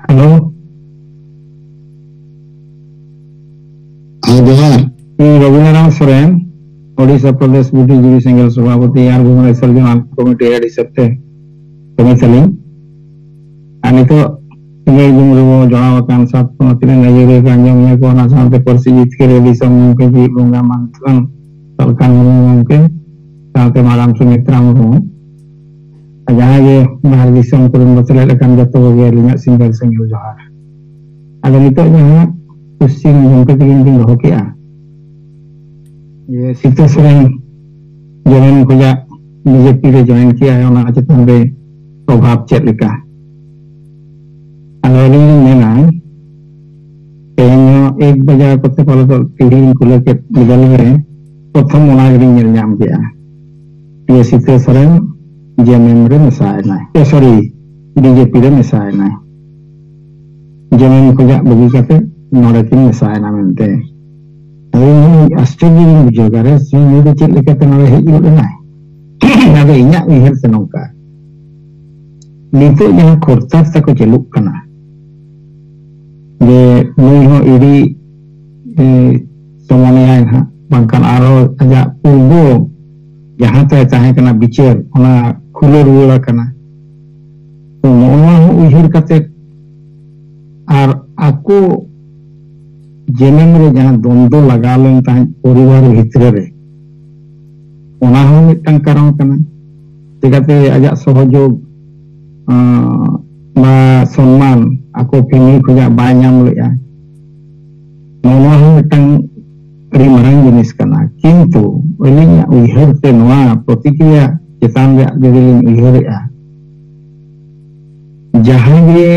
ᱦᱮᱞᱳ᱾ ᱦᱮᱸ, ᱡᱚᱦᱟᱨ᱾ ᱤᱧ ᱨᱚᱵᱤᱱᱫᱨᱚᱱᱟᱛᱷ ᱥᱚᱨᱮᱱ, ᱳᱰᱤᱥᱟ ᱯᱨᱚᱫᱮᱥ ᱵᱩᱫᱽᱫᱷᱤᱡᱤᱵᱤ ᱥᱮᱸᱜᱮᱞ ᱥᱚᱵᱷᱟᱯᱚᱛᱤ ᱟᱨ ᱵᱷᱩᱵᱚᱱᱮᱥᱚᱨ ᱡᱚᱱᱟᱞ ᱠᱚᱢᱤᱴᱤ ᱦᱮᱰ ᱦᱤᱥᱟᱹᱵ ᱛᱮ ᱠᱟᱹᱢᱤ ᱛᱟᱹᱞᱤᱧ᱾ ᱟᱨ ᱱᱤᱛᱚᱜ ᱥᱤᱸᱜᱟᱹᱲ ᱡᱩᱢ ᱨᱮᱵᱚ ᱡᱚᱲᱟᱣ ᱟᱠᱟᱱ ᱥᱟᱛ ᱯᱚᱱᱚᱛ ᱨᱮᱱ ᱟᱹᱭᱩᱨᱤᱭᱟᱹ ᱠᱚ ᱟᱸᱡᱚᱢᱤᱭᱟᱹ ᱠᱚ, ᱚᱱᱟ ᱥᱟᱶᱛᱮ ᱯᱟᱹᱨᱥᱤ ᱡᱤᱛᱠᱟᱹᱨᱤᱭᱟᱹ ᱫᱤᱥᱚᱢ ᱜᱚᱢᱠᱮ ᱡᱤᱣᱤᱫ ᱵᱚᱸᱜᱟ ᱢᱟᱱ ᱥᱟᱞᱠᱷᱟᱱ ᱢᱩᱨᱢᱩ ᱜᱚᱢᱠᱮ, ᱥᱟᱶᱛᱮ ᱢᱟᱨᱟᱝ ᱥᱩᱢᱤᱛᱨᱟ ᱢᱩᱨᱢᱩ, ᱟᱨ ᱡᱟᱦᱟᱸᱭ ᱜᱮ ᱵᱟᱦᱨᱮ ᱫᱤᱥᱚᱢ ᱠᱚᱨᱮᱱ ᱵᱚ ᱥᱮᱞᱮᱫ ᱟᱠᱟᱱ ᱡᱚᱛᱚ ᱠᱚᱜᱮ ᱟᱹᱞᱤᱧᱟᱜ ᱥᱤᱸᱜᱟᱹᱲ ᱥᱟᱹᱜᱩᱱ ᱡᱚᱦᱟᱨ᱾ ᱟᱫᱚ ᱱᱤᱛᱚᱜ ᱡᱟᱦᱟᱸ ᱠᱩᱥᱪᱤᱱ ᱜᱚᱢᱠᱮ ᱛᱟᱹᱠᱤᱱ ᱠᱤᱱ ᱫᱚᱦᱚ ᱠᱮᱜᱼᱟ, ᱡᱮ ᱥᱤᱛᱟᱹ ᱥᱚᱨᱮᱱ ᱡᱮᱢᱚᱱ ᱠᱷᱚᱱᱟᱜ ᱵᱤᱡᱮᱯᱤ ᱨᱮ ᱡᱚᱭᱮᱱ ᱠᱮᱜᱼᱟᱭ, ᱚᱱᱟ ᱪᱮᱛᱟᱱ ᱨᱮ ᱯᱨᱚᱵᱷᱟᱵᱽ ᱪᱮᱫ ᱞᱮᱠᱟ? ᱟᱫᱚ ᱟᱹᱞᱤᱧ ᱞᱤᱧ ᱢᱮᱱᱟ, ᱛᱮᱦᱮᱧ ᱦᱚᱸ ᱮᱠ ᱵᱟᱡᱟ ᱠᱚᱛᱮ ᱯᱟᱞᱮ ᱫᱚ ᱴᱤᱵᱷᱤ ᱞᱤᱧ ᱠᱷᱩᱞᱟᱹᱣ ᱠᱮᱫ ᱵᱤᱫᱟᱹᱞ ᱨᱮ, ᱯᱨᱚᱛᱷᱚᱢ ᱚᱱᱟ ᱜᱮᱞᱤᱧ ᱧᱮᱞ ᱧᱟᱢ ᱠᱮᱜᱼᱟ, ᱡᱮ ᱥᱤᱛᱟᱹ ᱥᱚᱨᱮᱱ ᱡᱮ ᱮᱢ ᱮᱢ ᱨᱮ ᱢᱮᱥᱟᱭᱮᱱᱟᱭ, ᱥᱚᱨᱤ, ᱵᱤᱡᱮᱯᱤ ᱨᱮ ᱢᱮᱥᱟᱭᱮᱱᱟᱭ᱾ ᱡᱮ ᱮᱢ ᱮᱢ ᱠᱷᱚᱱᱟᱜ ᱵᱟᱹᱜᱤ ᱠᱟᱛᱮ ᱱᱚᱰᱮ ᱠᱤᱱ ᱢᱮᱥᱟᱭᱮᱱᱟ ᱢᱮᱱᱛᱮ᱾ ᱟᱫᱚ ᱤᱧ ᱦᱚᱸ ᱟᱹᱰᱤ ᱟᱥᱪᱚᱨᱡᱚ ᱜᱤᱧ ᱵᱩᱡᱷᱟᱹᱣ ᱠᱮᱫᱟ, ᱟᱨᱮ ᱥᱤᱧ ᱧᱤᱫᱟᱹ ᱪᱮᱫ ᱞᱮᱠᱟᱛᱮ ᱱᱚᱰᱮ ᱦᱮᱡ ᱜᱚᱫ ᱮᱱᱟᱭ? ᱟᱫᱚ ᱤᱧᱟᱹᱜ ᱩᱭᱦᱟᱹᱨ ᱛᱮ ᱱᱚᱝᱠᱟ, ᱱᱤᱛᱚᱜ ᱡᱟᱦᱟᱸ ᱠᱷᱚᱨᱪᱟ ᱛᱟᱠᱚ ᱪᱟᱹᱞᱩᱜ ᱠᱟᱱᱟ, ᱡᱮ ᱱᱩᱭ ᱦᱚᱸ ᱤᱰᱤ, ᱮ, ᱥᱚᱢᱟᱱᱮᱭᱟᱭ ᱦᱟᱸᱜ, ᱵᱟᱝᱠᱷᱟᱱ ᱟᱨᱦᱚᱸ ᱟᱡᱟᱜ ᱯᱩᱨᱵᱚ ᱡᱟᱦᱟᱸ ᱛᱟᱭ ᱛᱟᱦᱮᱸ ᱠᱟᱱᱟ ᱵᱤᱪᱟᱹᱨ, ᱚᱱᱟ ᱠᱷᱩᱞᱟᱹᱣ ᱨᱩᱣᱟᱹᱲ ᱟᱠᱟᱱᱟ᱾ ᱛᱚ, ᱱᱚᱜᱼᱚ ᱱᱚᱣᱟ ᱦᱚᱸ ᱩᱭᱦᱟᱹᱨ ᱠᱟᱛᱮ, ᱟᱨ ᱟᱠᱚ ᱡᱮᱢᱮᱢ ᱨᱮ ᱡᱟᱦᱟᱸ ᱫᱚᱱᱫᱚ ᱞᱟᱜᱟᱣ ᱞᱮᱱ ᱛᱟᱦᱮᱸᱫ ᱯᱚᱨᱤᱵᱟᱨ ᱵᱷᱤᱛᱨᱤ ᱨᱮ, ᱚᱱᱟ ᱦᱚᱸ ᱢᱤᱫᱴᱟᱝ ᱠᱟᱨᱚᱱ ᱠᱟᱱᱟ᱾ ᱪᱤᱠᱟᱹᱛᱮ ᱟᱡᱟᱜ ᱥᱚᱦᱚᱡᱳᱜᱽ, ᱟᱸ, ᱵᱟ ᱥᱚᱱᱢᱟᱱ ᱟᱠᱚ ᱯᱷᱮᱢᱤᱞᱤ ᱠᱷᱚᱱᱟᱜ ᱵᱟᱭ ᱧᱟᱢ ᱞᱮᱜᱼᱟ, ᱱᱚᱣᱟ ᱦᱚᱸ ᱢᱤᱫᱴᱟᱝ ᱟᱹᱰᱤ ᱢᱟᱨᱟᱝ ᱡᱤᱱᱤᱥ ᱠᱟᱱᱟ᱾ ᱠᱤᱱᱛᱩ ᱟᱹᱞᱤᱧᱟᱜ ᱩᱭᱦᱟᱹᱨ ᱛᱮ ᱱᱚᱣᱟ ᱯᱨᱚᱛᱤᱠᱨᱤᱭᱟ ᱪᱮᱛᱟᱱ ᱨᱮᱭᱟᱜ ᱡᱩᱫᱤ ᱞᱤᱧ ᱩᱭᱦᱟᱹᱨᱮᱜᱼᱟ, ᱡᱟᱦᱟᱸ ᱜᱮ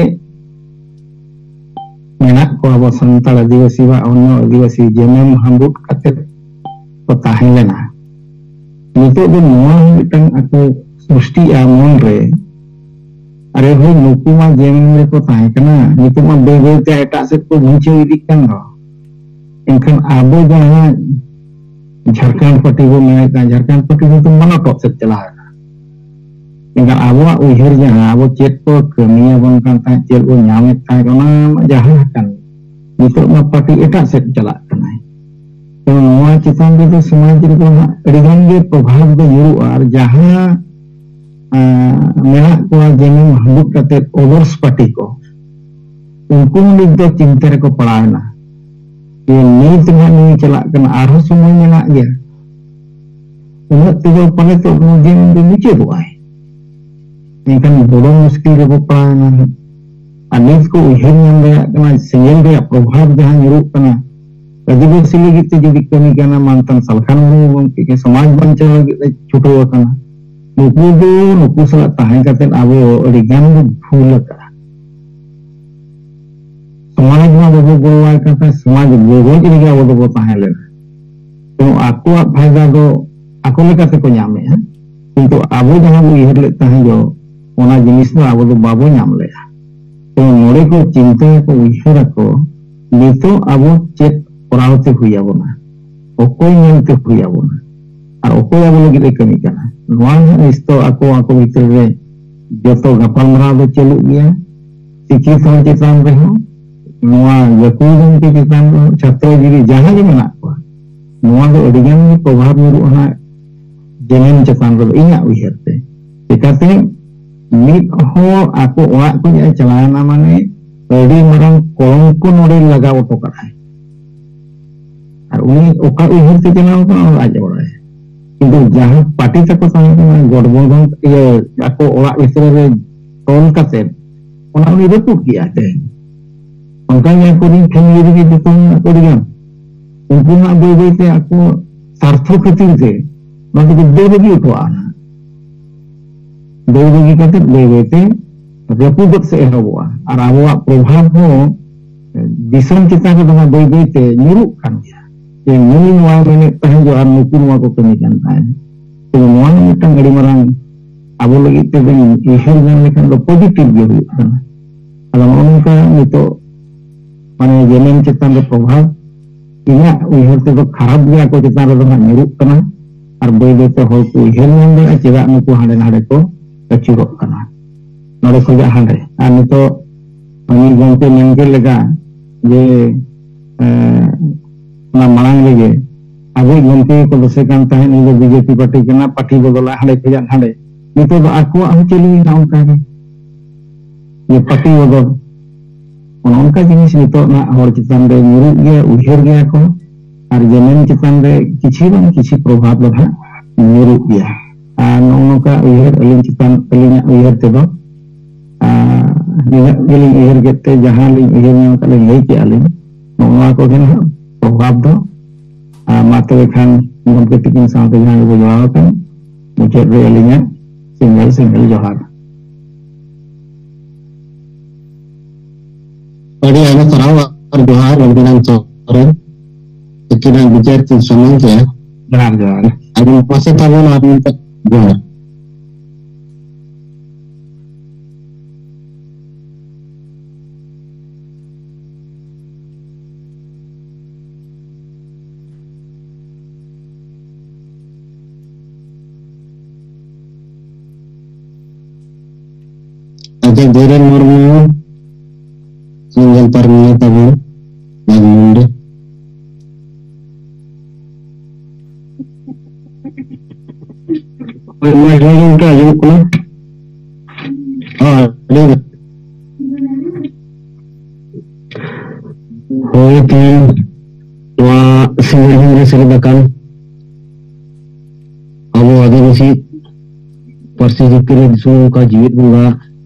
ᱢᱮᱱᱟᱜ ᱠᱚᱣᱟ ᱟᱵᱚ ᱥᱟᱱᱛᱟᱲ ᱟᱹᱫᱤᱵᱟᱹᱥᱤ ᱵᱟ ᱚᱱᱱᱚ ᱟᱹᱫᱤᱵᱟᱹᱥᱤ ᱡᱮᱢᱚᱱ ᱦᱟᱺᱵᱩᱫ ᱠᱟᱛᱮ ᱠᱚ ᱛᱟᱦᱮᱸ ᱞᱮᱱᱟ, ᱱᱤᱛᱚᱜ ᱫᱚ ᱱᱚᱣᱟ ᱦᱚᱸ ᱢᱤᱫᱴᱟᱝ ᱟᱠᱚ ᱥᱨᱤᱥᱴᱤᱜᱼᱟ ᱢᱚᱱ ᱨᱮ, ᱟᱨᱮ ᱦᱳᱭ, ᱱᱩᱠᱩ ᱢᱟ ᱡᱮᱢᱚᱱ ᱨᱮᱠᱚ ᱛᱟᱦᱮᱸ ᱠᱟᱱᱟ, ᱱᱤᱛᱚᱜ ᱢᱟ ᱵᱟᱹᱭ ᱵᱟᱹᱭ ᱛᱮ ᱮᱴᱟᱜ ᱥᱮᱫ ᱠᱚ ᱜᱷᱩᱧᱪᱟᱹᱣ ᱤᱫᱤᱜ ᱠᱟᱱ ᱫᱚ᱾ ᱮᱱᱠᱷᱟᱱ ᱟᱵᱚ ᱡᱟᱦᱟᱸ ᱡᱷᱟᱲᱠᱷᱚᱸᱰ ᱯᱟᱨᱴᱤ ᱵᱚ ᱢᱮᱱᱮᱫ ᱠᱟᱱ, ᱡᱷᱟᱲᱠᱷᱚᱸᱰ ᱯᱟᱨᱴᱤ ᱫᱚ ᱢᱟᱱᱚᱴᱚᱜ ᱥᱮᱫ ᱪᱟᱞᱟᱣ ᱮᱱᱟ᱾ ᱢᱮᱱᱠᱷᱟᱱ ᱟᱵᱚᱣᱟᱜ ᱩᱭᱦᱟᱹᱨ ᱡᱟᱦᱟᱸ, ᱟᱵᱚ ᱪᱮᱫ ᱠᱚ ᱠᱟᱹᱢᱤᱭᱟᱵᱚᱱ ᱠᱟᱱ ᱛᱟᱦᱮᱸᱫ, ᱪᱮᱫ ᱵᱚ ᱧᱟᱢᱮᱫ ᱛᱟᱦᱮᱸᱫ, ᱚᱱᱟ ᱢᱟ ᱡᱟᱦᱟᱸ ᱟᱠᱟᱱ, ᱱᱤᱛᱚᱜ ᱢᱟ ᱯᱟᱨᱴᱤ ᱮᱴᱟᱜ ᱥᱮᱫ ᱪᱟᱞᱟᱜ ᱠᱟᱱᱟᱭ᱾ ᱛᱚ ᱱᱚᱣᱟ ᱪᱮᱛᱟᱱ ᱨᱮᱫᱚ ᱥᱚᱢᱟᱡᱽ ᱨᱮᱫᱚ ᱦᱟᱸᱜ ᱟᱹᱰᱤ ᱜᱟᱱ ᱜᱮ ᱯᱨᱚᱵᱷᱟᱵᱽ ᱫᱚ ᱧᱩᱨᱩᱜᱼᱟ᱾ ᱟᱨ ᱡᱟᱦᱟᱸ, ᱟᱸ, ᱢᱮᱱᱟᱜ ᱠᱚᱣᱟ ᱡᱮᱢᱚᱱ ᱦᱟᱹᱵᱩᱫ ᱠᱟᱛᱮ ᱚᱫᱚᱨᱥ ᱯᱟᱨᱴᱤ ᱠᱚ, ᱩᱱᱠᱩ ᱦᱚᱸ ᱱᱤᱛ ᱫᱚ ᱪᱤᱱᱛᱟᱹ ᱨᱮᱠᱚ ᱯᱟᱲᱟᱣ ᱮᱱᱟ᱾ ᱡᱮ ᱱᱤᱛ ᱱᱟᱦᱟᱜ ᱱᱩᱭ ᱪᱟᱞᱟᱜ ᱠᱟᱱᱟ, ᱟᱨᱦᱚᱸ ᱥᱚᱢᱚᱭ ᱢᱮᱱᱟᱜ ᱜᱮᱭᱟ, ᱩᱱᱟᱹᱜ ᱛᱮᱫᱚ ᱯᱟᱞᱮ ᱛᱚ ᱱᱩᱭ ᱫᱚ ᱢᱩᱪᱟᱹᱫᱚᱜᱼᱟᱭ᱾ ᱢᱮᱱᱠᱷᱟᱱ ᱵᱚᱲᱚ ᱢᱩᱥᱠᱤᱞ ᱨᱮᱵᱚ ᱯᱟᱲᱟᱣ ᱮᱱᱟ᱾ ᱟᱨ ᱱᱤᱛ ᱠᱚ ᱩᱭᱦᱟᱹᱨ ᱧᱟᱢ ᱫᱟᱲᱮᱭᱟᱜ ᱠᱟᱱᱟ, ᱥᱮᱸᱜᱮᱞ ᱨᱮᱭᱟᱜ ᱯᱨᱚᱵᱷᱟᱵᱽ ᱡᱟᱦᱟᱸ ᱧᱩᱨᱩᱜ ᱠᱟᱱᱟ, ᱟᱹᱫᱤᱵᱟᱹᱥᱤ ᱞᱟᱹᱜᱤᱫ ᱛᱮ ᱡᱩᱫᱤ ᱠᱟᱹᱢᱤ ᱠᱟᱱᱟ, ᱢᱟᱱᱛᱷᱟᱱ ᱥᱟᱞᱠᱷᱟᱱ ᱢᱩᱨᱢᱩ ᱜᱚᱢᱠᱮ ᱜᱮ ᱥᱚᱢᱟᱡᱽ ᱵᱟᱧᱪᱟᱣ ᱞᱟᱹᱜᱤᱫ ᱮ ᱪᱷᱩᱴᱟᱹᱣ ᱟᱠᱟᱱᱟ, ᱱᱩᱠᱩ ᱫᱚ, ᱱᱩᱠᱩ ᱥᱟᱞᱟᱜ ᱛᱟᱦᱮᱸ ᱠᱟᱛᱮ ᱟᱵᱚ ᱟᱹᱰᱤ ᱜᱟᱱ ᱵᱚ ᱵᱷᱩᱞ ᱟᱠᱟᱫᱼᱟ᱾ ᱥᱚᱢᱟᱡᱽ ᱢᱟ ᱵᱟᱵᱚ ᱜᱚᱲᱚᱣᱟᱭ ᱠᱟᱱ ᱛᱟᱦᱮᱸᱫ, ᱥᱚᱢᱟᱡᱽ ᱵᱚᱜᱚᱡ ᱨᱮᱜᱮ ᱟᱵᱚ ᱫᱚᱵᱚ ᱛᱟᱦᱮᱸ ᱞᱮᱱᱟ᱾ ᱛᱚ ᱟᱠᱚᱣᱟᱜ ᱯᱷᱟᱭᱫᱟ ᱫᱚ ᱟᱠᱚ ᱞᱮᱠᱟ ᱛᱮᱠᱚ ᱧᱟᱢᱮᱫᱼᱟ, ᱠᱤᱱᱛᱩ ᱟᱵᱚ ᱡᱟᱦᱟᱸ ᱵᱚ ᱩᱭᱦᱟᱹᱨ ᱞᱮᱫ ᱛᱟᱦᱮᱸᱫ ᱫᱚ, ᱚᱱᱟ ᱡᱤᱱᱤᱥ ᱫᱚ ᱟᱵᱚ ᱫᱚ ᱵᱟᱵᱚ ᱧᱟᱢ ᱞᱮᱫᱼᱟ᱾ ᱛᱚ ᱱᱚᱰᱮ ᱠᱚ ᱪᱤᱱᱛᱟᱹᱭᱟᱠᱚ, ᱩᱭᱦᱟᱹᱨᱟᱠᱚ, ᱱᱤᱛᱚᱜ ᱟᱵᱚ ᱪᱮᱫ ᱠᱚᱨᱟᱣ ᱛᱮ ᱦᱩᱭ ᱟᱵᱚᱱᱟ, ᱚᱠᱚᱭ ᱧᱮᱞ ᱛᱮ ᱦᱩᱭ ᱟᱵᱚᱱᱟ, ᱟᱨ ᱚᱠᱚᱭ ᱟᱵᱚ ᱞᱟᱹᱜᱤᱫ ᱮ ᱠᱟᱹᱢᱤ ᱠᱟᱱᱟ᱾ ᱱᱚᱣᱟ ᱱᱟᱦᱟᱜ ᱱᱤᱥᱛᱚ ᱟᱠᱚ ᱟᱠᱚ ᱵᱷᱤᱛᱨᱤ ᱨᱮ ᱡᱚᱛᱚ ᱜᱟᱯᱟᱞᱢᱟᱨᱟᱣ ᱫᱚ ᱪᱟᱹᱞᱩᱜ ᱜᱮᱭᱟ᱾ ᱥᱤᱠᱠᱷᱤᱛ ᱦᱚᱲ ᱪᱮᱛᱟᱱ ᱨᱮᱦᱚᱸ, ᱱᱚᱣᱟ ᱜᱟᱹᱠᱷᱩᱲ ᱜᱚᱢᱠᱮ ᱪᱮᱛᱟᱱ ᱨᱮᱦᱚᱸ, ᱪᱷᱟᱛᱨᱚ ᱡᱤᱣᱤ ᱡᱟᱦᱟᱸ ᱜᱮ ᱢᱮᱱᱟᱜ ᱠᱚᱣᱟ, ᱱᱚᱣᱟ ᱫᱚ ᱟᱹᱰᱤ ᱜᱟᱱ ᱜᱮ ᱯᱨᱚᱵᱷᱟᱵᱽ ᱧᱩᱨᱩᱜᱼᱟ ᱦᱟᱸᱜ ᱡᱮᱱᱮᱢ ᱪᱮᱛᱟᱱ ᱨᱮᱫᱚ, ᱤᱧᱟᱹᱜ ᱩᱭᱦᱟᱹᱨ ᱛᱮ᱾ ᱪᱮᱠᱟᱛᱮ ᱢᱤᱫ ᱦᱚᱲ ᱟᱠᱚ ᱚᱲᱟᱜ ᱠᱷᱚᱱ ᱮ ᱪᱟᱞᱟᱣᱮᱱᱟ, ᱢᱟᱱᱮ ᱟᱹᱰᱤ ᱢᱟᱨᱟᱝ ᱠᱚᱞᱚᱝᱠᱚ ᱱᱚᱰᱮ ᱞᱟᱜᱟᱣ ᱦᱚᱴᱚ ᱠᱟᱜᱼᱟᱭ᱾ ᱟᱨ ᱩᱱᱤ ᱚᱠᱟ ᱩᱭᱦᱟᱹᱨ ᱛᱮ ᱪᱟᱞᱟᱣ ᱠᱟᱱᱟ, ᱚᱱᱟ ᱟᱡ ᱵᱟᱲᱟᱭᱟ᱾ ᱠᱤᱱᱛᱩ ᱡᱟᱦᱟᱸ ᱯᱟᱨᱴᱤ ᱛᱟᱠᱚ ᱛᱟᱦᱮᱸ ᱠᱟᱱᱟ, ᱜᱚᱴᱵᱚᱱᱫᱷᱚᱱ, ᱤᱭᱟᱹ, ᱟᱠᱚ ᱚᱲᱟᱜ ᱵᱷᱤᱛᱨᱤ ᱨᱮ ᱛᱚᱞ ᱠᱟᱛᱮ, ᱚᱱᱟ ᱩᱱᱤ ᱨᱟᱹᱯᱩᱫ ᱠᱮᱜᱼᱟ ᱛᱮᱦᱮᱧ᱾ ᱚᱱᱠᱟ ᱜᱮ ᱟᱠᱚᱨᱮᱱ ᱯᱷᱮᱢᱤᱞᱤ ᱨᱮᱜᱮ ᱡᱚᱛᱚ ᱢᱮᱱᱟᱜ ᱠᱚ ᱟᱹᱰᱤ ᱜᱟᱱ᱾ ᱩᱱᱠᱩ ᱦᱚᱸ ᱵᱟᱹᱭ ᱵᱟᱹᱭ ᱛᱮ ᱟᱠᱚ ᱥᱟᱨᱛᱷᱚ ᱠᱷᱟᱹᱛᱤᱨ ᱛᱮ ᱱᱚᱣᱟ ᱫᱚᱠᱚ ᱫᱟᱹᱲ ᱵᱟᱹᱜᱤ ᱦᱚᱴᱚᱣᱟᱜᱼᱟ᱾ ᱫᱟᱹᱲ ᱵᱟᱹᱜᱤ ᱠᱟᱛᱮ ᱵᱟᱹᱭ ᱵᱟᱹᱭ ᱛᱮ ᱨᱟᱹᱯᱩᱫᱚᱜ ᱥᱮ ᱮᱦᱚᱵᱚᱜᱼᱟ᱾ ᱟᱨ ᱟᱵᱚᱣᱟᱜ ᱯᱨᱚᱵᱷᱟᱵᱽ ᱦᱚᱸ ᱫᱤᱥᱚᱢ ᱪᱮᱛᱟᱱ ᱨᱮᱫᱚ ᱦᱟᱸᱜ ᱵᱟᱹᱭ ᱵᱟᱹᱭ ᱛᱮ ᱧᱩᱨᱩᱜ ᱠᱟᱱ ᱜᱮᱭᱟ᱾ ᱡᱮ ᱱᱩᱭ ᱱᱚᱣᱟ ᱢᱮᱱᱮᱫ ᱛᱟᱦᱮᱸᱫ ᱟᱨ ᱱᱩᱠᱩ ᱱᱚᱣᱟ ᱠᱚ ᱠᱟᱹᱢᱤ ᱠᱟᱱ ᱛᱟᱦᱮᱸᱫ᱾ ᱛᱚ ᱱᱚᱣᱟ ᱦᱚᱸ ᱢᱤᱫᱴᱟᱝ ᱟᱹᱰᱤ ᱢᱟᱨᱟᱝ, ᱟᱵᱚ ᱞᱟᱹᱜᱤᱫ ᱛᱮ ᱵᱚᱱ ᱩᱭᱦᱟᱹᱨ ᱧᱟᱢ ᱞᱮᱠᱷᱟᱱ ᱫᱚ ᱯᱚᱡᱤᱴᱤᱵᱷ ᱜᱮ ᱦᱩᱭᱩᱜ ᱠᱟᱱᱟ᱾ ᱟᱫᱚ ᱱᱚᱜᱼᱚ ᱱᱚᱝᱠᱟ ᱱᱤᱛᱚᱜ ᱢᱟᱱᱮ ᱡᱮᱱᱮᱢ ᱪᱮᱛᱟᱱ ᱨᱮ ᱯᱨᱚᱵᱷᱟᱵᱽ ᱤᱧᱟᱹᱜ ᱩᱭᱦᱟᱹᱨ ᱛᱮᱫᱚ ᱠᱷᱟᱨᱟᱯ ᱜᱮᱭᱟ ᱠᱚ ᱪᱮᱛᱟᱱ ᱨᱮᱫᱚ ᱦᱟᱸᱜ ᱧᱩᱨᱩᱜ ᱠᱟᱱᱟ᱾ ᱟᱨ ᱵᱟᱹᱭ ᱵᱟᱹᱭ ᱛᱮ ᱦᱚᱲ ᱠᱚ ᱩᱭᱦᱟᱹᱨ ᱧᱟᱢ ᱫᱟᱲᱮᱭᱟᱜᱼᱟ ᱪᱮᱫᱟᱜ ᱱᱩᱠᱩ ᱦᱟᱸᱰᱮ ᱱᱟᱰᱮ ᱠᱚ ᱟᱹᱪᱩᱨᱚᱜ ᱠᱟᱱᱟ ᱱᱚᱰᱮ ᱠᱷᱚᱱᱟᱜ ᱦᱟᱸᱰᱮ᱾ ᱟᱨ ᱱᱤᱛᱚᱜ ᱩᱱᱤ ᱜᱚᱢᱠᱮ ᱢᱮᱱ ᱠᱮᱫ ᱞᱮᱠᱟ ᱡᱮ, ᱮᱸ, ᱚᱱᱟ ᱢᱟᱲᱟᱝ ᱨᱮᱜᱮ ᱟᱵᱚᱭᱤᱡ ᱜᱚᱢᱠᱮ ᱠᱚ ᱫᱚᱥᱮ ᱠᱟᱱ ᱛᱟᱦᱮᱸᱫ, ᱱᱩᱭ ᱫᱚ ᱵᱤᱡᱮᱯᱤ ᱯᱟᱨᱴᱤ ᱠᱟᱱᱟ, ᱯᱟᱨᱴᱤ ᱵᱚᱫᱚᱞᱟ ᱦᱟᱸᱰᱮ ᱠᱷᱚᱱᱟᱜ ᱦᱟᱸᱰᱮ᱾ ᱱᱤᱛᱚᱜ ᱫᱚ ᱟᱠᱚᱣᱟᱜ ᱦᱚᱸ ᱪᱟᱹᱞᱩᱭᱮᱱᱟ ᱚᱱᱠᱟ ᱜᱮ, ᱡᱮ ᱯᱟᱨᱴᱤ ᱵᱚᱫᱚᱞ᱾ ᱚᱱᱮ ᱚᱱᱠᱟ ᱡᱤᱱᱤᱥ ᱱᱤᱛᱚᱜ ᱱᱟᱜ ᱦᱚᱲ ᱪᱮᱛᱟᱱ ᱨᱮ ᱧᱩᱨᱩᱜ ᱜᱮᱭᱟ, ᱩᱭᱦᱟᱹᱨ ᱜᱮᱭᱟ ᱠᱚ, ᱟᱨ ᱡᱮᱢᱚᱱ ᱪᱮᱛᱟᱱ ᱨᱮ ᱠᱤᱪᱷᱤ ᱵᱟᱝ ᱠᱤᱪᱷᱤ ᱯᱨᱚᱵᱷᱟᱵᱽ ᱫᱚ ᱦᱟᱸᱜ ᱧᱩᱨᱩᱜ ᱜᱮᱭᱟ᱾ ᱟᱨ ᱱᱚᱜᱼᱚ ᱱᱚᱝᱠᱟ ᱩᱭᱦᱟᱹᱨ ᱟᱹᱞᱤᱧ ᱪᱮᱛᱟᱱ, ᱟᱹᱞᱤᱧᱟᱜ ᱩᱭᱦᱟᱹᱨ ᱛᱮᱫᱚ, ᱟᱨ ᱱᱤᱱᱟᱹᱜ ᱜᱮᱞᱤᱧ ᱩᱭᱦᱟᱹᱨ ᱠᱮᱫ ᱛᱮ ᱡᱟᱦᱟᱸ ᱞᱤᱧ ᱩᱭᱦᱟᱹᱨ ᱧᱟᱢ ᱠᱟᱜ ᱞᱤᱧ ᱞᱟᱹᱭ ᱠᱮᱜᱼᱟ ᱞᱤᱧ, ᱱᱚᱜᱼᱚ ᱱᱚᱣᱟ ᱠᱚᱜᱮ ᱱᱟᱦᱟᱜ ᱯᱨᱚᱵᱷᱟᱵᱽ ᱫᱚ᱾ ᱟᱨ ᱢᱟ ᱛᱚᱵᱮ ᱠᱷᱟᱱ ᱜᱚᱢᱠᱮ ᱛᱤᱠᱤᱱ ᱥᱟᱶᱛᱮ ᱡᱟᱦᱟᱸ ᱜᱮᱵᱚ ᱡᱚᱲᱟᱣ ᱟᱠᱟᱱ, ᱢᱩᱪᱟᱹᱫ ᱨᱮ ᱟᱹᱞᱤᱧᱟᱜ ᱥᱤᱸᱜᱮᱞ ᱥᱤᱸᱜᱮᱞ ᱡᱚᱦᱟᱨ᱾ ᱟᱹᱰᱤ ᱟᱭᱢᱟ ᱥᱟᱨᱦᱟᱣ ᱟᱨ ᱡᱚᱦᱟᱨ ᱟᱹᱵᱤᱱᱟᱜ ᱛᱚᱨᱮ ᱛᱤᱠᱤᱱᱟᱜ ᱵᱤᱪᱟᱹᱨ ᱠᱤᱱ ᱥᱟᱢᱟᱝ ᱠᱮᱜᱼᱟ᱾ ᱡᱚᱦᱟᱨ, ᱡᱚᱦᱟᱨ᱾ ᱟᱹᱵᱤᱱ ᱯᱟᱥᱮ ᱛᱟᱵᱚᱱ ᱟᱨ ᱢᱤᱫᱴᱟᱝ ᱡᱚᱦᱟᱨ᱾ ᱟᱪᱪᱷᱟ, ᱫᱷᱤᱨᱮᱱ ᱢᱩᱨᱢᱩ, ᱥᱤᱸᱜᱮᱞ ᱯᱟᱨᱢᱤᱭᱟ ᱛᱟᱵᱚᱱ, ᱢᱟᱜᱽ ᱢᱩᱱᱰᱤ᱾ ᱦᱳᱭ, ᱢᱚᱡᱽ ᱜᱮ ᱜᱚᱢᱠᱮ ᱟᱸᱡᱚᱢᱚᱜ ᱠᱟᱱᱟ᱾ ᱦᱳᱭ, ᱟᱹᱰᱤ ᱦᱳᱭ, ᱛᱮᱦᱮᱧ ᱱᱚᱣᱟ ᱥᱤᱸᱜᱟᱹᱲ ᱨᱮ ᱥᱮᱞᱮᱫ ᱟᱠᱟᱱ ᱟᱵᱚ ᱟᱹᱫᱤᱵᱟᱹᱥᱤ ᱯᱟᱹᱨᱥᱤ ᱡᱤᱛᱠᱟᱹᱨᱤ ᱫᱤᱥᱚᱢ ᱚᱱᱠᱟ ᱡᱤᱣᱮᱫ ᱵᱚᱸᱜᱟ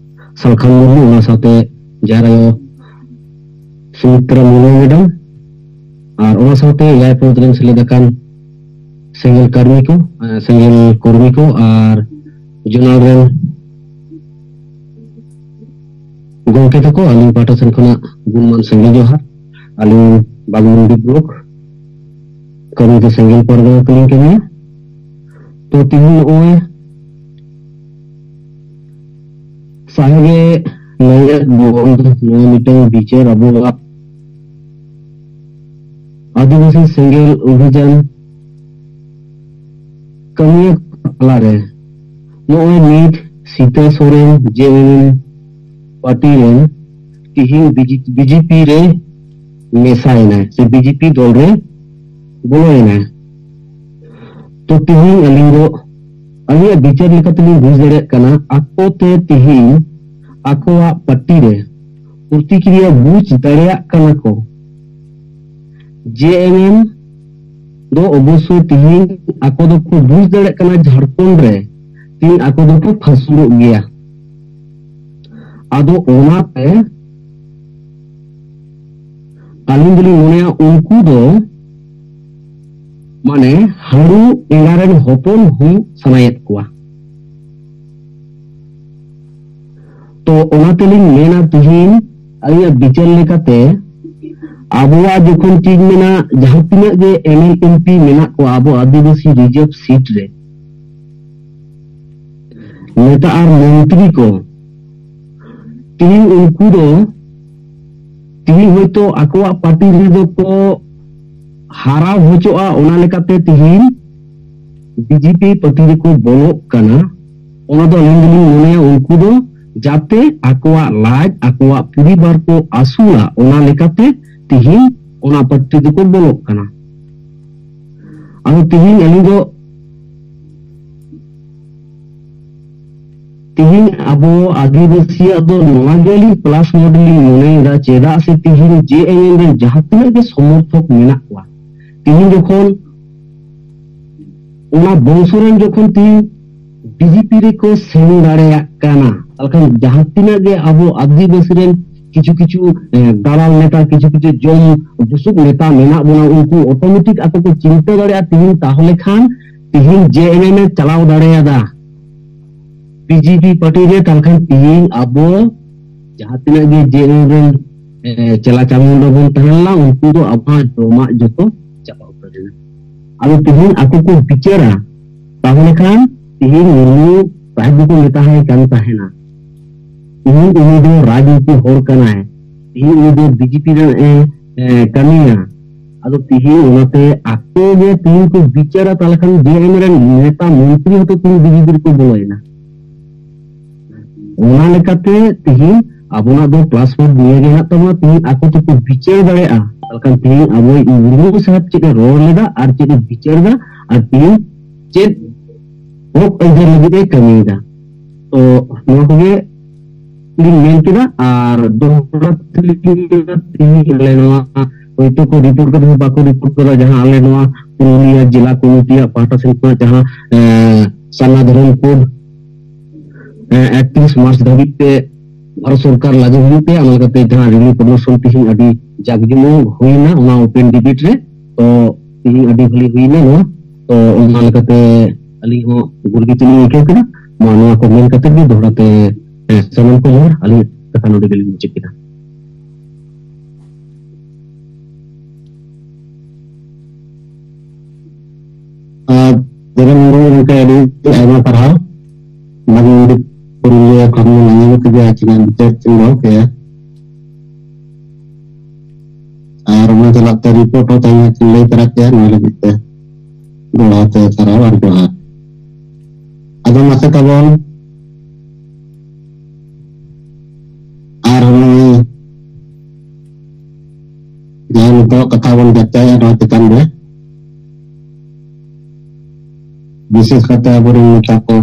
ᱥᱟᱞᱠᱷᱟᱱ ᱢᱩᱨᱢᱩ, ᱚᱱᱟ ᱥᱟᱶᱛᱮ ᱡᱟᱦᱮᱨ ᱟᱭᱳ ᱥᱩᱢᱤᱛᱨᱟ ᱢᱩᱨᱢᱩ ᱢᱮᱰᱟᱢ, ᱟᱨ ᱚᱱᱟ ᱥᱟᱶᱛᱮ ᱮᱭᱟᱭ ᱯᱚᱱᱚᱛ ᱨᱮᱱ ᱥᱮᱞᱮᱫ ᱟᱠᱟᱱ ᱥᱮᱸᱜᱮᱞ ᱠᱟᱹᱨᱢᱤ ᱠᱚ, ᱮ, ᱥᱮᱸᱜᱮᱞ ᱠᱚᱨᱢᱤ ᱠᱚ ᱟᱨ ᱡᱚᱱᱟᱞ ᱨᱮᱱ ᱜᱚᱢᱠᱮ ᱛᱟᱠᱚ, ᱟᱹᱞᱤᱧ ᱯᱟᱦᱴᱟ ᱥᱮᱱ ᱠᱷᱚᱱᱟᱜ ᱜᱩᱱᱢᱟᱱ ᱥᱮᱸᱜᱮᱞ ᱡᱚᱦᱟᱨ᱾ ᱟᱹᱞᱤᱧ ᱵᱟᱜᱽᱢᱩᱱᱰᱤ ᱵᱞᱚᱠ ᱠᱟᱹᱢᱤ ᱫᱚ ᱥᱮᱸᱜᱮᱞ ᱯᱟᱨᱜᱟᱱᱟ ᱠᱟᱹᱞᱤᱧ ᱠᱟᱹᱢᱤᱭᱟ᱾ ᱛᱚ, ᱛᱤᱦᱤᱧ ᱱᱚᱜᱼᱚᱭ ᱥᱟᱦᱮᱵᱮ ᱞᱟᱹᱭᱮᱫ ᱵᱚᱱ, ᱱᱚᱣᱟ ᱢᱤᱫᱴᱟᱝ ᱵᱤᱪᱟᱹᱨ ᱟᱵᱚᱣᱟᱜ ᱟᱹᱫᱤᱵᱟᱹᱥᱤ ᱥᱮᱸᱜᱮᱞ ᱚᱵᱷᱤᱡᱟᱱ ᱠᱟᱹᱢᱤᱭᱟᱹ ᱛᱟᱞᱟᱨᱮ ᱱᱚᱜᱼᱚᱭ ᱱᱤᱛ ᱥᱤᱛᱟᱹ ᱥᱚᱨᱮᱱ ᱡᱮ ᱮᱢ ᱮᱢ ᱯᱟᱨᱴᱤ ᱨᱮᱱ ᱛᱤᱦᱤᱧ ᱵᱤᱡᱮᱯᱤ ᱨᱮ ᱢᱮᱥᱟᱭᱮᱱᱟᱭ ᱥᱮ ᱵᱤᱡᱮᱯᱤ ᱫᱚᱞ ᱨᱮ ᱵᱚᱞᱚᱭᱮᱱᱟᱭ᱾ ᱛᱚ ᱛᱤᱦᱤᱧ ᱟᱹᱞᱤᱧ ᱫᱚ ᱟᱹᱞᱤᱧᱟᱜ ᱵᱤᱪᱟᱹᱨ ᱞᱮᱠᱟᱛᱮᱞᱤᱧ ᱵᱩᱡᱽ ᱫᱟᱲᱮᱭᱟᱜ ᱠᱟᱱᱟ, ᱟᱠᱚᱛᱮ ᱛᱤᱦᱤᱧ ᱟᱠᱚᱣᱟᱜ ᱯᱟᱨᱴᱤ ᱨᱮ ᱯᱨᱚᱛᱤᱠᱨᱤᱭᱟ ᱵᱩᱡᱽ ᱫᱟᱲᱮᱭᱟᱜ ᱠᱟᱱᱟ ᱠᱚ᱾ ᱡᱮ ᱮᱢ ᱮᱢ ᱫᱚ ᱚᱵᱚᱥᱥᱳᱭ ᱛᱤᱦᱤᱧ ᱟᱠᱚ ᱫᱚᱠᱚ ᱵᱩᱡᱽ ᱫᱟᱲᱮᱭᱟᱜ ᱠᱟᱱᱟ ᱡᱷᱟᱲᱠᱷᱚᱸᱰ ᱨᱮ ᱛᱤᱦᱤᱧ ᱟᱠᱚ ᱫᱚᱠᱚ ᱯᱷᱟᱹᱥᱩᱲᱚᱜ ᱜᱮᱭᱟ᱾ ᱟᱫᱚ ᱚᱱᱟᱛᱮ ᱟᱹᱞᱤᱧ ᱫᱚᱞᱤᱧ ᱢᱚᱱᱮᱭᱟ ᱩᱱᱠᱩ ᱫᱚ ᱢᱟᱱᱮ ᱦᱟᱹᱲᱩ ᱮᱸᱜᱟ ᱨᱮᱱ ᱦᱚᱯᱚᱱ ᱦᱩᱭᱩᱜ ᱥᱟᱱᱟᱭᱮᱫ ᱠᱚᱣᱟ᱾ ᱛᱚ ᱚᱱᱟ ᱛᱮᱞᱤᱧ ᱢᱮᱱᱟ ᱛᱤᱦᱤᱧ ᱟᱹᱞᱤᱧᱟᱜ ᱵᱤᱪᱟᱹᱨ ᱞᱮᱠᱟᱛᱮ ᱟᱵᱚᱣᱟᱜ ᱡᱚᱠᱷᱚᱱ ᱪᱮᱫ ᱢᱮᱱᱟ ᱡᱟᱦᱟᱸ ᱛᱤᱱᱟᱹᱜ ᱜᱮ ᱮᱢ ᱮᱞ ᱮᱢ ᱯᱤ ᱢᱮᱱᱟᱜ ᱠᱚᱣᱟ ᱟᱵᱚ ᱟᱹᱫᱤᱵᱟᱹᱥᱤ ᱨᱤᱡᱟᱨᱵᱷ ᱥᱤᱴ ᱨᱮ ᱱᱮᱛᱟ ᱟᱨ ᱢᱚᱱᱛᱨᱤ ᱠᱚ ᱛᱤᱦᱤᱧ ᱩᱱᱠᱩ ᱫᱚ ᱛᱤᱦᱤᱧ ᱦᱚᱭᱛᱳ ᱟᱠᱚᱣᱟᱜ ᱯᱟᱨᱴᱤ ᱨᱮᱫᱚ ᱠᱚ ᱦᱟᱨᱟᱣ ᱦᱚᱪᱚᱜᱼᱟ, ᱚᱱᱟ ᱞᱮᱠᱟᱛᱮ ᱛᱤᱦᱤᱧ ᱵᱤᱡᱮᱯᱤ ᱯᱟᱨᱴᱤ ᱨᱮᱠᱚ ᱵᱚᱞᱚᱜ ᱠᱟᱱᱟ᱾ ᱚᱱᱟ ᱫᱚ ᱟᱹᱞᱤᱧ ᱫᱚᱞᱤᱧ ᱢᱚᱱᱮᱭᱟ ᱩᱱᱠᱩ ᱫᱚ ᱡᱟᱛᱮ ᱟᱠᱚᱣᱟᱜ ᱞᱟᱡ ᱟᱠᱚᱣᱟᱜ ᱯᱚᱨᱤᱵᱟᱨ ᱠᱚ ᱟᱹᱥᱩᱞᱟ, ᱚᱱᱟ ᱞᱮᱠᱟᱛᱮ ᱛᱤᱦᱤᱧ ᱚᱱᱟ ᱯᱟᱨᱴᱤ ᱫᱚᱠᱚ ᱵᱚᱞᱚᱜ ᱠᱟᱱᱟ᱾ ᱟᱫᱚ ᱛᱤᱦᱤᱧ ᱟᱹᱞᱤᱧ ᱫᱚ ᱛᱤᱦᱤᱧ ᱟᱵᱚ ᱟᱹᱫᱤᱵᱟᱹᱥᱤᱭᱟᱜ ᱫᱚ ᱱᱚᱣᱟ ᱜᱮ ᱟᱹᱞᱤᱧ ᱯᱞᱟᱥ ᱱᱚᱰᱮ ᱞᱤᱧ ᱢᱚᱱᱮᱭᱮᱫᱟ, ᱪᱮᱫᱟᱜ ᱥᱮ ᱛᱤᱦᱤᱧ ᱡᱮ ᱮᱢ ᱮᱢ ᱨᱮᱱ ᱡᱟᱦᱟᱸ ᱛᱤᱱᱟᱹᱜ ᱜᱮ ᱥᱚᱢᱚᱨᱛᱷᱚᱠ ᱢᱮᱱᱟᱜ ᱠᱚᱣᱟ, ᱛᱤᱦᱤᱧ ᱡᱚᱠᱷᱚᱱ ᱚᱱᱟ ᱵᱚᱝᱥᱚ ᱨᱮᱱ ᱡᱚᱠᱷᱚᱱ ᱛᱤᱦᱤᱧ ᱵᱤᱡᱮᱯᱤ ᱨᱮᱠᱚ ᱥᱮᱱ ᱫᱟᱲᱮᱭᱟᱜ ᱠᱟᱱᱟ, ᱛᱟᱦᱚᱞᱮ ᱠᱷᱟᱱ ᱡᱟᱦᱟᱸ ᱛᱤᱱᱟᱹᱜ ᱜᱮ ᱟᱵᱚ ᱟᱹᱫᱤᱵᱟᱹᱥᱤ ᱨᱮᱱ ᱠᱤᱪᱷᱩ ᱠᱤᱪᱷᱩ ᱫᱟᱞᱟᱞ ᱱᱮᱛᱟ, ᱠᱤᱪᱷᱩ ᱠᱤᱪᱷᱩ ᱡᱚᱢ ᱵᱩᱥᱩᱵ ᱱᱮᱛᱟ ᱢᱮᱱᱟᱜ ᱵᱚᱱᱟ, ᱩᱱᱠᱩ ᱚᱴᱳᱢᱮᱴᱤᱠ ᱟᱠᱚ ᱠᱚ ᱪᱤᱱᱛᱟᱹ ᱫᱟᱲᱮᱭᱟᱜᱼᱟ ᱛᱤᱦᱤᱧ ᱛᱟᱦᱚᱞᱮ ᱠᱷᱟᱱ ᱛᱤᱦᱤᱧ ᱡᱮ ᱮᱢ ᱮᱢ ᱮ ᱪᱟᱞᱟᱣ ᱫᱟᱲᱮᱭᱟᱫᱟ᱾ ᱵᱤᱡᱮᱯᱤ ᱯᱟᱨᱴᱤ ᱨᱮ ᱛᱟᱦᱚᱞᱮ ᱠᱷᱟᱱ ᱛᱤᱦᱤᱧ ᱟᱵᱚ ᱡᱟᱦᱟᱸ ᱛᱤᱱᱟᱹᱜ ᱜᱮ ᱡᱮ ᱮᱢ ᱨᱮᱱ ᱪᱮᱞᱟ ᱪᱟᱢᱩᱱᱰᱟ ᱵᱚᱱ ᱛᱟᱦᱮᱸ ᱞᱮᱱᱟ, ᱩᱱᱠᱩ ᱫᱚ ᱟᱵᱚᱣᱟᱜ ᱡᱚᱢᱟᱜ ᱡᱚᱛᱚ ᱪᱟᱵᱟ ᱩᱛᱟᱹᱨ ᱮᱱᱟ᱾ ᱟᱫᱚ ᱛᱤᱦᱤᱧ ᱟᱠᱚ ᱠᱚ ᱵᱤᱪᱟᱹᱨᱟ, ᱛᱟᱦᱚᱞᱮ ᱠᱷᱟᱱ ᱛᱤᱦᱤᱧ ᱢᱩᱨᱢᱩ ᱥᱟᱦᱮᱵ ᱫᱚᱠᱚ ᱢᱮᱛᱟ ᱦᱟᱭ ᱠᱟᱱ ᱛᱟᱦᱮᱱᱟ, ᱛᱤᱦᱤᱧ ᱩᱱᱤ ᱫᱚ ᱨᱟᱡᱽᱱᱤᱛᱤ ᱦᱚᱲ ᱠᱟᱱᱟᱭ, ᱛᱤᱦᱤᱧ ᱩᱱᱤ ᱫᱚ ᱵᱤᱡᱮᱯᱤ ᱨᱮᱱ ᱮ ᱠᱟᱹᱢᱤᱭᱟ᱾ ᱟᱫᱚ ᱛᱤᱦᱤᱧ ᱚᱱᱟᱛᱮ ᱟᱠᱚ ᱜᱮ ᱛᱤᱦᱤᱧ ᱠᱚ ᱵᱤᱪᱟᱹᱨᱟ, ᱛᱟᱦᱚᱞᱮ ᱠᱷᱟᱱ ᱡᱮ ᱮᱢ ᱨᱮᱱ ᱱᱮᱛᱟ ᱢᱚᱱᱛᱨᱤ ᱦᱚᱸᱛᱚ ᱛᱤᱦᱤᱧ ᱵᱤᱡᱮᱯᱤ ᱨᱮᱠᱚ ᱵᱚᱞᱚᱭᱮᱱᱟ᱾ ᱚᱱᱟ ᱞᱮᱠᱟᱛᱮ ᱛᱤᱦᱤᱧ ᱟᱵᱚᱱᱟᱜ ᱫᱚ ᱯᱞᱟᱥ ᱯᱚᱭᱮᱱᱴ ᱱᱤᱭᱟᱹ ᱜᱮ ᱦᱮᱱᱟᱜ ᱛᱟᱵᱚᱱᱟ, ᱛᱤᱦᱤᱧ ᱟᱠᱚ ᱛᱮᱠᱚ ᱵᱤᱪᱟᱹᱨ ᱫᱟᱲᱮᱭᱟᱜᱼᱟ᱾ ᱛᱟᱦᱚᱞᱮ ᱠᱷᱟᱱ ᱛᱤᱦᱤᱧ ᱟᱵᱚᱭᱤᱡ ᱢᱩᱨᱢᱩ ᱥᱟᱦᱮᱵᱽ ᱪᱮᱫ ᱮ ᱨᱚᱲ ᱞᱮᱫᱟ ᱟᱨ ᱪᱮᱫ ᱮ ᱵᱤᱪᱟᱹᱨ ᱮᱫᱟ, ᱟᱨ ᱛᱤᱦᱤᱧ ᱪᱮᱫ ᱦᱚᱠ ᱟᱹᱭᱫᱟᱹᱨ ᱞᱟᱹᱜᱤᱫ ᱮ ᱠᱟᱹᱢᱤᱭᱮᱫᱟ᱾ ᱛᱚ ᱱᱚᱣᱟ ᱠᱚᱜᱮ ᱞᱤᱧ ᱢᱮᱱ ᱠᱮᱫᱟ᱾ ᱟᱨ ᱫᱚᱦᱲᱟ ᱛᱮᱞᱤᱧ ᱢᱮᱱᱟ, ᱛᱤᱦᱤᱧ ᱟᱞᱮ ᱱᱚᱣᱟ ᱦᱚᱭᱛᱳ ᱠᱚ ᱨᱤᱯᱳᱨᱴ ᱠᱟᱫᱟ ᱥᱮ ᱵᱟᱠᱚ ᱨᱤᱯᱳᱨᱴ ᱠᱟᱫᱟ, ᱡᱟᱦᱟᱸ ᱟᱞᱮ ᱱᱚᱣᱟ ᱯᱩᱨᱩᱞᱤᱭᱟᱹ ᱡᱮᱞᱟ ᱠᱚᱢᱤᱴᱤᱭᱟᱜ ᱯᱟᱦᱴᱟ ᱥᱮᱱ ᱠᱷᱚᱱᱟᱜ ᱡᱟᱦᱟᱸ, ᱮᱸ, ᱥᱟᱨᱱᱟ ᱫᱷᱚᱨᱚᱢ ᱠᱳᱰ, ᱮᱸ, ᱮᱠᱛᱨᱤᱥ ᱢᱟᱨᱪ ᱫᱷᱟᱹᱵᱤᱡ ᱛᱮ ᱵᱷᱟᱨᱚᱛ ᱥᱚᱨᱠᱟᱨ ᱞᱟᱹᱜᱩ ᱦᱩᱭᱩᱜ ᱛᱟᱭᱟ᱾ ᱚᱱᱟ ᱞᱮᱠᱟᱛᱮ ᱡᱟᱦᱟᱸ ᱨᱤᱞᱤ ᱯᱨᱚᱫᱚᱨᱥᱚᱱ ᱛᱤᱦᱤᱧ ᱟᱹᱰᱤ ᱡᱟᱠ ᱡᱚᱢᱚᱠ ᱦᱩᱭᱱᱟ ᱚᱱᱟ ᱳᱯᱮᱱ ᱰᱤᱵᱮᱴ ᱨᱮ, ᱛᱚ ᱛᱤᱦᱤᱧ ᱟᱹᱰᱤ ᱵᱷᱟᱹᱞᱤ ᱦᱩᱭᱱᱟ ᱱᱚᱣᱟ᱾ ᱛᱚ ᱚᱱᱟ ᱞᱮᱠᱟᱛᱮ ᱟᱹᱞᱤᱧ ᱦᱚᱸ ᱜᱚᱨᱵᱤᱛ ᱞᱤᱧ ᱟᱹᱭᱠᱟᱹᱣ ᱠᱮᱫᱟ᱾ ᱢᱟ ᱱᱚᱣᱟ ᱠᱚ ᱢᱮᱱ ᱠᱟᱛᱮ ᱜᱮ ᱫᱚᱦᱲᱟ ᱛᱮ, ᱮᱸ, ᱥᱟᱱᱟᱢ ᱠᱚ ᱡᱚᱦᱟᱨ, ᱟᱹᱞᱤᱧ ᱠᱟᱛᱷᱟ ᱱᱚᱰᱮ ᱜᱮᱞᱤᱧ ᱢᱩᱪᱟᱹᱫ ᱠᱮᱫᱟ᱾ ᱟᱨ ᱫᱷᱚᱨᱚᱢ ᱜᱩᱨᱩ ᱜᱚᱢᱠᱮ ᱟᱹᱰᱤ ᱟᱭᱢᱟ ᱥᱟᱨᱦᱟᱣ᱾ ᱵᱷᱟᱜᱤ ᱟᱹᱰᱤ ᱯᱩᱨᱩᱞᱤᱭᱟᱹ ᱠᱷᱚᱱ ᱵᱚᱱ ᱟᱸᱡᱚᱢ ᱠᱮᱫᱟ, ᱟᱹᱠᱤᱱᱟᱜ ᱵᱤᱪᱟᱹᱨ ᱠᱤᱱ ᱫᱚᱦᱚ ᱠᱮᱫᱟ᱾ ᱟᱨ ᱚᱱᱟ ᱥᱟᱞᱟᱜ ᱛᱮ ᱨᱤᱯᱳᱨᱴ ᱦᱚᱸ ᱛᱟᱦᱮᱸ ᱠᱤᱱ ᱞᱟᱹᱭ ᱛᱚᱨᱟ ᱠᱮᱫᱟ, ᱱᱚᱣᱟ ᱞᱟᱹᱜᱤᱫ ᱛᱮ ᱫᱚᱦᱲᱟ ᱛᱮ ᱥᱟᱨᱦᱟᱣ ᱟᱨ ᱡᱚᱦᱟᱨ᱾ ᱟᱫᱚ ᱢᱟᱥᱮ ᱛᱟᱵᱚᱱ ᱟᱨ ᱱᱚᱜᱼᱚᱭ ᱡᱟᱦᱟᱸ ᱱᱤᱛᱚᱜ ᱠᱟᱛᱷᱟ ᱵᱚᱱ ᱪᱟᱨᱪᱟᱭᱟ ᱱᱚᱣᱟ ᱪᱮᱛᱟᱱ ᱨᱮ, ᱵᱤᱥᱮᱥ ᱠᱟᱛᱮ ᱟᱵᱚᱨᱮᱱ ᱱᱮᱛᱟ ᱠᱚ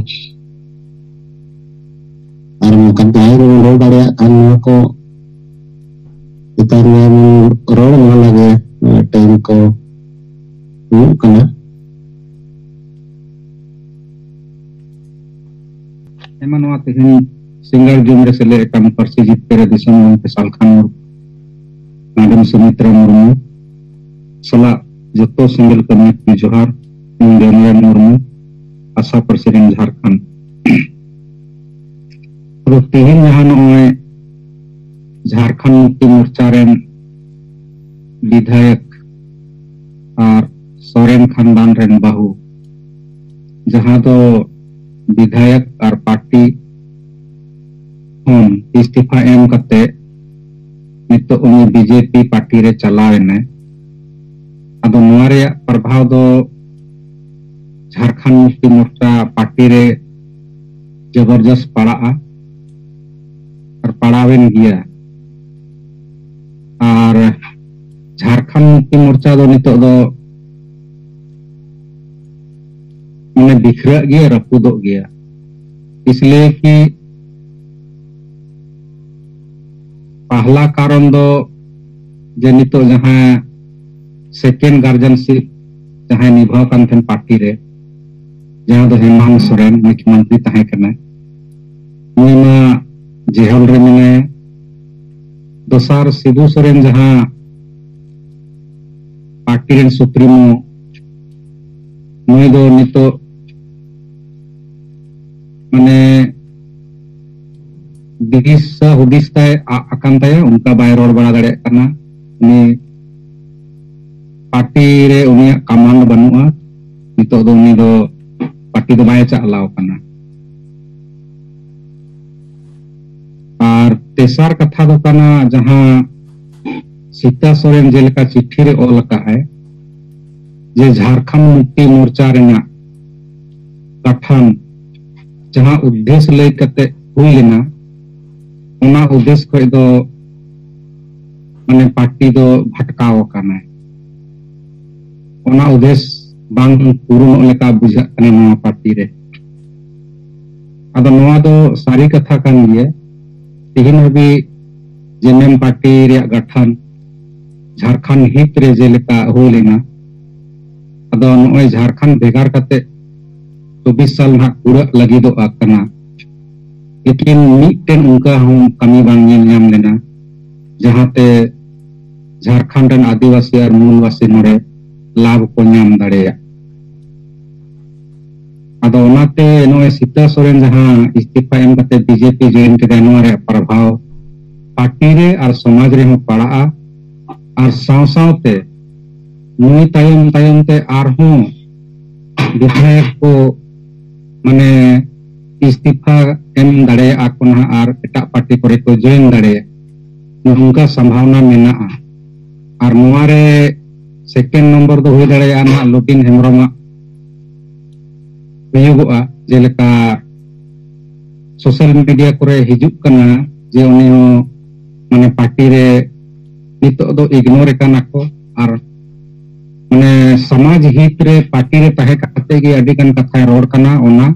ᱟᱨ ᱱᱚᱝᱠᱟᱱ ᱡᱟᱦᱟᱸᱭ ᱜᱮᱵᱚᱱ ᱨᱚᱲ ᱫᱟᱲᱮᱭᱟᱜ ᱠᱷᱟᱱ ᱱᱚᱣᱟ ᱠᱚ ᱪᱮᱛᱟᱱ ᱨᱮ ᱵᱚᱱ ᱨᱚᱲ ᱮᱢᱟᱱ ᱞᱟᱜᱮ, ᱴᱟᱭᱤᱢ ᱠᱚ ᱦᱩᱭᱩᱜ ᱠᱟᱱᱟ᱾ ᱟᱭᱢᱟ ᱱᱚᱣᱟ ᱛᱮᱦᱮᱧ ᱥᱤᱸᱜᱟᱲ ᱡᱚᱢ ᱨᱮ ᱥᱮᱞᱮᱫ ᱟᱠᱟᱱ ᱯᱟᱹᱨᱥᱤ ᱡᱤᱛᱠᱟᱹᱨ ᱨᱮ ᱫᱤᱥᱚᱢ ᱜᱚᱢᱠᱮ ᱥᱟᱞᱠᱷᱟᱱ ᱢᱩᱨᱢᱩ, ᱢᱮᱰᱟᱢ ᱥᱩᱢᱤᱛᱨᱟ ᱢᱩᱨᱢᱩ ᱥᱟᱞᱟᱜ ᱡᱚᱛᱚ ᱥᱮᱸᱜᱮᱞ ᱠᱟᱹᱢᱤ ᱠᱚ ᱡᱚᱦᱟᱨ᱾ ᱤᱧ ᱡᱚᱱᱨᱮᱱ ᱢᱩᱨᱢᱩ, ᱟᱥᱟ ᱯᱨᱮᱥᱤᱰᱮᱱᱴ ᱡᱷᱟᱲᱠᱷᱚᱸᱰ᱾ ᱟᱫᱚ ᱛᱮᱦᱮᱧ ᱡᱟᱦᱟᱸ ᱱᱚᱜᱼᱚᱭ ᱡᱷᱟᱲᱠᱷᱚᱸᱰ ᱢᱩᱠᱛᱤ ᱢᱳᱨᱪᱟ ᱨᱮᱱ ᱵᱤᱫᱷᱟᱭᱚᱠ ᱟᱨ ᱥᱚᱨᱮᱱ ᱠᱷᱟᱱᱫᱟᱱ ᱨᱮᱱ ᱵᱟᱹᱦᱩ, ᱡᱟᱦᱟᱸ ᱫᱚ ᱵᱤᱫᱷᱟᱭᱚᱠ ᱟᱨ ᱯᱟᱨᱴᱤ ᱠᱷᱚᱱ ᱤᱥᱛᱤᱯᱷᱟ ᱮᱢ ᱠᱟᱛᱮ ᱱᱤᱛᱚᱜ ᱩᱱᱤ ᱵᱤᱡᱮᱯᱤ ᱯᱟᱨᱴᱤ ᱨᱮ ᱪᱟᱞᱟᱣ ᱮᱱᱟᱭ᱾ ᱟᱫᱚ ᱱᱚᱣᱟ ᱨᱮᱭᱟᱜ ᱯᱨᱚᱵᱷᱟᱣ ᱫᱚ ᱡᱷᱟᱲᱠᱷᱚᱸᱰ ᱢᱩᱠᱛᱤ ᱢᱳᱨᱪᱟ ᱯᱟᱨᱴᱤ ᱨᱮ ᱡᱚᱵᱚᱨᱡᱚᱥ ᱯᱟᱲᱟᱜᱼᱟ᱾ ᱯᱟᱲᱟᱣᱮᱱ ᱜᱮᱭᱟ᱾ ᱟᱨ ᱡᱷᱟᱲᱠᱷᱚᱸᱰ ᱢᱩᱠᱛᱤ ᱢᱳᱨᱪᱟ ᱫᱚ ᱱᱤᱛᱚᱜ ᱫᱚ ᱢᱟᱱᱮ ᱵᱤᱠᱷᱨᱟᱹᱜ ᱜᱮᱭᱟ, ᱨᱟᱹᱯᱩᱫᱚᱜ ᱜᱮᱭᱟ᱾ ᱤᱥᱞᱤᱭᱮ ᱠᱤ ᱯᱟᱦᱞᱟ ᱠᱟᱨᱚᱱ ᱫᱚ ᱡᱮ ᱱᱤᱛᱚᱜ ᱡᱟᱦᱟᱸ ᱥᱮᱠᱮᱱᱰ ᱜᱟᱨᱡᱮᱱᱥᱤᱯ ᱡᱟᱦᱟᱸᱭ ᱱᱤᱵᱷᱟᱣ ᱠᱟᱱ ᱛᱟᱦᱮᱸᱱ ᱯᱟᱨᱴᱤ ᱨᱮ, ᱡᱟᱦᱟᱸ ᱫᱚ ᱦᱮᱢᱟᱱᱛ ᱥᱚᱨᱮᱱ ᱢᱩᱠᱷᱭᱚᱢᱚᱱᱛᱨᱤ ᱛᱟᱦᱮᱸ ᱠᱟᱱᱟ, ᱩᱱᱤ ᱢᱟ ᱡᱮᱦᱚᱞ ᱨᱮ ᱢᱮᱱᱟᱭᱟ᱾ ᱫᱚᱥᱟᱨ ᱥᱤᱵᱩ ᱥᱚᱨᱮᱱ ᱡᱟᱦᱟᱸ ᱯᱟᱨᱴᱤ ᱨᱮᱱ ᱥᱩᱯᱨᱤᱢᱳ, ᱱᱩᱭ ᱫᱚ ᱱᱤᱛᱚᱜ ᱢᱟᱱᱮ ᱫᱤᱥᱟ ᱦᱩᱫᱤᱥ ᱛᱟᱭ ᱟᱜ ᱟᱠᱟᱱ ᱛᱟᱭᱟ, ᱚᱱᱠᱟ ᱵᱟᱭ ᱨᱚᱲ ᱵᱟᱲᱟ ᱫᱟᱲᱮᱭᱟᱜ ᱠᱟᱱᱟ᱾ ᱩᱱᱤ ᱯᱟᱨᱴᱤ ᱨᱮ ᱩᱱᱤᱭᱟᱜ ᱠᱟᱢᱟᱱᱰ ᱵᱟᱹᱱᱩᱜᱼᱟ᱾ ᱱᱤᱛᱚᱜ ᱫᱚ ᱩᱱᱤ ᱫᱚ ᱯᱟᱨᱴᱤ ᱫᱚ ᱵᱟᱭ ᱪᱟᱞᱟᱣ ᱠᱟᱱᱟ᱾ ᱟᱨ ᱛᱮᱥᱟᱨ ᱠᱟᱛᱷᱟ ᱫᱚ ᱠᱟᱱᱟ, ᱡᱟᱦᱟᱸ ᱥᱤᱛᱟ ᱥᱚᱨᱮᱱ ᱡᱮᱞᱮᱠᱟ ᱪᱤᱴᱷᱤ ᱨᱮ ᱚᱞ ᱟᱠᱟᱫ ᱟᱭ ᱡᱮ ᱡᱷᱟᱲᱠᱷᱚᱸᱰ ᱢᱩᱠᱛᱤ ᱢᱳᱨᱪᱟ ᱨᱮᱱᱟᱜ ᱜᱟᱴᱷᱟᱱ ᱡᱟᱦᱟᱸ ᱩᱫᱽᱫᱮᱥ ᱞᱟᱹᱭ ᱠᱟᱛᱮ ᱦᱩᱭ ᱞᱮᱱᱟ, ᱚᱱᱟ ᱩᱫᱽᱫᱮᱥ ᱠᱷᱚᱡ ᱫᱚ ᱢᱟᱱᱮ ᱯᱟᱨᱴᱤ ᱫᱚ ᱵᱷᱟᱴᱠᱟᱣ ᱟᱠᱟᱱᱟᱭ᱾ ᱚᱱᱟ ᱩᱫᱽᱫᱮᱥ ᱵᱟᱝ ᱯᱩᱨᱩᱱᱚᱜ ᱞᱮᱠᱟ ᱵᱩᱡᱷᱟᱹᱜ ᱠᱟᱱᱟ ᱱᱚᱣᱟ ᱯᱟᱨᱴᱤ ᱨᱮ᱾ ᱟᱫᱚ ᱱᱚᱣᱟ ᱫᱚ ᱥᱟᱹᱨᱤ ᱠᱟᱛᱷᱟ ᱠᱟᱱ ᱜᱮᱭᱟ᱾ ᱛᱮᱦᱮᱧ ᱦᱟᱹᱵᱤᱡ ᱡᱮᱱᱮᱢ ᱯᱟᱨᱴᱤ ᱨᱮᱭᱟᱜ ᱜᱟᱴᱷᱟᱱ ᱡᱷᱟᱲᱠᱷᱚᱸᱰ ᱦᱤᱛ ᱨᱮ ᱡᱮᱞᱮᱠᱟ ᱦᱩᱭ ᱞᱮᱱᱟ, ᱟᱫᱚ ᱱᱚᱜᱼᱚᱭ ᱡᱷᱟᱲᱠᱷᱚᱸᱰ ᱵᱷᱮᱜᱟᱨ ᱠᱟᱛᱮ ᱪᱚᱵᱵᱤᱥ ᱥᱟᱞ ᱱᱟᱦᱟᱜ ᱯᱩᱨᱟᱹᱜ ᱞᱟᱹᱜᱤᱫᱚᱜ ᱠᱟᱱᱟ᱾ ᱞᱮᱠᱤᱱ ᱢᱤᱫᱴᱮᱱ ᱚᱱᱠᱟ ᱦᱚᱸ ᱠᱟᱹᱢᱤ ᱵᱟᱝ ᱧᱮᱞ ᱧᱟᱢ ᱞᱮᱱᱟ, ᱡᱟᱦᱟᱸᱛᱮ ᱡᱷᱟᱲᱠᱷᱚᱸᱰ ᱨᱮᱱ ᱟᱹᱫᱤᱵᱟᱹᱥᱤ ᱟᱨ ᱢᱩᱞᱵᱟᱹᱥᱤ ᱱᱚᱰᱮ ᱞᱟᱵᱷ ᱠᱚ ᱧᱟᱢ ᱫᱟᱲᱮᱭᱟᱜ᱾ ᱟᱫᱚ ᱚᱱᱟᱛᱮ ᱱᱚᱜᱼᱚᱭ ᱥᱤᱛᱟ ᱥᱚᱨᱮᱱ ᱡᱟᱦᱟᱸ ᱤᱥᱛᱤᱯᱷᱟ ᱮᱢ ᱠᱟᱛᱮ ᱵᱤᱡᱮᱯᱤ ᱡᱚᱭᱮᱱ ᱠᱮᱫᱟᱭ, ᱱᱚᱣᱟ ᱨᱮᱭᱟᱜ ᱯᱨᱚᱵᱷᱟᱣ ᱯᱟᱨᱴᱤ ᱨᱮ ᱟᱨ ᱥᱚᱢᱟᱡᱽ ᱨᱮᱦᱚᱸ ᱯᱟᱲᱟᱜᱼᱟ᱾ ᱟᱨ ᱥᱟᱶ ᱥᱟᱶᱛᱮ ᱱᱩᱭ ᱛᱟᱭᱚᱢ ᱛᱟᱭᱚᱢ ᱛᱮ ᱟᱨᱦᱚᱸ ᱵᱤᱫᱷᱟᱭᱚᱠ ᱠᱚ ᱢᱟᱱᱮ ᱤᱥᱛᱤᱯᱷᱟ ᱮᱢ ᱫᱟᱲᱮᱭᱟᱜᱼᱟ ᱠᱚ ᱱᱟᱦᱟᱜ ᱟᱨ ᱮᱴᱟᱜ ᱯᱟᱨᱴᱤ ᱠᱚᱨᱮ ᱠᱚ ᱡᱚᱭᱮᱱ ᱫᱟᱲᱮᱭᱟᱜᱼᱟ, ᱱᱚᱝᱠᱟ ᱥᱚᱢᱵᱷᱟᱵᱚᱱᱟ ᱢᱮᱱᱟᱜᱼᱟ᱾ ᱟᱨ ᱱᱚᱣᱟ ᱨᱮ ᱥᱮᱠᱮᱱᱰ ᱱᱚᱢᱵᱚᱨ ᱫᱚ ᱦᱩᱭ ᱫᱟᱲᱮᱭᱟᱜᱼᱟ ᱱᱟᱦᱟᱜ ᱞᱩᱴᱤᱱ ᱦᱮᱢᱵᱨᱚᱢᱟᱜ ᱦᱩᱭᱩᱜᱚᱜᱼᱟ᱾ ᱡᱮᱞᱮᱠᱟ ᱥᱳᱥᱟᱞ ᱢᱤᱰᱤᱭᱟ ᱠᱚᱨᱮ ᱦᱤᱡᱩᱜ ᱠᱟᱱᱟ ᱡᱮ ᱩᱱᱤ ᱦᱚᱸ ᱢᱟᱱᱮ ᱯᱟᱨᱴᱤ ᱨᱮ ᱱᱤᱛᱚᱜ ᱫᱚ ᱤᱜᱱᱳᱨ ᱮ ᱠᱟᱱᱟ ᱠᱚ᱾ ᱟᱨ ᱢᱟᱱᱮ ᱥᱚᱢᱟᱡᱽ ᱦᱤᱛ ᱨᱮ ᱯᱟᱨᱴᱤ ᱨᱮ ᱛᱟᱦᱮᱸ ᱠᱟᱛᱮ ᱜᱮ ᱟᱹᱰᱤ ᱜᱟᱱ ᱠᱟᱛᱷᱟᱭ ᱨᱚᱲ ᱠᱟᱱᱟ, ᱚᱱᱟ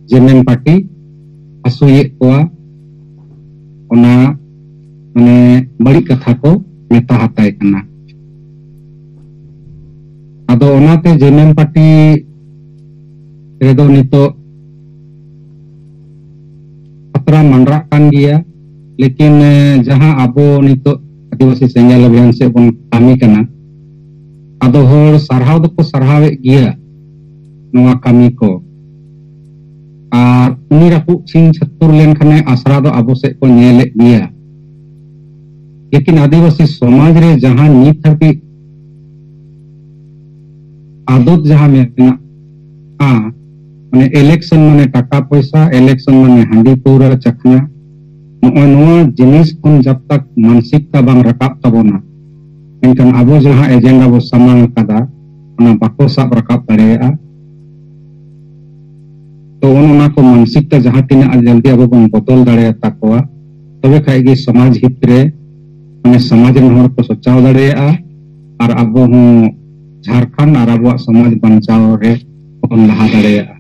ᱡᱮᱢᱮᱢ ᱯᱟᱨᱴᱤ ᱦᱟᱹᱥᱩᱭᱮᱫ ᱠᱚᱣᱟ, ᱚᱱᱟ ᱢᱟᱱᱮ ᱵᱟᱹᱲᱤᱡ ᱠᱟᱛᱷᱟ ᱠᱚ ᱢᱮᱛᱟ ᱦᱟᱛᱟᱭ ᱠᱟᱱᱟ᱾ ᱟᱫᱚ ᱚᱱᱟᱛᱮ ᱡᱮᱢᱮᱢ ᱯᱟᱨᱴᱤ ᱨᱮᱫᱚ ᱱᱤᱛᱚᱜ ᱠᱷᱟᱛᱨᱟ ᱢᱟᱸᱰᱨᱟᱜ ᱠᱟᱱ ᱜᱮᱭᱟ᱾ ᱞᱮᱠᱤᱱ, ᱮ, ᱡᱟᱦᱟᱸ ᱟᱵᱚ ᱱᱤᱛᱚᱜ ᱟᱹᱫᱤᱵᱟᱹᱥᱤ ᱥᱮᱸᱜᱮᱞ ᱚᱵᱷᱤᱭᱟᱱ ᱥᱮᱫ ᱵᱚᱱ ᱠᱟᱹᱢᱤ ᱠᱟᱱᱟ, ᱟᱫᱚ ᱦᱚᱲ ᱥᱟᱨᱦᱟᱣ ᱫᱚᱠᱚ ᱥᱟᱨᱦᱟᱣᱮᱫ ᱜᱮᱭᱟ ᱱᱚᱣᱟ ᱠᱟᱹᱢᱤ ᱠᱚ᱾ ᱟᱨ ᱩᱱᱤ ᱨᱟᱹᱯᱩᱫ ᱥᱤᱧ ᱪᱷᱟᱹᱛᱩᱨ ᱞᱮᱱᱠᱷᱟᱱᱮ ᱟᱥᱨᱟ ᱫᱚ ᱟᱵᱚ ᱥᱮᱫ ᱠᱚ ᱧᱮᱞᱮᱫ ᱜᱮᱭᱟ᱾ ᱞᱮᱠᱤᱱ ᱟᱹᱫᱤᱵᱟᱹᱥᱤ ᱥᱚᱢᱟᱡᱽ ᱨᱮ ᱡᱟᱦᱟᱸ ᱱᱤᱛ ᱦᱟᱹᱵᱤᱡ ᱟᱫᱚᱛ ᱡᱟᱦᱟᱸ ᱢᱮᱱᱟᱜᱼᱟ, ᱢᱟᱱᱮ ᱤᱞᱮᱠᱥᱚᱱ ᱢᱟᱱᱮ ᱴᱟᱠᱟ ᱯᱚᱭᱥᱟ, ᱤᱞᱮᱠᱥᱚᱱ ᱢᱟᱱᱮ ᱦᱟᱺᱰᱤ ᱯᱟᱹᱣᱨᱟᱹ ᱪᱟᱠᱷᱱᱟ, ᱱᱚᱜᱼᱚᱭ ᱱᱚᱣᱟ ᱡᱤᱱᱤᱥ ᱠᱷᱚᱱ ᱡᱟᱵ ᱛᱟᱠ ᱢᱟᱱᱥᱤᱠᱛᱟ ᱵᱟᱝ ᱨᱟᱠᱟᱵ ᱛᱟᱵᱚᱱᱟ, ᱢᱮᱱᱠᱷᱟᱱ ᱟᱵᱚ ᱡᱟᱦᱟᱸ ᱮᱡᱮᱱᱰᱟ ᱵᱚ ᱥᱟᱢᱟᱝ ᱟᱠᱟᱫᱟ, ᱚᱱᱟ ᱵᱟᱠᱚ ᱥᱟᱵ ᱨᱟᱠᱟᱵ ᱫᱟᱲᱮᱭᱟᱜᱼᱟ᱾ ᱛᱚ ᱚᱱ ᱚᱱᱟ ᱠᱚ ᱢᱟᱱᱥᱤᱠᱛᱟ ᱡᱟᱦᱟᱸ ᱛᱤᱱᱟᱹᱜ ᱡᱚᱞᱫᱤ ᱟᱵᱚ ᱵᱚᱱ ᱵᱚᱫᱚᱞ ᱫᱟᱲᱮᱭᱟᱛᱟ ᱠᱚᱣᱟ, ᱛᱚᱵᱮ ᱠᱷᱟᱡ ᱜᱮ ᱥᱚᱢᱟᱡᱽ ᱦᱤᱛ ᱨᱮ, ᱢᱟᱱᱮ ᱥᱚᱢᱟᱡᱽ ᱨᱮᱱ ᱦᱚᱲ ᱠᱚ ᱥᱚᱪᱟᱣ ᱫᱟᱲᱮᱭᱟᱜᱼᱟ ᱟᱨ ᱟᱵᱚ ᱦᱚᱸ ᱡᱷᱟᱲᱠᱷᱚᱸᱰ ᱟᱨ ᱟᱵᱚᱣᱟᱜ ᱥᱚᱢᱟᱡᱽ ᱵᱟᱧᱪᱟᱣ ᱨᱮ ᱵᱚᱱ ᱞᱟᱦᱟ ᱫᱟᱲᱮᱭᱟᱜᱼᱟ᱾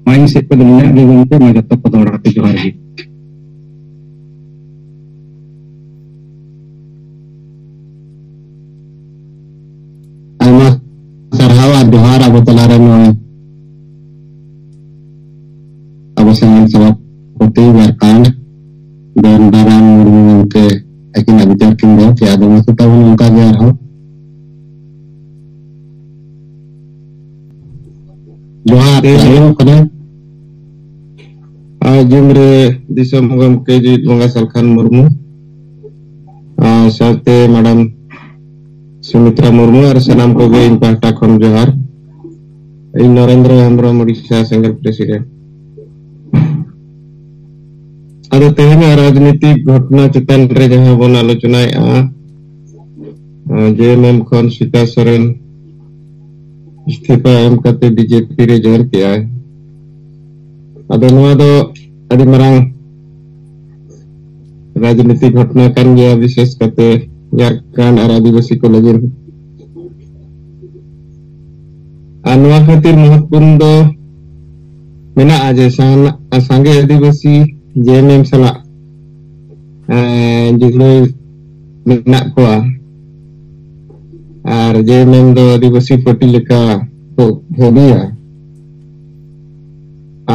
ᱢᱟ ᱤᱧ ᱥᱮᱫ ᱠᱷᱚᱱ ᱫᱚ ᱱᱤᱱᱟᱹᱜ ᱜᱮ ᱜᱚᱢᱠᱮ, ᱢᱟ ᱡᱚᱛᱚ ᱠᱚ ᱫᱚᱦᱲᱟ ᱛᱮ ᱡᱚᱦᱟᱨ ᱜᱮ᱾ ᱟᱭᱢᱟ ᱥᱟᱨᱦᱟᱣ ᱟᱨ ᱡᱚᱦᱟᱨ ᱟᱵᱚ ᱛᱟᱞᱟᱨᱮ ᱱᱚᱜᱼᱚᱭ ᱟᱵᱚ ᱥᱮᱸᱜᱮᱞ ᱥᱚᱵᱷᱟᱯᱚᱛᱤ ᱡᱷᱟᱲᱠᱷᱚᱸᱰ ᱫᱚᱱ ᱫᱟᱨᱟᱢ ᱢᱩᱨᱢᱩ ᱜᱚᱢᱠᱮ ᱟᱹᱠᱤᱱᱟᱜ ᱵᱤᱪᱟᱹᱨ ᱠᱤᱱ ᱫᱚᱦᱚ ᱠᱮᱜᱼᱟ᱾ ᱟᱫᱚ ᱢᱟᱥᱮ ᱛᱟᱵᱚᱱ ᱚᱱᱠᱟ ᱜᱮ ᱟᱨᱦᱚᱸ ᱡᱚᱦᱟᱨ, ᱴᱷᱤᱠ ᱜᱮᱭᱟ᱾ ᱟᱸᱡᱚᱢᱚᱜ ᱠᱟᱱᱟ? ᱟᱨ ᱡᱩᱢ ᱨᱮ ᱫᱤᱥᱚᱢ ᱜᱚᱢᱠᱮ ᱡᱤᱣᱤᱫ ᱵᱚᱸᱜᱟ ᱥᱟᱞᱠᱷᱟᱱ ᱢᱩᱨᱢᱩ, ᱟᱨ ᱥᱟᱶᱛᱮ ᱢᱮᱰᱟᱢ ᱥᱩᱢᱤᱛᱨᱟ ᱢᱩᱨᱢᱩ ᱟᱨ ᱥᱟᱱᱟᱢ ᱠᱚᱜᱮ ᱤᱧ ᱯᱟᱦᱴᱟ ᱠᱷᱚᱱ ᱡᱚᱦᱟᱨ᱾ ᱤᱧ ᱱᱚᱨᱮᱱᱫᱨᱚ ᱦᱮᱢᱵᱨᱚᱢ, ᱳᱰᱤᱥᱟ ᱥᱮᱸᱜᱮᱞ ᱯᱨᱮᱥᱤᱰᱮᱱᱴ᱾ ᱟᱫᱚ ᱛᱮᱦᱮᱧᱟᱜ ᱨᱟᱡᱽᱱᱤᱛᱤᱠ ᱜᱷᱚᱴᱚᱱᱟ ᱪᱮᱛᱟᱱ ᱨᱮ ᱡᱟᱦᱟᱸ ᱵᱚᱱ ᱟᱞᱳᱪᱚᱱᱟᱭᱮᱫᱼᱟ, ᱡᱮ ᱮᱢ ᱮᱢ ᱠᱷᱚᱱ ᱥᱤᱛᱟ ᱥᱚᱨᱮᱱ ᱤᱥᱛᱤᱯᱷᱟ ᱮᱢ ᱠᱟᱛᱮ ᱵᱤᱡᱮᱯᱤ ᱨᱮ ᱡᱚᱭᱮᱱ ᱠᱮᱜᱼᱟᱭ᱾ ᱟᱫᱚ ᱱᱚᱣᱟ ᱫᱚ ᱟᱹᱰᱤ ᱢᱟᱨᱟᱝ ᱨᱟᱡᱽᱱᱤᱛᱤ ᱜᱷᱚᱴᱚᱱᱟ ᱠᱟᱱ ᱜᱮᱭᱟ, ᱵᱤᱥᱮᱥ ᱠᱟᱛᱮ ᱡᱷᱟᱲᱠᱷᱚᱸᱰ ᱟᱨ ᱟᱹᱫᱤᱵᱟᱹᱥᱤ ᱠᱚ ᱞᱟᱹᱜᱤᱫ᱾ ᱟᱨ ᱱᱚᱣᱟ ᱠᱷᱟᱹᱛᱤᱨ ᱢᱚᱦᱚᱛᱯᱩᱨ ᱫᱚ ᱢᱮᱱᱟᱜᱼᱟ ᱡᱮ ᱥᱟᱱ-, ᱥᱟᱸᱜᱮ ᱟᱹᱫᱤᱵᱟᱹᱥᱤ ᱡᱮ ᱮᱢ ᱮᱢ ᱥᱟᱞᱟᱜ, ᱮᱸ, ᱡᱩᱲᱟᱹᱣ ᱢᱮᱱᱟᱜ ᱠᱚᱣᱟ᱾ ᱟᱨ ᱡᱮ ᱮᱢ ᱮᱢ ᱫᱚ ᱟᱹᱫᱤᱵᱟᱹᱥᱤ ᱯᱟᱹᱴᱤ ᱞᱮᱠᱟ ᱠᱚ ᱵᱷᱟᱹᱵᱤᱭᱟ᱾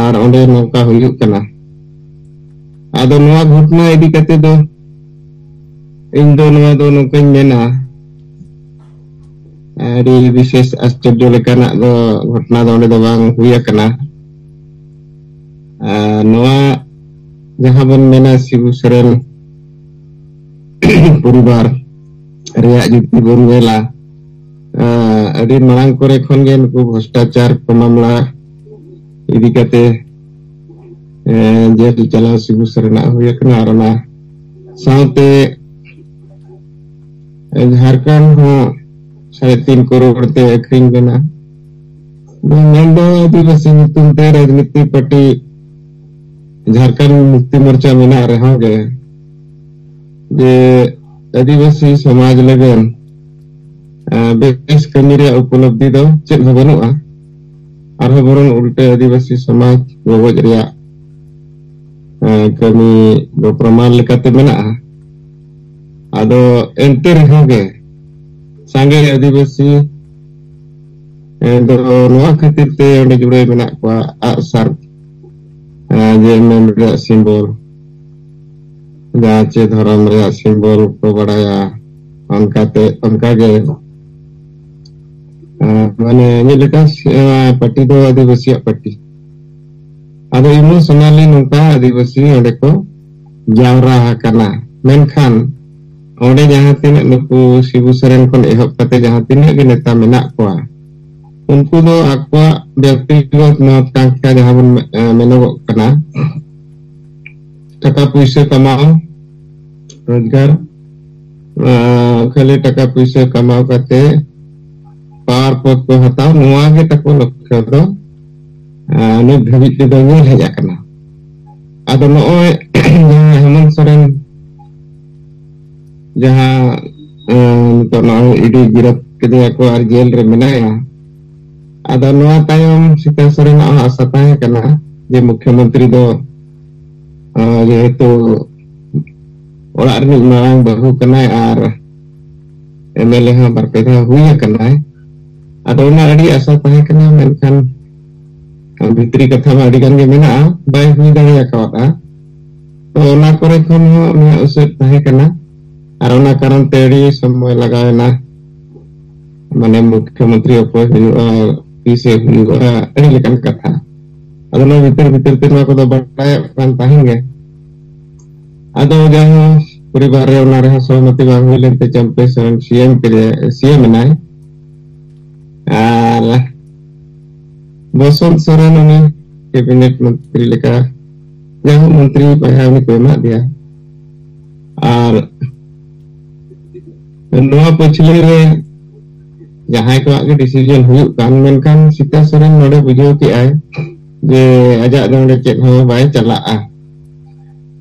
ᱟᱨ ᱚᱸᱰᱮ ᱱᱚᱝᱠᱟ ᱦᱩᱭᱩᱜ ᱠᱟᱱᱟ᱾ ᱟᱫᱚ ᱱᱚᱣᱟ ᱜᱷᱚᱴᱚᱱᱟ ᱤᱫᱤ ᱠᱟᱛᱮ ᱫᱚ ᱤᱧ ᱫᱚ ᱱᱚᱣᱟ ᱫᱚ ᱱᱚᱝᱠᱟᱧ ᱢᱮᱱᱟ, ᱟᱹᱰᱤ ᱵᱤᱥᱮᱥ ᱟᱥᱪᱚᱨᱡᱚ ᱞᱮᱠᱟᱱᱟᱜ ᱫᱚ ᱜᱷᱚᱴᱚᱱᱟ ᱫᱚ ᱚᱸᱰᱮ ᱫᱚ ᱵᱟᱝ ᱦᱩᱭ ᱟᱠᱟᱱᱟ᱾ ᱟᱨ ᱱᱚᱣᱟ ᱡᱟᱦᱟᱸ ᱵᱚᱱ ᱢᱮᱱᱟ ᱥᱤᱵᱩ ᱥᱚᱨᱮᱱ ᱯᱚᱨᱤᱵᱟᱨ ᱨᱮᱭᱟᱜ ᱡᱩᱫᱤ ᱵᱚᱱ ᱧᱮᱞᱟ, ᱟᱸ, ᱟᱹᱰᱤ ᱢᱟᱲᱟᱝ ᱠᱚᱨᱮ ᱠᱷᱚᱱ ᱜᱮ ᱱᱩᱠᱩ ᱵᱷᱨᱚᱥᱴᱟᱪᱟᱨ ᱠᱚ ᱢᱟᱢᱞᱟ ᱤᱫᱤ ᱠᱟᱛᱮ, ᱟᱸ, ᱡᱮᱞ ᱪᱟᱞᱟᱣ ᱥᱤᱵᱩ ᱥᱚᱨᱮᱱᱟᱜ ᱦᱩᱭ ᱟᱠᱟᱱᱟ᱾ ᱟᱨ ᱚᱱᱟ ᱥᱟᱶᱛᱮ ᱡᱷᱟᱲᱠᱷᱚᱸᱰ ᱦᱚᱸ ᱥᱟᱲᱮ ᱛᱤᱱ ᱠᱟᱨᱳᱲ ᱛᱮ ᱟᱹᱠᱷᱨᱤᱧ ᱞᱮᱱᱟ᱾ ᱢᱮᱱᱫᱚ ᱟᱹᱫᱤᱵᱟᱹᱥᱤ ᱧᱩᱛᱩᱢ ᱛᱮ ᱨᱟᱡᱽᱱᱤᱛᱤ ᱯᱟᱨᱴᱤ ᱡᱷᱟᱲᱠᱷᱚᱸᱰ ᱢᱩᱠᱛᱤ ᱢᱳᱨᱪᱟ ᱢᱮᱱᱟᱜ ᱨᱮᱦᱚᱸ ᱜᱮ, ᱡᱮ ᱟᱹᱫᱤᱵᱟᱹᱥᱤ ᱥᱚᱢᱟᱡᱽ ᱞᱟᱹᱜᱤᱫ, ᱟᱸ, ᱵᱮᱥ ᱠᱟᱹᱢᱤ ᱨᱮᱭᱟᱜ ᱩᱯᱚᱞᱚᱵᱽᱫᱷᱤ ᱫᱚ ᱪᱮᱫ ᱦᱚᱸ ᱵᱟᱹᱱᱩᱜᱼᱟ᱾ ᱟᱨᱦᱚᱸ ᱵᱚᱨᱚᱝ ᱩᱞᱴᱟᱹ ᱟᱹᱫᱤᱵᱟᱹᱥᱤ ᱥᱚᱢᱟᱡᱽ ᱜᱚᱜᱚᱡ ᱨᱮᱭᱟᱜ, ᱟᱸ, ᱠᱟᱹᱢᱤ ᱫᱚ ᱯᱨᱚᱢᱟᱱ ᱞᱮᱠᱟᱛᱮ ᱢᱮᱱᱟᱜᱼᱟ᱾ ᱟᱫᱚ ᱮᱱᱛᱮ ᱨᱮᱦᱚᱸ ᱜᱮ ᱥᱟᱸᱜᱮ ᱟᱹᱫᱤᱵᱟᱹᱥᱤ, ᱮᱸ, ᱫᱚ ᱱᱚᱣᱟ ᱠᱷᱟᱹᱛᱤᱨ ᱛᱮ ᱚᱸᱰᱮ ᱡᱩᱲᱟᱹᱣ ᱢᱮᱱᱟᱜ ᱠᱚᱣᱟ᱾ ᱟᱜᱼᱥᱟᱨ, ᱮᱸ, ᱡᱮ ᱢᱮᱱ ᱨᱮᱭᱟᱜ ᱥᱤᱢᱵᱚᱞ, ᱡᱟᱦᱟᱸ ᱪᱮ ᱫᱷᱚᱨᱚᱢ ᱨᱮᱭᱟᱜ ᱥᱤᱢᱵᱚᱞ ᱠᱚ ᱵᱟᱲᱟᱭᱟ, ᱚᱱᱠᱟᱛᱮ, ᱚᱱᱠᱟᱜᱮ, ᱮᱸ, ᱢᱟᱱᱮ ᱢᱤᱫ ᱞᱮᱠᱟ, ᱮᱸ, ᱯᱟᱨᱴᱤ ᱫᱚ ᱟᱹᱫᱤᱵᱟᱹᱥᱤᱭᱟᱜ ᱯᱟᱨᱴᱤ᱾ ᱟᱫᱚ emotionally ᱱᱚᱝᱠᱟ ᱟᱹᱫᱤᱵᱟᱹᱥᱤ ᱚᱸᱰᱮ ᱠᱚ ᱡᱟᱣᱨᱟ ᱟᱠᱟᱱᱟ᱾ ᱢᱮᱱᱠᱷᱟᱱ ᱚᱸᱰᱮ ᱡᱟᱦᱟᱸ ᱛᱤᱱᱟᱹᱜ ᱱᱩᱠᱩ ᱥᱤᱵᱩ ᱥᱚᱨᱮᱱ ᱠᱷᱚᱱ ᱮᱦᱚᱵ ᱠᱟᱛᱮ ᱡᱟᱦᱟᱸ ᱛᱤᱱᱟᱹᱜ ᱜᱮ ᱱᱮᱛᱟ ᱢᱮᱱᱟᱜ ᱠᱚᱣᱟ, ᱩᱱᱠᱩ ᱫᱚ ᱟᱠᱚᱣᱟᱜ ᱵᱮᱠᱛᱤᱜᱚᱛ ᱢᱚᱦᱚᱛ ᱠᱟᱝᱠᱷᱟ ᱡᱟᱦᱟᱸ ᱵᱚᱱ ᱢᱮ-, ᱢᱮᱱᱚᱜᱚᱜ ᱠᱟᱱᱟ, ᱴᱟᱠᱟ ᱯᱩᱭᱥᱟᱹ ᱠᱟᱢᱟᱣ, ᱨᱳᱡᱽᱜᱟᱨ, ᱟᱸ, ᱠᱷᱟᱹᱞᱤ ᱴᱟᱠᱟ ᱯᱩᱭᱥᱟᱹ ᱠᱟᱢᱟᱣ ᱠᱟᱛᱮ power ᱯᱚᱫ ᱠᱚ ᱦᱟᱛᱟᱣ, ᱱᱚᱣᱟ ᱜᱮ ᱛᱟᱠᱚ ᱞᱚᱠᱠᱷᱚ ᱫᱚ, ᱟᱸ, ᱱᱤᱛ ᱫᱷᱟᱹᱵᱤᱡ ᱛᱮᱫᱚ ᱧᱮᱞ ᱦᱮᱡ ᱟᱠᱟᱱᱟ᱾ ᱟᱫᱚ ᱱᱚᱜᱼᱚᱭ ᱡᱟᱦᱟᱸ ᱦᱮᱢᱚᱱᱛ ᱥᱚᱨᱮᱱ ᱡᱟᱦᱟᱸ ᱱᱤᱛᱚᱜ ᱱᱚᱜᱼᱚᱭ ᱤᱰᱤ ᱜᱤᱨᱟᱹᱵ ᱠᱮᱫᱮᱭᱟ ᱠᱚ ᱟᱨ ᱡᱮᱞ ᱨᱮ ᱢᱮᱱᱟᱭᱟ᱾ ᱟᱫᱚ ᱱᱚᱣᱟ ᱛᱟᱭᱚᱢ ᱥᱤᱛᱟ ᱥᱚᱨᱮᱱᱟᱜ ᱦᱚᱸ ᱟᱥᱟ ᱛᱟᱦᱮᱸ ᱠᱟᱱᱟ ᱡᱮ ᱢᱩᱠᱷᱭᱚᱢᱚᱱᱛᱨᱤ ᱫᱚ ᱡᱮᱦᱮᱛᱩ ᱚᱲᱟᱜ ᱨᱤᱱᱤᱡ ᱢᱟᱨᱟᱝ ᱵᱟᱹᱦᱩ ᱠᱟᱱᱟᱭ ᱟᱨ ᱮᱢᱮᱞᱮ ᱦᱚᱸ ᱵᱟᱨ ᱯᱮ ᱫᱷᱟᱣ ᱦᱩᱭ ᱟᱠᱟᱱᱟᱭ᱾ ᱟᱫᱚ ᱚᱱᱟ ᱟᱹᱰᱤ ᱟᱥᱟ ᱛᱟᱦᱮᱸ ᱠᱟᱱᱟ, ᱢᱮᱱᱠᱷᱟᱱ ᱵᱷᱤᱛᱨᱤ ᱠᱟᱛᱷᱟ ᱢᱟ ᱟᱹᱰᱤ ᱜᱟᱱ ᱜᱮ ᱢᱮᱱᱟᱜᱼᱟ, ᱵᱟᱭ ᱦᱩᱭ ᱫᱟᱲᱮ ᱟᱠᱟᱣᱟᱫᱼᱟ᱾ ᱛᱚ ᱚᱱᱟ ᱠᱚᱨᱮ ᱠᱷᱚᱱ ᱦᱚᱸ ᱩᱱᱤᱭᱟᱜ ᱩᱥᱟᱹᱫ ᱛᱟᱦᱮᱸ ᱠᱟᱱᱟ᱾ ᱟᱨ ᱚᱱᱟ ᱠᱟᱨᱚᱱ ᱛᱮ ᱟᱹᱰᱤ ᱥᱚᱢᱚᱭ ᱞᱟᱜᱟᱣ ᱮᱱᱟ, ᱢᱟᱱᱮ ᱢᱩᱠᱷᱭᱚᱢᱚᱱᱛᱨᱤ ᱚᱠᱚᱭ ᱦᱩᱭᱩᱜᱼᱟ, ᱛᱤᱥᱮ ᱦᱩᱭᱩᱜᱼᱟ, ᱟᱹᱰᱤ ᱞᱮᱠᱟᱱ ᱠᱟᱛᱷᱟ᱾ ᱟᱫᱚ ᱱᱚᱣᱟ ᱵᱷᱤᱛᱤᱨ ᱵᱷᱤᱛᱤᱨ ᱛᱮ ᱱᱚᱣᱟ ᱠᱚᱫᱚ ᱵᱟᱲᱟᱭᱚᱜ ᱠᱟᱱ ᱛᱟᱦᱮᱸ ᱜᱮ᱾ ᱟᱫᱚ ᱡᱟᱦᱟᱸ ᱯᱚᱨᱤᱵᱟᱨ ᱨᱮ ᱚᱱᱟ ᱨᱮᱦᱚᱸ ᱥᱚᱦᱚᱢᱚᱛᱤ ᱵᱟᱝ ᱦᱩᱭ ᱞᱮᱱᱛᱮ ᱪᱟᱢᱯᱮ ᱥᱚᱨᱮᱱ ᱥᱤ ᱮᱢ ᱠᱮᱫᱮᱭᱟ, ᱥᱤ ᱮᱢ ᱮᱱᱟᱭ᱾ ᱟᱨ ᱵᱚᱥᱚᱱᱛ ᱥᱚᱨᱮᱱ ᱩᱱᱤ ᱠᱮᱵᱤᱱᱮᱴ ᱢᱚᱱᱛᱨᱤ ᱞᱮᱠᱟ ᱡᱟᱦᱟᱸ ᱢᱚᱱᱛᱨᱤ ᱯᱟᱭᱦᱟ ᱩᱱᱤ ᱠᱚ ᱮᱢᱟᱫᱮᱭᱟ᱾ ᱟᱨ ᱱᱚᱣᱟ ᱯᱟᱹᱪᱷᱞᱟᱹ ᱨᱮ ᱡᱟᱦᱟᱸᱭ ᱠᱚᱣᱟᱜ ᱜᱮ ᱰᱤᱥᱤᱡᱚᱱ ᱦᱩᱭᱩᱜ ᱠᱟᱱ, ᱢᱮᱱᱠᱷᱟᱱ ᱥᱤᱛᱟ ᱥᱚᱨᱮᱱ ᱱᱚᱰᱮ ᱵᱩᱡᱷᱟᱹᱣ ᱠᱮᱜᱼᱟᱭ ᱡᱮ ᱟᱡᱟᱜ ᱫᱚ ᱱᱚᱰᱮ ᱪᱮᱫ ᱦᱚᱸ ᱵᱟᱭ ᱪᱟᱞᱟᱜᱼᱟ᱾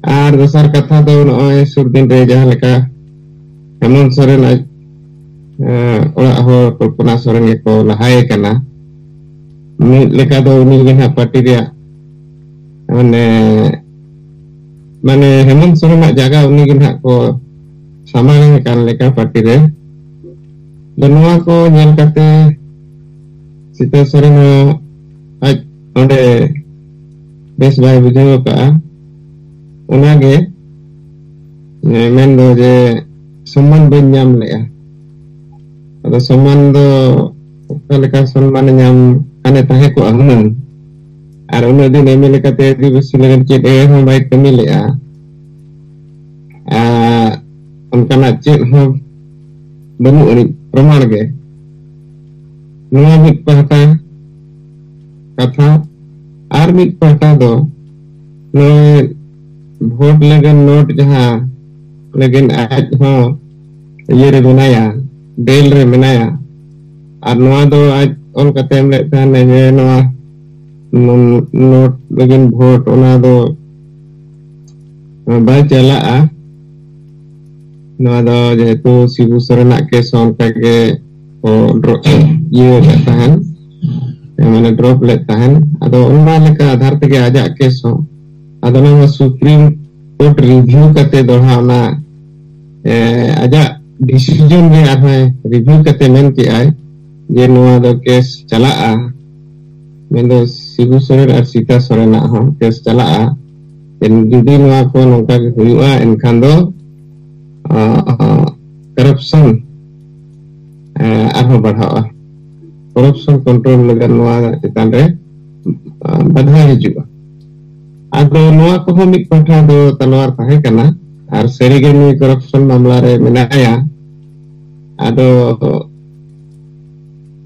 ᱟᱨ ᱫᱚᱥᱟᱨ ᱠᱟᱛᱷᱟ ᱫᱚ ᱱᱚᱜᱼᱚᱭ ᱥᱩᱨ ᱫᱤᱱ ᱨᱮ ᱡᱟᱦᱟᱸ ᱞᱮᱠᱟ ᱦᱮᱢᱚᱱᱛ ᱥᱚᱨᱮᱱ ᱟᱡ ᱚᱲᱟᱜ ᱦᱚᱲ ᱠᱚᱞᱯᱚᱱᱟ ᱥᱚᱨᱮᱱ ᱜᱮᱠᱚ ᱞᱟᱦᱟᱭᱮ ᱠᱟᱱᱟ᱾ ᱢᱤᱫ ᱞᱮᱠᱟ ᱫᱚ ᱩᱱᱤ ᱜᱮ ᱱᱟᱦᱟᱜ ᱯᱟᱨᱴᱤ ᱨᱮᱭᱟᱜ ᱢᱟᱱᱮ ᱢᱟᱱᱮ ᱦᱮᱢᱚᱱᱛ ᱥᱚᱨᱮᱱᱟᱜ ᱡᱟᱭᱜᱟ ᱩᱱᱤ ᱜᱮ ᱱᱟᱦᱟᱜ ᱠᱚ ᱥᱟᱢᱟᱝ ᱠᱟᱱ ᱞᱮᱠᱟ ᱯᱟᱨᱴᱤ ᱨᱮ᱾ ᱟᱫᱚ ᱱᱚᱣᱟ ᱠᱚ ᱧᱮᱞ ᱠᱟᱛᱮ ᱥᱤᱛᱟᱹ ᱥᱚᱨᱮᱱ ᱦᱚᱸ ᱟᱡ ᱚᱸᱰᱮ ᱵᱮᱥ ᱵᱟᱭ ᱵᱩᱡᱷᱟᱹᱣ ᱟᱠᱟᱫᱼᱟ᱾ ᱚᱱᱟᱜᱮ ᱢᱮᱱᱫᱚ ᱡᱮ ᱥᱚᱢᱢᱟᱱ ᱵᱟᱹᱧ ᱧᱟᱢ ᱞᱮᱜᱼᱟ᱾ ᱟᱫᱚ ᱥᱚᱢᱢᱟᱱ ᱫᱚ ᱚᱠᱟ ᱞᱮᱠᱟ ᱥᱚᱱᱢᱟᱱᱮ ᱧᱟᱢ ᱠᱷᱟᱱᱮ ᱛᱟᱦᱮᱸ ᱠᱚᱜᱼᱟ ᱦᱩᱱᱟᱹᱝ᱾ ᱟᱨ ᱩᱱᱟᱹᱜ ᱫᱤᱱ ᱮᱢᱮᱞᱮ ᱠᱟᱛᱮ ᱟᱹᱫᱤᱵᱟᱹᱥᱤ ᱞᱟᱹᱜᱤᱫ ᱪᱮᱫ ᱮ ᱦᱚᱸ ᱵᱟᱭ ᱠᱟᱹᱢᱤ ᱞᱮᱜᱼᱟ᱾ ᱟᱨ ᱚᱱᱠᱟᱱᱟᱜ ᱪᱮᱫ ᱦᱚᱸ ᱵᱟᱹᱱᱩᱜ ᱟᱹᱱᱤᱡ ᱯᱨᱚᱢᱟᱬ ᱜᱮ᱾ ᱱᱚᱣᱟ ᱢᱤᱫ ᱯᱟᱦᱴᱟ ᱠᱟᱛᱷᱟ᱾ ᱟᱨ ᱢᱤᱫ ᱯᱟᱦᱴᱟ ᱫᱚ ᱱᱚᱜᱼᱚᱭ ᱵᱷᱳᱴ ᱞᱟᱹᱜᱤᱫ ᱱᱳᱴ ᱡᱟᱦᱟᱸ ᱞᱟᱹᱜᱤᱫ ᱟᱡ ᱦᱚᱸ ᱤᱭᱟᱹ ᱨᱮ ᱢᱮᱱᱟᱭᱟ, ᱵᱮᱞ ᱨᱮ ᱢᱮᱱᱟᱭᱟ᱾ ᱟᱨ ᱱᱚᱣᱟ ᱫᱚ ᱟᱡ ᱚᱞ ᱠᱟᱛᱮ ᱮᱢ ᱞᱮᱫ ᱛᱟᱦᱮᱱᱟ ᱡᱮ ᱱᱚᱣᱟ ᱱᱳᱴ ᱞᱟᱹᱜᱤᱫ ᱵᱷᱳᱴ, ᱚᱱᱟ ᱫᱚ ᱵᱟᱭ ᱪᱟᱞᱟᱜᱼᱟ᱾ ᱱᱚᱣᱟ ᱫᱚ ᱡᱮᱦᱮᱛᱩ ᱥᱤᱵᱩ ᱥᱚᱨᱮᱱᱟᱜ ᱠᱮᱥ ᱦᱚᱸ ᱚᱱᱠᱟ ᱜᱮ ᱠᱚ ᱰᱨᱚ-, ᱤᱭᱟᱹ ᱞᱮᱫ ᱛᱟᱦᱮᱱ, ᱢᱟᱱᱮ ᱰᱨᱚᱯ ᱞᱮᱫ ᱛᱟᱦᱮᱱ᱾ ᱟᱫᱚ ᱚᱱᱟ ᱞᱮᱠᱟ ᱟᱫᱷᱟᱨ ᱛᱮᱜᱮ ᱟᱡᱟᱜ ᱠᱮᱥ ᱦᱚᱸ, ᱟᱫᱚ ᱱᱚᱣᱟ ᱥᱩᱯᱨᱤᱢ ᱠᱳᱨᱴ ᱨᱤᱵᱷᱤᱭᱩ ᱠᱟᱛᱮ ᱫᱚᱲᱦᱟ ᱚᱱᱟ, ᱮ, ᱟᱡᱟᱜ ᱰᱤᱥᱤᱡᱚᱱ ᱨᱮ ᱟᱨᱦᱚᱸ ᱨᱤᱵᱷᱤᱭᱩ ᱠᱟᱛᱮ ᱢᱮᱱ ᱠᱮᱜᱼᱟᱭ ᱡᱮ ᱱᱚᱣᱟ ᱫᱚ ᱠᱮᱥ ᱪᱟᱞᱟᱜᱼᱟ, ᱢᱮᱱᱫᱚ ᱥᱤᱵᱩ ᱥᱚᱨᱮᱱ ᱟᱨ ᱥᱤᱛᱟ ᱥᱚᱨᱮᱱᱟᱜ ᱦᱚᱸ ᱠᱮᱥ ᱪᱟᱞᱟᱜᱼᱟ᱾ ᱮᱱ-, ᱡᱩᱫᱤ ᱱᱚᱣᱟ ᱠᱚ ᱱᱚᱝᱠᱟ ᱜᱮ ᱦᱩᱭᱩᱜᱼᱟ, ᱮᱱᱠᱷᱟᱱ ᱫᱚ, ᱟ, ᱟ, ᱠᱚᱨᱟᱯᱥᱚᱱ, ᱟ, ᱟᱨᱦᱚᱸ ᱵᱟᱲᱦᱟᱜᱼᱟ᱾ ᱠᱚᱨᱟᱯᱥᱚᱱ ᱠᱚᱱᱴᱨᱳᱞ ᱞᱟᱹᱜᱤᱫ ᱱᱚᱣᱟ ᱪᱮᱛᱟᱱ ᱨᱮ, ᱟ, ᱵᱟᱫᱷᱟ ᱦᱤᱡᱩᱜᱼᱟ᱾ ᱟᱫᱚ ᱱᱚᱣᱟ ᱠᱚᱦᱚᱸ ᱢᱤᱫ ᱯᱟᱦᱴᱟ ᱫᱚ ᱛᱟᱞᱣᱟᱨ ᱛᱟᱦᱮᱸ ᱠᱟᱱᱟ, ᱟᱨ ᱥᱟᱹᱨᱤᱜᱮ ᱱᱩᱭ ᱠᱚᱨᱟᱯᱥᱚᱱ ᱢᱟᱢᱞᱟ ᱨᱮ ᱢᱮᱱᱟᱭᱟ᱾ ᱟᱫᱚ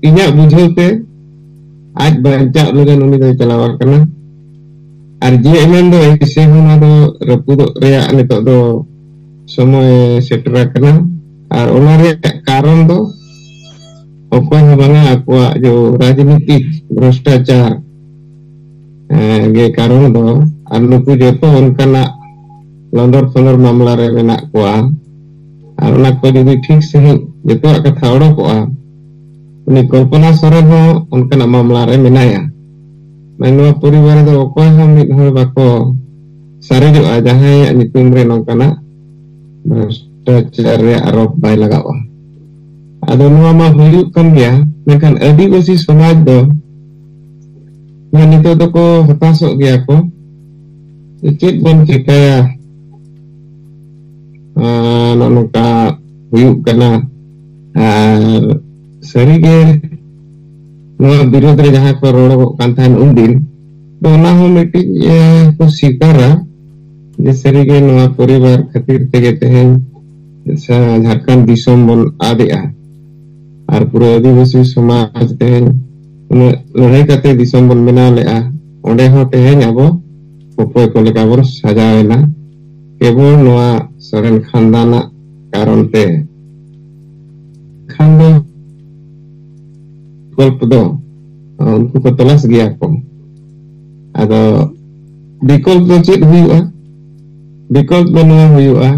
ᱤᱧᱟᱹᱜ ᱵᱩᱡᱷᱟᱹᱣ ᱛᱮ ᱟᱡ ᱵᱟᱧᱪᱟᱜ ᱞᱟᱹᱜᱤᱫ ᱩᱱᱤ ᱫᱚᱭ ᱪᱟᱞᱟᱣ ᱟᱠᱟᱱᱟ᱾ ᱟᱨ ᱡᱮ ᱮᱢ ᱮᱱ ᱫᱚ ᱮᱭᱥᱮ ᱦᱚᱸ ᱱᱚᱣᱟ ᱫᱚ ᱨᱟᱹᱯᱩᱫᱚᱜ ᱨᱮᱭᱟᱜ ᱱᱤᱛᱚᱜ ᱫᱚ ᱥᱚᱢᱚᱭ ᱥᱮᱴᱮᱨ ᱟᱠᱟᱱᱟ᱾ ᱟᱨ ᱚᱱᱟ ᱨᱮᱭᱟᱜ ᱠᱟᱨᱚᱱ ᱫᱚ ᱚᱠᱚᱭ ᱦᱚᱸ ᱵᱟᱝᱟ, ᱟᱠᱚᱣᱟᱜ ᱡᱮ ᱨᱟᱡᱽᱱᱤᱛᱤᱠ ᱵᱷᱨᱚᱥᱴᱟᱪᱟᱨ, ᱮ, ᱜᱮ ᱠᱟᱨᱚᱱ ᱫᱚ᱾ ᱟᱨ ᱱᱩᱠᱩ ᱡᱚᱛᱚ ᱚᱱᱠᱟᱱᱟᱜ ᱞᱚᱸᱫᱚᱨ ᱯᱷᱚᱸᱫᱚᱨ ᱢᱟᱢᱞᱟ ᱨᱮ ᱢᱮᱱᱟᱜ ᱠᱚᱣᱟ᱾ ᱟᱨ ᱚᱱᱟ ᱠᱚ ᱡᱩᱫᱤ ᱴᱷᱤᱠ ᱥᱟᱺᱦᱤᱡ ᱡᱚᱛᱚᱣᱟᱜ ᱠᱟᱛᱷᱟ ᱚᱰᱚᱠᱚᱜᱼᱟ, ᱩᱱᱤ ᱠᱚᱞᱯᱚᱱᱟ ᱥᱚᱨᱮᱱ ᱦᱚᱸ ᱚᱱᱠᱟᱱᱟᱜ ᱢᱟᱢᱞᱟ ᱨᱮ ᱢᱮᱱᱟᱭᱟ᱾ ᱢᱟᱱᱮ ᱱᱚᱣᱟ ᱯᱚᱨᱤᱵᱟᱨ ᱨᱮᱫᱚ ᱚᱠᱚᱭ ᱦᱚᱸ ᱢᱤᱫ ᱦᱚᱲ ᱵᱟᱠᱚ ᱥᱟᱨᱮᱡᱚᱜᱼᱟ, ᱡᱟᱦᱟᱸᱭᱟᱜ ᱧᱩᱛᱩᱢ ᱨᱮ ᱱᱚᱝᱠᱟᱱᱟᱜ ᱵᱷᱨᱚᱥᱴᱟᱪᱟᱨ ᱨᱮᱭᱟᱜ ᱟᱨᱳᱯ ᱵᱟᱭ ᱞᱟᱜᱟᱜᱼᱟ᱾ ᱟᱫᱚ ᱱᱚᱣᱟ ᱢᱟ ᱦᱩᱭᱩᱜ ᱠᱟᱱ ᱜᱮᱭᱟ, ᱢᱮᱱᱠᱷᱟᱱ ᱟᱹᱫᱤᱵᱟᱹᱥᱤ ᱥᱚᱢᱟᱡᱽ ᱫᱚ ᱱᱤᱛᱚᱜ ᱫᱚᱠᱚ ᱦᱚᱛᱟᱥᱚᱜ ᱜᱮᱭᱟ ᱠᱚ᱾ ᱪᱮᱫ ᱵᱚᱱ ᱪᱤᱠᱟᱹᱭᱟ? ᱟᱨ ᱱᱚᱜᱼᱚ ᱱᱚᱝᱠᱟ ᱦᱩᱭᱩᱜ ᱠᱟᱱᱟ᱾ ᱟᱨ ᱥᱟᱹᱨᱤᱜᱮ ᱱᱚᱣᱟ ᱵᱤᱨᱳᱫᱷ ᱨᱮ ᱡᱟᱦᱟᱸ ᱠᱚ ᱨᱚᱲᱚᱜᱚᱜ ᱠᱟᱱ ᱛᱟᱦᱮᱸᱱ ᱩᱱᱫᱤᱱ, ᱛᱚ ᱚᱱᱟ ᱦᱚᱸ ᱢᱤᱫᱴᱤᱡ, ᱮ, ᱠᱚ ᱥᱤᱠᱟᱨᱟ ᱡᱮ ᱥᱟᱹᱨᱤᱜᱮ ᱱᱚᱣᱟ ᱯᱚᱨᱤᱵᱟᱨ ᱠᱷᱟᱹᱛᱤᱨ ᱛᱮᱜᱮ ᱛᱮᱦᱮᱧ ᱥᱟ-, ᱡᱷᱟᱲᱠᱷᱚᱸᱰ ᱫᱤᱥᱚᱢ ᱵᱚᱱ ᱟᱫᱮᱜᱼᱟ᱾ ᱟᱨ ᱯᱩᱨᱟᱹ ᱟᱹᱫᱤᱵᱟᱹᱥᱤ ᱥᱚᱢᱟᱡᱽ ᱛᱮᱦᱮᱧ ᱩᱱᱟᱹᱜ ᱞᱟᱹᱲᱦᱟᱹᱭ ᱠᱟᱛᱮ ᱫᱤᱥᱚᱢ ᱵᱚᱱ ᱵᱮᱱᱟᱣ ᱞᱮᱜᱼᱟ, ᱚᱸᱰᱮ ᱦᱚᱸ ᱛᱮᱦᱮᱧ ᱟᱵᱚ ᱠᱚᱠᱚᱭ ᱠᱚ ᱞᱮᱠᱟ ᱵᱚᱱ ᱥᱟᱡᱟᱣ ᱮᱱᱟ, ᱠᱮᱵᱚᱞ ᱱᱚᱣᱟ ᱥᱚᱨᱮᱱ ᱠᱷᱟᱱᱫᱟᱱᱟᱜ ᱠᱟᱨᱚᱱ ᱛᱮ᱾ ᱠᱷᱟᱱ ᱫᱚ ᱵᱤᱠᱚᱞᱯ ᱫᱚ, ᱩᱱᱠᱩ ᱠᱚ ᱛᱚᱞᱟᱥ ᱜᱮᱭᱟ ᱠᱚ᱾ ᱟᱫᱚ ᱵᱤᱠᱚᱞᱯ ᱫᱚ ᱪᱮᱫ ᱦᱩᱭᱩᱜᱼᱟ? ᱵᱤᱠᱚᱞᱯ ᱫᱚ ᱱᱚᱣᱟ ᱦᱩᱭᱩᱜᱼᱟ,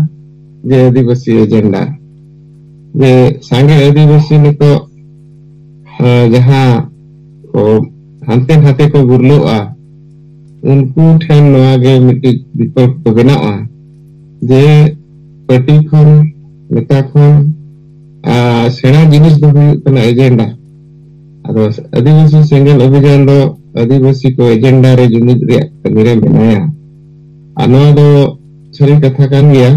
ᱡᱮ ᱟᱹᱫᱤᱵᱟᱹᱥᱤ ᱮᱡᱮᱱᱰᱟ, ᱡᱮ ᱥᱟᱸᱜᱮ ᱟᱹᱫᱤᱵᱟᱹᱥᱤ ᱱᱤᱛᱚᱜ ᱟᱸ, ᱡᱟᱦᱟᱸ ᱠᱚ ᱦᱟᱱᱛᱮ ᱱᱟᱛᱮ ᱠᱚ ᱜᱩᱨᱞᱟᱹᱜᱼᱟ, ᱩᱱᱠᱩ ᱴᱷᱮᱱ ᱱᱚᱣᱟ ᱜᱮ ᱢᱤᱫᱴᱤᱡ ᱵᱤᱠᱚᱞᱯ ᱠᱚ ᱵᱮᱱᱟᱣᱟ ᱡᱮ ᱯᱟᱹᱴᱤ ᱠᱷᱚᱱ, ᱱᱮᱛᱟ ᱠᱷᱚᱱ ᱟᱨ ᱥᱮᱬᱟ ᱡᱤᱱᱤᱥ ᱫᱚ ᱦᱩᱭᱩᱜ ᱠᱟᱱᱟ ᱮᱡᱮᱱᱰᱟ᱾ ᱟᱫᱚ ᱟᱹᱫᱤᱵᱟᱹᱥᱤ ᱥᱮᱸᱜᱮᱞ ᱚᱵᱷᱤᱡᱟᱱ ᱫᱚ ᱟᱹᱫᱤᱵᱟᱹᱥᱤ ᱠᱚ ᱮᱡᱮᱱᱰᱟ ᱨᱮ ᱡᱩᱢᱤᱫ ᱨᱮᱭᱟᱜ ᱠᱟᱹᱢᱤ ᱨᱮ ᱢᱮᱱᱟᱭᱟ᱾ ᱟᱨ ᱱᱚᱣᱟ ᱫᱚ ᱥᱟᱹᱨᱤ ᱠᱟᱛᱷᱟ ᱠᱟᱱ ᱜᱮᱭᱟ᱾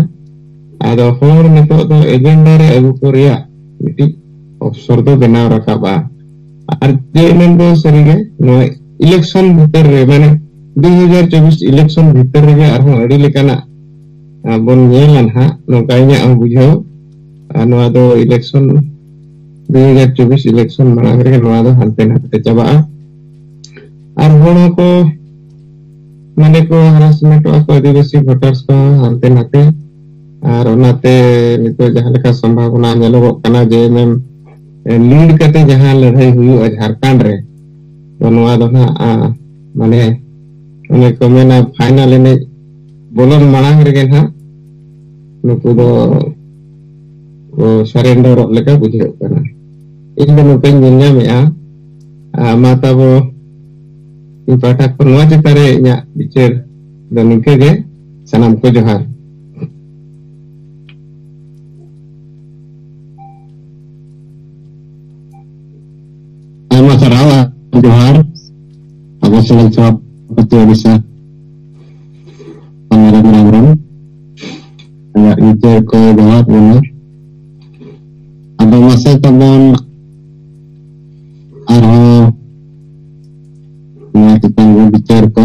ᱟᱫᱚ ᱦᱚᱲ ᱱᱤᱛᱚᱜ ᱫᱚ ᱮᱡᱮᱱᱰᱟ ᱨᱮ ᱟᱹᱜᱩ ᱠᱚ ᱨᱮᱭᱟᱜ ᱢᱤᱫᱴᱤᱡ ᱚᱯᱥᱚᱨ ᱫᱚ ᱵᱮᱱᱟᱣ ᱨᱟᱠᱟᱵᱼᱟ᱾ ᱟᱨ ᱡᱮ ᱢᱮᱱ ᱫᱚ ᱥᱟᱹᱨᱤᱜᱮ ᱱᱚᱣᱟ ᱤᱞᱮᱠᱥᱚᱱ ᱵᱷᱤᱛᱟᱹᱨ ᱨᱮ, ᱢᱟᱱᱮ ᱫᱩ ᱦᱟᱡᱟᱨ ᱪᱚᱵᱵᱤᱥ ᱤᱞᱮᱠᱥᱚᱱ ᱵᱷᱤᱛᱟᱹᱨ ᱨᱮᱜᱮ ᱟᱨᱦᱚᱸ ᱟᱹᱰᱤ ᱞᱮᱠᱟᱱᱟᱜ ᱟᱸ, ᱵᱚᱱ ᱧᱮᱞᱟ ᱱᱟᱦᱟᱜ, ᱱᱚᱝᱠᱟ ᱤᱧᱟᱹᱜ ᱦᱚᱸ ᱵᱩᱡᱷᱟᱹᱣ᱾ ᱟᱨ ᱱᱚᱣᱟ ᱫᱚ ᱤᱞᱮᱠᱥᱚᱱ ᱫᱩ ᱦᱟᱡᱟᱨ ᱪᱚᱵᱵᱤᱥ ᱤᱞᱮᱠᱥᱚᱱ ᱢᱟᱲᱟᱝ ᱨᱮᱜᱮ ᱱᱚᱣᱟ ᱫᱚ ᱦᱟᱱᱛᱮ ᱱᱟᱛᱮ ᱪᱟᱵᱟᱜᱼᱟ᱾ ᱟᱨ ᱦᱚᱲ ᱦᱚᱸᱠᱚ, ᱢᱟᱱᱮ ᱠᱚ ᱦᱟᱨᱟᱥᱢᱮᱱᱴᱚᱜᱼᱟ ᱠᱚ, ᱟᱹᱫᱤᱵᱟᱹᱥᱤ ᱵᱷᱳᱴᱟᱨᱥ ᱠᱚ ᱦᱟᱱᱛᱮ ᱱᱟᱛᱮ᱾ ᱟᱨ ᱚᱱᱟᱛᱮ ᱱᱤᱛᱚᱜ ᱡᱟᱦᱟᱸ ᱞᱮᱠᱟ ᱥᱚᱢᱵᱷᱟᱵᱚᱱᱟ ᱧᱮᱞᱚᱜᱚᱜ ᱠᱟᱱᱟ ᱡᱮ ᱮᱢ ᱮᱢ ᱞᱤᱰ ᱠᱟᱛᱮ ᱡᱟᱦᱟᱸ ᱞᱟᱹᱲᱦᱟᱹᱭ ᱦᱩᱭᱩᱜᱼᱟ ᱡᱷᱟᱲᱠᱷᱚᱸᱰ ᱨᱮ, ᱛᱚ ᱱᱚᱣᱟ ᱫᱚ ᱱᱟᱦᱟᱜ, ᱟ, ᱢᱟᱱᱮ ᱚᱱᱮ ᱠᱚ ᱢᱮᱱᱟ ᱯᱷᱟᱭᱱᱟᱞ ᱮᱱᱮᱡ ᱵᱚᱞᱚᱱ ᱢᱟᱲᱟᱝ ᱨᱮᱜᱮ ᱱᱟᱦᱟᱜ ᱱᱩᱠᱩ ᱫᱚ ᱠᱚ ᱥᱟᱨᱮᱱᱰᱟᱨᱚᱜ ᱞᱮᱠᱟ ᱵᱩᱡᱷᱟᱹᱜ ᱠᱟᱱᱟ᱾ ᱤᱧ ᱫᱚ ᱱᱚᱝᱠᱟᱧ ᱧᱮᱞ ᱧᱟᱢᱮᱫᱼᱟ᱾ ᱟ, ᱢᱟ ᱛᱟᱵᱚ ᱤᱧ ᱯᱟᱦᱴᱟ ᱠᱷᱚᱱ ᱱᱚᱣᱟ ᱪᱮᱛᱟᱱ ᱨᱮ ᱤᱧᱟᱹᱜ ᱵᱤᱪᱟᱹᱨ ᱫᱚ ᱱᱤᱝᱠᱟᱹ ᱜᱮ᱾ ᱥᱟᱱᱟᱢ ᱠᱚ ᱡᱚᱦᱟᱨ᱾ ᱟᱭᱢᱟ ᱥᱟᱨᱦᱟᱣ ᱟᱨ ᱡᱚᱦᱟᱨ᱾ ᱟᱵᱚ ᱥᱮᱨᱮᱧ ᱥᱚᱵᱷᱟᱯᱚᱛᱤ ᱳᱰᱤᱥᱟ ᱱᱚᱨᱮᱱᱫᱨᱚ ᱦᱮᱢᱵᱨᱚᱢ ᱟᱭᱟᱜ ᱵᱤᱪᱟᱹᱨ ᱠᱚ ᱡᱚᱦᱟᱨ ᱵᱚᱱᱟ᱾ ᱟᱫᱚ ᱢᱟᱥᱮ ᱛᱟᱵᱚᱱ ᱟᱨᱦᱚᱸ ᱱᱚᱣᱟ ᱪᱮᱛᱟᱱ ᱨᱮ ᱵᱤᱪᱟᱹᱨ ᱠᱚ